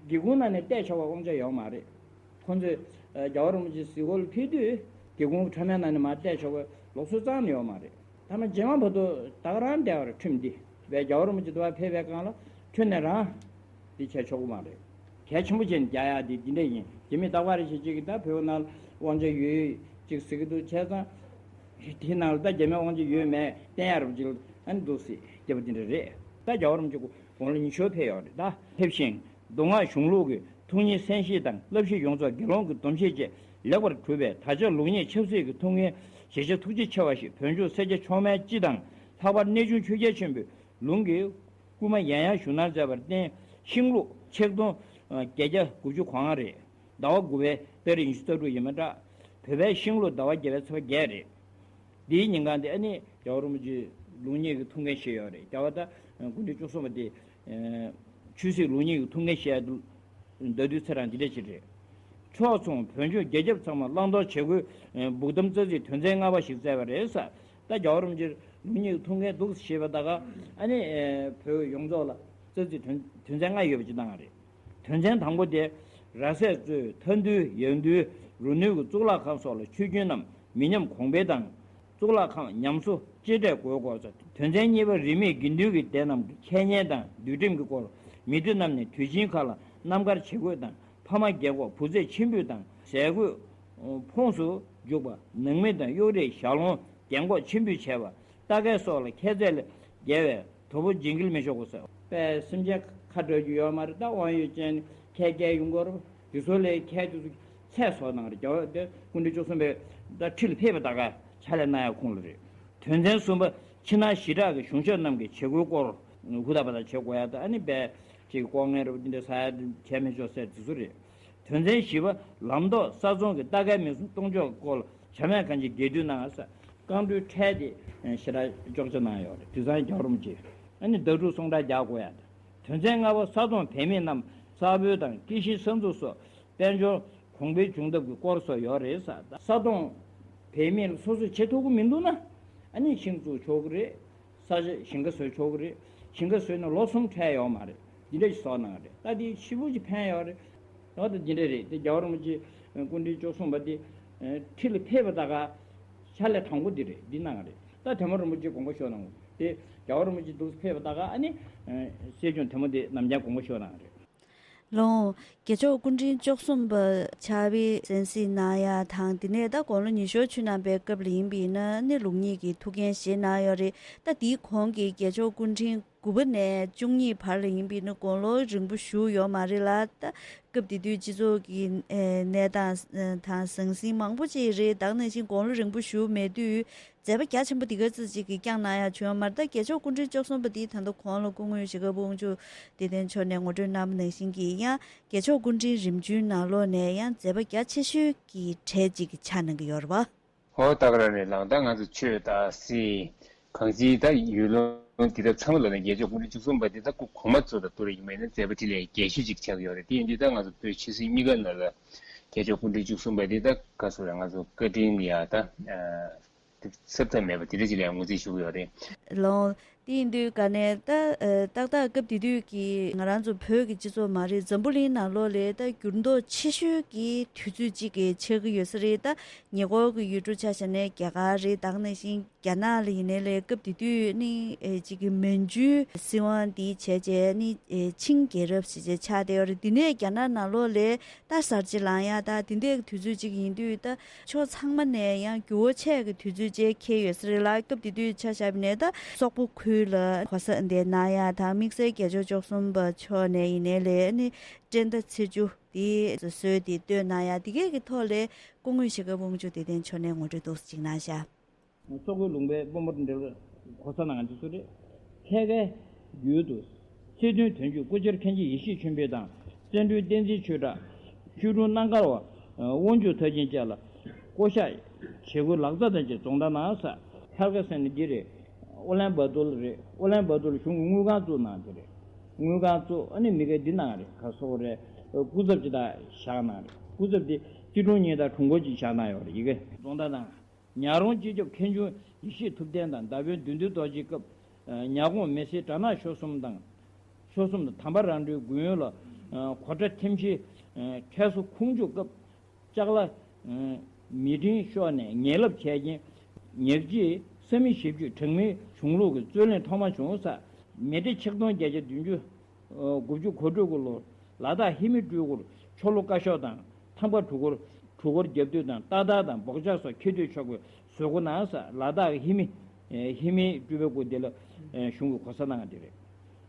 སྒེའུ་ཁུང་ནང་ནས་བལྟས་ཆོག་པའི་དབང་ཆ་ཡོད་མ་རེད། ཁོང་ཚོས་ཨ་རྒྱལ་བ་རིན་པོ་ཆེ་གཟིགས་སྐོར་ལ་ཕེབས་དུས་སྒེའུ་ཁུང་ཕྲ་མའི་ནང་ནས་མར་བལྟས་ཆོག་པའི་ལུགས་སྲོལ་རྩ་ནས་ཡོད་མ་རེད། ཐ་མ་རྗེས་མ་བར་དུ་ད་ག་རང་བསྡད་པ་རེད། ཁྲིམས་འདི་བས་རྒྱལ་བ་རིན་པོ་ཆེ་འདི་བར་ཕེབས་པའི་སྒང་ལ་ཁྱོན་ནས་རང་འདི་བྱས་ཆོག་གི་མ་རེད། གལ་ཆེན་པོ་བྱས་ནས་རྒྱག་ཡག་འདི་འདི་འདྲ་ཡིན། རྒྱ་མི་རྟག་པར་ཞིག་ཅིག་གིས་ད་བོད་ནང་དབང་ཆ་ཡོད་ཅིག་ཟེར་གི་འདུག་བྱས་ཙང་དེའི་ནང་ལ་ད་རྒྱ་མིའི་དབང་ཆ་ཡོད་མེད་བསྟན་ཡག་རབ་ཅིག་ཨ་ནི་འདུག་སེ་རྒྱབ་པ་འདི་འདྲ་རེད། ད་རྒྱལ་བ་རིན་པོ་ཆེ་དགུང་ལོ་ཉི་ཤུ་ཕེབས་ཡོད་རེད། ད་ཕེབས་ཤིང་མདོ་སྔགས་གཞུང་ལུགས་ཀྱི་ཐུགས་ཉིད་གསན་བཞེས་དང་བསླབ་གཞི་ཡོངས་རྫོགས་དགེ་སློང་གི་སྡོམ་བཞེས་བཅས་ལེགས་པར་གྲུབ་པས། ད་ཆ་ལུགས་གཉིས་ཆབ་སྲིད་ཀྱི་ཐུགས་འགན་བཞེས་བྱ་ཐུགས་རྗེ་ཆེ་བ་ཞིག་བོད་ལྗོངས་སེར་སྐྱ་མཆོག་དམན་སྤྱི་དང་ལྷག་པར་གནས་ཆུང་ཆོས་རྒྱལ་ཆེན་པོའི་ལུང་གིས་སྐུལ་མ་ཡང་ཡང་ཞུ་གནང་མཛད་པར་བརྟེན་ཤིང་ལུག་ཆིག་སྟོང་བརྒྱད་བརྒྱ་དགུ་བཅུ་གོ་ལྔ་རེད། ཟླ་བ་དགུ་པའི་ཏ་རིག་ཉི་ཤུ་རྩ་དྲུག་ཡིན་པ་འདྲ། བོད་པའི་ཤིང་ལུག་ཟླ་བ་བརྒྱད་པའི་ཚེས་པ་བརྒྱད་རེད། འདིའི་ཉིན་གང་དེ་ཨ་ནི་རྒྱལ་བ་རིན་པོ་ཆེ་ལུགས་གཉིས་ཀྱི་ཐུགས་འགན་བཞེས་ཡོད་རེད། རྒྱལ་བ་ད་སྐུ་ཕྲེང་བཅུ་གསུམ་པ་དེ་ཆོས་སྲིད་ལུགས་གཉིས་ཀྱི་ཐུགས་འགན་བཞེས་ཡ་དུ་ཟླ་དུས་ཚེ་རང་འདི་འདྲ་ཅིག་རེད། ཕྱོགས་མཚུངས་བོད་ལྗོངས་རྒྱ་ཁྱབ་ཚང་མ་བླང་དོར་བྱེད་དགོས། ཕུགས་བསམ་རྩ་ཚིག་དོན་ཚན་ལྔ་པ་ཞིག་བསྩལ་བ་རེད་ས། ད་རྒྱལ་བ་རིན་པོ་ཆེ་ལུགས་གཉིས་ཀྱི་ཐུགས་འགན་འདུག་ཞེས་པ་ད་ག་ཨ་ནི་བོད་ཡོངས་རྫོགས་ལ་རྩ་ཚིག་དོན་དོན་ཚན་ལྔ་ཡོད་པ་ཅིག་གནང་བ་རེད། དོན་ཚན་དང་པོ་དེ་ར་སྲས་གཙོས་མཐའ་འདུལ་ཡང་འདུལ་རུ་ནུས་ཀྱི་གཙུག་ལག་ཁང་སོགས་ལ་ཆོས་རྒྱུན་རྣམས་མི་ཉམས་གོང་འཕེལ་དང་། གཙུག་ལག་ཁང་ཉམས་གསོ་གཅེས་སྤྲས་དགོས་སྐོར་སོགས། དོན་ཚན་གཉིས་པ་རིས་མེད་དགེ་འདུན་གྱི་སྡེ་རྣམས་ཀྱི་འཆད་ཉན་དང་འདུལ་ཁྲིམས་ཀྱི་སྐོར། མི་སྡེ་རྣམས་ནས་དུས་ཆེན་ཁག་ལ་རྣམ་དཀར་བྱེད་དགོས་དང་། ཕ་མ་རྒན་གོག་བུ་ཚ་ཆེན་པོ་དང་ཟས་གོས་ཕོངས་སུ་འཇུག་པ། ནང་མི་དང་གཡོག་རིགས་ཞལ་ལུང་རྒན་གོག་ཆེན་པོས་བྱས་པ། རྟ་སྐད་སོགས་ལ་ཁྱད་ཚད་ལས་བརྒལ་བའི་དོ་པོ་བྱིན་གྱིས་མི་ཆོག་གོ་ཟེར། པས་སེམས་ཅན་ཁ་འདྲ་རྒྱུ་ཡོད་མ་རེད། ད་དབང་ཡོད་ཅན་ཁས་བཀལ་ཡོང་གི་རེད། དེ་ཚོ་ལས་ཁས་དེ་ཚོ་ཚད་བཟོ་གནང་རེད། རྒྱལ་བ་དེ་སྐུ་ཕྲེང་བཅུ་གསུམ་པའི་ད་ཁྲི་ལ་ཕེབས་པ་ད་ག་ཕྱག་ལས་གནང་ཡག་ཁོང་ལ་རེད། དོན་ཚན་གསུམ་པ་ཕྱི་ནང་ཞི་དྲག་གི་གཞུང་ཞབས་རྣམས་ཀྱི་བྱེད་སྒོའི་སྐོར་ཧུར་ཐག་པ་དང་བྱེད་དགོས་ཡ་ད་ཨ་ནི་པས་ ཅིག་ལྐོག་རྔན་རོབ་འདི་འདྲ་ཟ་ཡ་བྱས་མི་ཆོག་ཟེར་དེ་ཚོ་རེད། དོན་ཚན་བཞི་པ་ལམ་ཐོག་ས་ཚོང་གི་ལྟ་སྐལ་མི་སྲུང་གཏོང་ཕྱོགས་སྐོར་ལ་བྱ་སྨན་ཁང་གི་འགལ་འདུ་གནང་ས་རྐང་འགྲོའི་ཁྲལ་དེ་ཞེ་དྲག་གཅོག་ཆ་གནང་ཡོད་རེད། དེང་སང་རྒྱལ་བ་རིན་པོ་ཆེ་ཨ་ནི་ཟླ་དྲུག་གསུང་གྲོས་རྒྱག་དགོས་ཡ་དང་། དོན་ཚན་ལྔ་པ་ས་དོང་བེད་མེད་རྣམས་ས་བོན་དང་སྐྱེ་ཤིང་ས་འཛུགས་སོགས་དཔལ་འབྱོར་གོང་འཕེལ་བྱུང་ཐབས་ཀྱི་སྐོར་སོགས་ཡོད་རེད་ས། ས་དོང་བེད་མེད་ལ་སོ་སོས་བྱེད་ཐུབ་ཀྱི་མི་འདུག་ན་ཨ་ནི་ཤིང་བཙུགས་ཆོག་གི་རེད། ས་ཆ་ཞིང་ཁ་བཟོས་ཆོག་གི་རེད། ཞིང་ཁ་བཟོས་ན་ལོ་གསུམ་ཁྲལ་ཡོད་མ་རེད། འདི་འདྲ་ཞིག་བཟོ་གནང་གི་རེད། ད་འདི་ཞེ་པོ་ཅིག་ཕན་ཡོད་རེད། འོ་ད་འདི་འདྲ་རེད། དེ་རྒྱལ་བ་རིན་པོ་ཆེ་སྐུ་ཕྲེང་བཅུ་གསུམ་པ་འདི་ཁྲི་ལ་ཕེབས་པ་ད་ག་ཕྱག་ལས་དང་པོ་འདི་རེད། འདི་གནང་གི་རེད། ད་དེ་མོ་རིན་པོ་ཆེ་དགོངས་པ་ཞུ་གནང་དེ་རྒྱལ་བ་རིན་པོ་ཆེ་འདུག་ཕེབས་པ་ད་ག་ཨ་ནི་སྲིད་སྐྱོང་དེ་མོ་འདི་ནམ་རྒྱུན་དགོངས་པ་ཞུ་གནང་གི་རེད། ལོ། རྒྱལ་མཆོག་སྐུ་ཕྲེང་བཅུ་གསུམ་པ་ཕྱག་དབང་གསན་གཟིགས་གནང་ཡ་དང་དེ་ནས་ད་དགུང་ལོ་ཉི་ཤུ་བཅུ་རྣམ་པའི་སྐབས་ལ་ཡིན་པ་ཡིན་ན་ནི་ལུགས་གཉིས་ཀྱི་ཐུགས་འགན་བཞེས་གནང་ཡོད་རེད། ད་དེའི་གོང་གི་རྒྱལ་མཆོག་སྐུ་ཕྲེང་དགུ་པ་ནས་བཅུ་གཉིས་བར་ལ་ཡིན་པ་ཡིན་ན་དགུང་ལོ་རིང་པོ་བཞུགས་ཡོད་མ་རེད་ལ། ད་སྐབས་དེ་དུས་སྤྱི་ཚོགས་ཀྱི་གནས་སྟངས་དང་ཟང་ཟིང་མང་པོ་ཅིག་རེད། ད་ག་ནང་བཞིན་དགུང་ལོ་རིང་པོ་བཞུགས་མེད་དུས། མཛད་པ་རྒྱ་ཆེན་པོ་འདི་ག་ཙམ་ཅིག་གིས་བསྐྱངས་གནང་ཡ་བྱུང་ཡོད་མ་རེད། ད་རྒྱལ་མཆོག་སྐུ་ཕྲེང་བཅུ་གསུམ་པ་འདིས་ད་ལྟ་གོང་ལ་སྐུ་ངོ་ཞྭ་སྒབ་དབང་ཕྱུག་བདེ་ལྡན་མཆོག་ནས་ངོ་སྤྲོད་གནང་བ་ནང་བཞིན་གྱི་ཡང་རྒྱལ་མཆོག་སྐུ་ཕྲེང་རིམ་བྱོན་ནང་ལོགས་ནས་ཡང་མཛད་པ་རྒྱ་ཆེ་ཤོས་ཀྱི་གྲས་ཅིག་ཆགས་གནང་གི་ཡོད་རེད་བ། ཧོ་ཏག་ར་རེད་ལགས། ད་ང་ཚོ་ཆོས་དང་སྲིད་གང་ཅིའི་ད་ཡུལ་ལུང་འདི་དག་ཚང་མ་ལ་ནས་རྒྱལ་མཆོག་སྐུ་ཕྲེང་བཅུ་གསུམ་པ་འདི་ད་སྐུ་གོང་མ་ཚོ་དང་བསྡུར་ཡིན་པ་ཡིན་ན་མཛད་པ་འཕྲིན་ལས་རྒྱས་ཤོས་ཅིག་ཆགས་ཀྱི་ཡོད་རེད། དེ་ཡིན་དུས་ད་ང་ཚོ་བོད་ཆོས་སྲིད་གཉིས་ཀ་ནང་ལ་རྒྱལ་མཆོག་སྐུ་ཕྲེང་བཅུ་གསུམ་པ་འདི་ད་ག་ཚོད་རེད། ང་ཚོ་བཀའ་དྲིན་ཡ་ད་ཨ་ཚབ་ཚབ་མེད་པ་དེ་འདྲ་ཅིག་ལ་ངོས་འཛིན་ཞུ་གི་ཡོད་རེད། ལོང་། དེ་ཡིན་དུས་ག་ནས་ད་ཨ་ཏག་ཏག་སྐབས་དེ་དུས་ཀྱི་ང་རང་ཚོ་བོད་ཀྱི་སྤྱི་ཚོགས་མ་རེད། འཛམ་བུ་གླིང་ནང་ལོགས་ལ་ད་འགྱུར་ལྡོག་ཆེ་ཤོས་ཀྱི་དུས་ཚོད་ཅིག་གི་ཆགས་ཀྱི་ཡོད་ས་རེད། ད་ཉེ་འཁོར་གྱི་ཡུལ་གྲུ་ཆ་བཞག་ནས་རྒྱ་གར་རེད། ད་ག་ནང་བཞིན་རྒྱ་ནག་ལ་ཡིན་ནའི་ལས་སྐབས་དེ་དུས་ནི་ཨེ་ཅིག་གི་མན་ཇུའི་སྲིད་དབང་འདི་བྱས་རྗེས་ནི་ཨེ་ཆིང་རྒྱལ་རབས་ཞེས་བྱས་ཆགས་བསྡད་ཡོད་རེད། འདི་ནས་རྒྱ་ནག་ནང་ལོགས་ལ་ད་གསར་བརྗེ་ལངས་ཡ་ད་དེ་འདྲའི་དུས་ཚོད་ཅིག་ཡིན་དུས་ད་ཕྱོགས་ཚང་མ་ནས་ཡང་འགྱུར་བ་ཆེ་གི་དུས་ཚོད་ཅིག་འཁེལ་ཡོད་ས་རེད་ལ། སྐབས་དེ་དུས་ཆ་བཞག་པ་ནས་ད་སོག་པོ་ཁུལ་ལ་གོ་ས་འདི་གནང་ཡ་དང་དམིགས་བསལ་རྒྱལ་མཆོག་བཅུ་གསུམ་པ་མཆོག་ནས་ཡིན་ནའི་ལས་ནི་སྤྲན་ཟླ་ཚེ་བཅུ་དེ་སྲོལ་དེ་གཏོད་གནང་ཡ་དེ་གས་ཀྱི་ཐོག་ལས་སྐུ་ངོ་ཞྭ་སྒབ་དབང་ཕྱུག་བདེ་ལྡན་མཆོག་ནས་ངོ་སྤྲོད་ཏོག་ཙམ་ཅིག་གནང་ཤག་སོག་པོའི་ལུང་པའི་དཔོན་པོར་འབྲེལ་གོ་ས་གནང་འདི་ཚོ་རེད། ཐད་ཀའི་རྒྱུད་དུ་སྲིད་དོན་དོན་བརྒྱུད་སྐུ་བཅར་མཁན་ཆེན་ཡེ་ཤེས་ཆོས་འཕེལ་དང་། བརྩོན་འགྲུས་བསྟན་འཛིན་ཆོས་གྲགས། ཆོས་དྲུང་སྣ་དཀར་བ། དབང་ཕྱུག་མཐར་ཕྱིན་བཅས་ལ་བསྐོ་བཞག་བྱེད་དགོས་ལག་བརྡ་དང་བཅས་རྫོང་བརྡ་གནང་ས། ཐད་ཀ་ཟེར་ནི་འདི་རེད། ཨོ་ལན་བ་ཏུལ་རེད། ཨོ་ལན་བ་ཏུལ་གཞུང་གི་དངུལ་ཁང་བཙུགས་གནང་འདི་རེད། དངུལ་ཁང་བཙུགས་ཨ་ནི་མི་སྒེར་འདི་གནང་རེད། ག་སོག་རེད། སྐུ་ཚབ་ཅིག་ད་བཞག་གནང་རེད། སྐུ་ཚབ་འདི་རྩིས་དྲུང་གཉིས་དང་དྲུང་འཁོར་ཅིག་བཞག་གནང་ཡོད་རེད། ཡི་གེ་རྫོང་བརྡ་གནང་། ཉག་རོང་སྤྱི་ཁྱབ་མཁན་ཆུང་ཡེ་ཤེས་ཐུབ་བསྟན་དང་མདའ་དཔོན་བདུད་འདུལ་རྡོ་རྗེའི་སྐབས། ཉག་གོང་མེ་སྲེག་དགྲ་ནག་ཤོར་གསུམ་དང་། ཤོར་གསུམ་དང་དམ་པ་རང་གྲོལ་དགུན་ལ། གོ་ཁྲ་ཐེམ་ཤེས། ཁྲལ་སོ་ཁུང་བཅུག་སྐབས། ལྕགས་ལ། མི་ཏྲིན་ཤོར་ནས་ངན་ལབ་བྱས་རྐྱེན། ཉག་གཅིག་ས་མི་བཞི་བཅུ་གྲངས་མེད་བྱུང་ལུགས་ཀྱི་རྩོད་གླེང་ཐོག་མ་བྱུང་ས། མེ་ཏྲི་ཆིག་སྟོང་བརྒྱད་བརྒྱ་བདུན་ཅུ། དགུ་བཅུ་གོ་དྲུག་གི་ལོར་ལ་དྭགས་ཧི་མི་སྤྲུལ་སྐུར་ཆོ་ལོ་བཀའ་ཤོག་དང་ཐང་པ་གྲུ་སྐོར་གྲུ་སྐོར་རྒྱབ་དུས་དང་ཏག་ཏག་དང་སྦོ་ལྕག་སོགས་འཁྱེར་སྡོད་ཆོག་པའི་བཟོ་བཀོད་གནང་ས། ལ་དྭགས་ཧི་མི་ཧི་མི་སྤྲུལ་པའི་སྐུ་དེ་ལ་གཞུང་གི་གོ་ས་གནང་བ་དེ་རེད།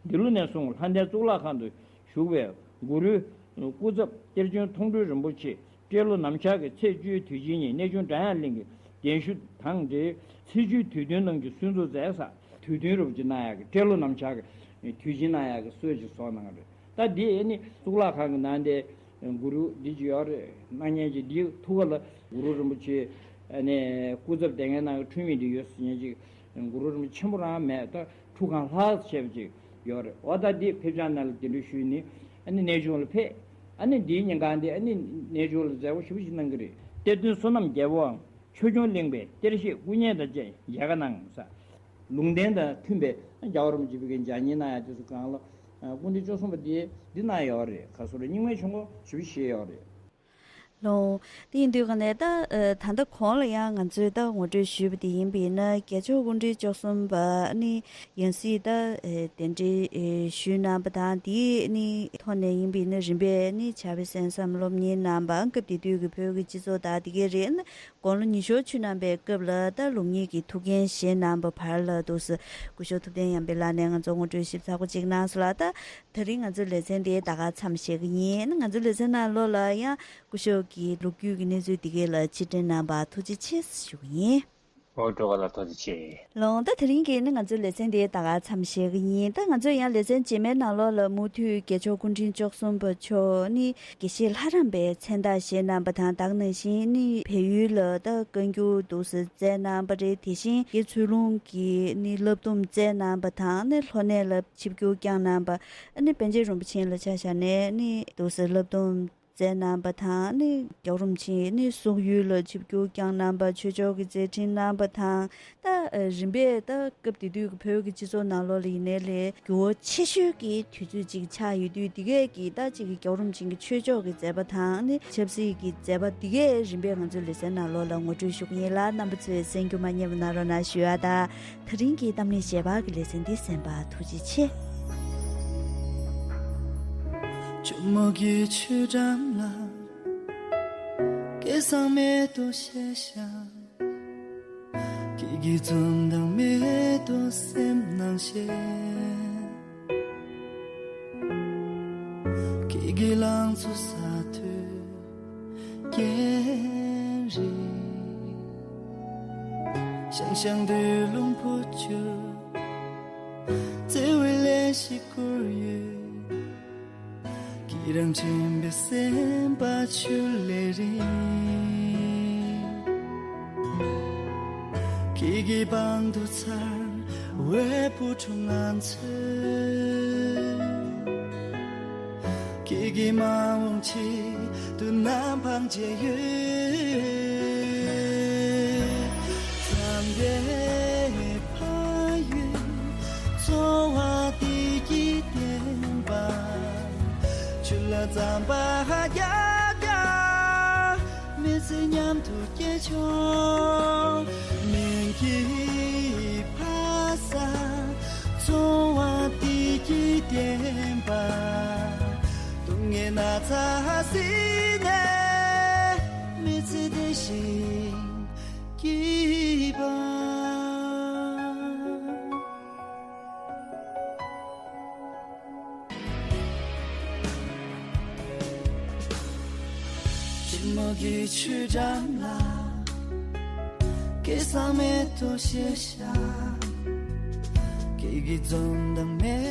འདི་ལོ་ནས་བཟུང་ལྷ་ལྡན་གཙུག་ལག་ཁང་དུ་བཞུགས་པའི་གུ་རུའི་སྐུ་ཚབ་གཏེར་བྱོན་མཐོང་གྲོལ་རིན་པོ་ཆེ་སྤྲེལ་ལོ་ནམ་ཞག་གི་ཚེས་བཅུའི་དུས་ཆེན་ཉིན་གནས་ཆུང་སྒྲ་དབྱངས་གླིང་གི་གདན་ཞུ་དང་འབྲེལ་ཚེས་བཅུའི་དུས་སྟོན་གནང་རྒྱུ་སུན་གཙོ་མཛད་ས། དུས་སྟོན་རུབ་ཅིག་གནང་ཡག་གི་སྤྲེལ་ལོ་ནམ་ཞག་གི་དུས་ཆེན་གནང་ཡག་གི་སྲོལ་ཅིག་བཟོ་གནང་རེད། ད་འདི་ཨ་ནི་གཙུག་ལག་ཁང་གི་ནང་དེ་གུ་རུ་འདི་ཅིག་ཡོད་རེད། གནང་མཁན་ཅིག་འདི་ཐུགས་ཀ་ལ་གུ་རུ་རིན་པོ་ཆེ་ཨ་ནི་སྐུ་ཚབ་དེ་ངའི་ནང་གི་འཁྲུངས་མི་འདི་ཡོད་ཟེར་མཁན་ཅིག་གུ་རུ་རིན་པོ་ཆེ་ཆེན་པོ་རང་མེད། ད་ཁྲུ་གང་ལྷག་བྱས་པ་ཅིག་ཡོད་རེད། འོ་ད་འདི་ཕེབས་བྱང་ནང་ལ་གདན་འདྲེན་ཞུས་ནི་ཨ་ནི་གནས་ཆུང་ལ་ཕེབས། ཨ་ནི་འདིའི་ཉིན་གང་དེ་ཨ་ནི་གནས་ཆུང་ལ་མཛད་སྒོ་ཞེ་པོ་ཞིག་གནང་གི་རེད། གཏེར་སྟོན་བསོད་ནམས་རྒྱལ་པོའང་ཆོས་སྐྱོང་གླིང་པའི་གཏེར་བཞེས་སྐུ་བརྙན་དང་བཅས་མཇལ་ཁ་གནང་ས། ལུང་བསྟན་དང་མཐུན་པའི་རྒྱལ་བ་རིན་པོ་ཆེ་བོད་ཀྱི་ལྗགས་བསྙེན་གནང་ཡ་དེ་ཚོ་གང་ལ་སྐུ་ཕྲེང་བཅུ་གསུམ་པ་དེ་འདི་གནང་ཡོད་རེད། ཁ་སོ་རེ་རྙིང་མའི་ཆོས་འཁོར་ཞེ་པོ་ཞིག་ཡོད་རེད། ལོ། དེ་ཡིན་དུས་ག་ནས་ད་ད་ལྟ་གོང་ལ་ཡང་ང་ཚོས་ད་ངོ་སྤྲོད་ཞུས་པ་དེ་ཡིན་པ་ཡིན་ན་རྒྱལ་མཆོག་སྐུ་ཕྲེང་བཅུ་གསུམ་པ་ནི་ཡང་སྲིད་ད་གདན་འདྲེན་ཞུས་གནང་པ་དང་དེའི་ནི་ཐོག་ནས་ཡིན་པ་ཡིན་ན་རིམ་པས་ནི་བྱ་བའི་གསན་བསམ་སློབ་གཉེར་གནང་པ་སྐབས་དེ་དུས་ཀྱི་བོད་ཀྱི་སྤྱི་ཚོགས་དང་དེ་གའི་རེད། དགུང་ལོ་ཉི་ཤུ་བཅུ་རྣམ་པའི་སྐབས་ལ་ད་ལུགས་གཉིས་ཀྱི་ཐུགས་འགན་བཞེས་གནང་པ་བར་ལ་འདུག་སེ་སྐུ་ཞབས་ཐུབ་བསྟན་ཡར་འཕེལ་ལགས་ནས་ང་ཚོ་ངོ་སྤྲོད་ཞིབ་ཚགས་པོ་ཅིག་གནང་སོང་ལ། ད་དེ་རིང་ང་ཚོའི་ལེ་ཚན་དེ་ད་ག་མཚམས་བཞག་གི་ཡིན། ང་ཚོའི་ལེ་ཚན་ནང་ལོགས་ལ་ཡང་སྐུ་ཞབས་ཀྱི་ལོ་རྒྱུས་ཀྱི་གནས་ཚུལ་འདི་གའི་ལ་ཕྱིར་དྲན་གནང་བར་ཐུགས་རྗེ་ཆེ་ཞུ་གི་ཡིན། ཨོ་སྤྲོ་ག་ལ་ཐུགས་རྗེ་ཆེ། ལོང་ད་དེ་རིང་གི་ནི་ང་ཚོའི་ལེ་ཚན་དེ་ད་ག་མཚམས་བཞག་གི་ཡིན། ད་ང་ཚོས་ཡང་ལེ་ཚན་རྗེས་མའི་ནང་ལོགས་ལ་མུ་མཐུད་རྒྱལ་མཆོག་སྐུ་ཕྲེང་བཅུ་གསུམ་པ་མཆོག་ནི་དགེ་བཤེས་ལྷ་རམས་པའི་མཚན་རྟགས་བཞེས་གནང་པ་དང་། ད་ག་ནང་བཞིན་ནི་བལ་ཡུལ་ལ་ད་བཀའ་འགྱུར་འདུག་སེ་མཛད་གནང་པ་རེད། དེ་བཞིན་དགེ་ཚུལ་སློང་གི་ནི་བསླབ་སྡོམ་མཛད་གནང་པ་དང་། ནི་ལྷོ་གནས་ལ་ཆིབས་བསྒྱུར་བསྐྱངས་གནང་པ། ནི་པཎ་ཆེན་རིན་པོ་ཆེ་ལ་ཆ་བཞག་ནས་ནི་འདུག་སེ་བསླབ་སྡོམ་མཛད་གནང་པ་དང་། ནི་རྒྱལ་བ་རིན་པོ་ཆེ་ནི་སོག་ཡུལ་ལ་ཆིབས་བསྒྱུར་བསྐྱངས་གནང་པ། ཆོས་ཕྱོགས་ཀྱི་མཛད་འཕྲིན་གནང་པ་དང་། ད་རིམ་པས་ད་སྐབས་དེ་དུས་ཀྱི་བོད་ཀྱི་སྤྱི་ཚོགས་ནང་ལོགས་ལ་ཡིན་ནའི་ལས་འགྱུར་བ་ཆེ་ཤོས་ཀྱི་དུས་ཚོད་ཅིག་ཆགས་ཡོད་དུས། འདི་གས་ཀྱི་ད་ཅིག་གི་རྒྱལ་བ་རིན་པོ་ཆེ་གི་ཆོས་ཕྱོགས་ཀྱི་མཛད་པ་དང་ནི་ཆབ་སྲིད་ཀྱི་མཛད་པ་འདི་གས་རིམ་པས་ང་ཚོའི་ལེ་ཚན་ནང་ལོགས་ལ་ངོ་སྤྲོད་ཞུ་གི་ཡིན་ལ། རྣམ་པ་ཚོས་གསན་རྒྱུ་མ་བསྙེལ་བ་གནང་རོགས་གནང་ཞུ་ཡ། ད་དེ་རིང་གི་གཏམ་གླེང་ཞལ་པར་གྱི་ལེ་ཚན་འདི་གསན་པར་ཐུགས་རྗེ་ཆེ། ཇོ་མོ་གི་ཆུ་འགྲམ་ལ་སྐལ་བཟང་མེ་ཏོག་བཞད་ཤག་ཁྱེད་ཀྱི་འཛུམ་མདངས་མེ་ཏོག་སེམས་ནང་བཞད། ཁྱེད་ཀྱི་ལང་ཚོ་ས་མཐོའི་རྒྱན་རིང་། ཤང་ཤང་དུས་རླུང་བུ་བཅུར་བརྩེ་བའི་ལས་ཤིག་བསྐུར་ཡོད། ཁྱེད་རང་དྲན་པའི་སེམས་པ་ཆུ་ལས་རིང་། ཁྱེད་ཀྱི་པང་དུ་འཚར་བའི་བུ་ཕྲུག་ང་ཚོས། ཁྱེད་ཀྱི་མ་འོངས་ཆེད་དུ་ནམ་འཕང་མཇལ་ཡོད། མཚམས་རེ་ཕ་ཡུལ་ཚོར་བ་བདེ་སྐྱིད་ལྡན་པ། ཆུ་ལ་རྩམ་པ་རྒྱག་རྒྱག་མི་ཚེ་མཉམ་དུ་སྐྱེལ་ཆོག་སྨན་གྱི་ཕ་ས་ཚོར་བ་བདེ་སྐྱིད་ལྡན་པ། སྡུག་བསྔལ་ན་ཚ་སྲིད་ནས་མི་ཚེ་བདེ་ཞིང་སྐྱིད་པ། ཆུ་མོ་གི་ཆུ་འགྲམ་ལ་སྐལ་བཟང་མེ་ཏོག་བཞད་ཤག་ཁྱེད་ཀྱི་འཛུམ་མདངས་མེ་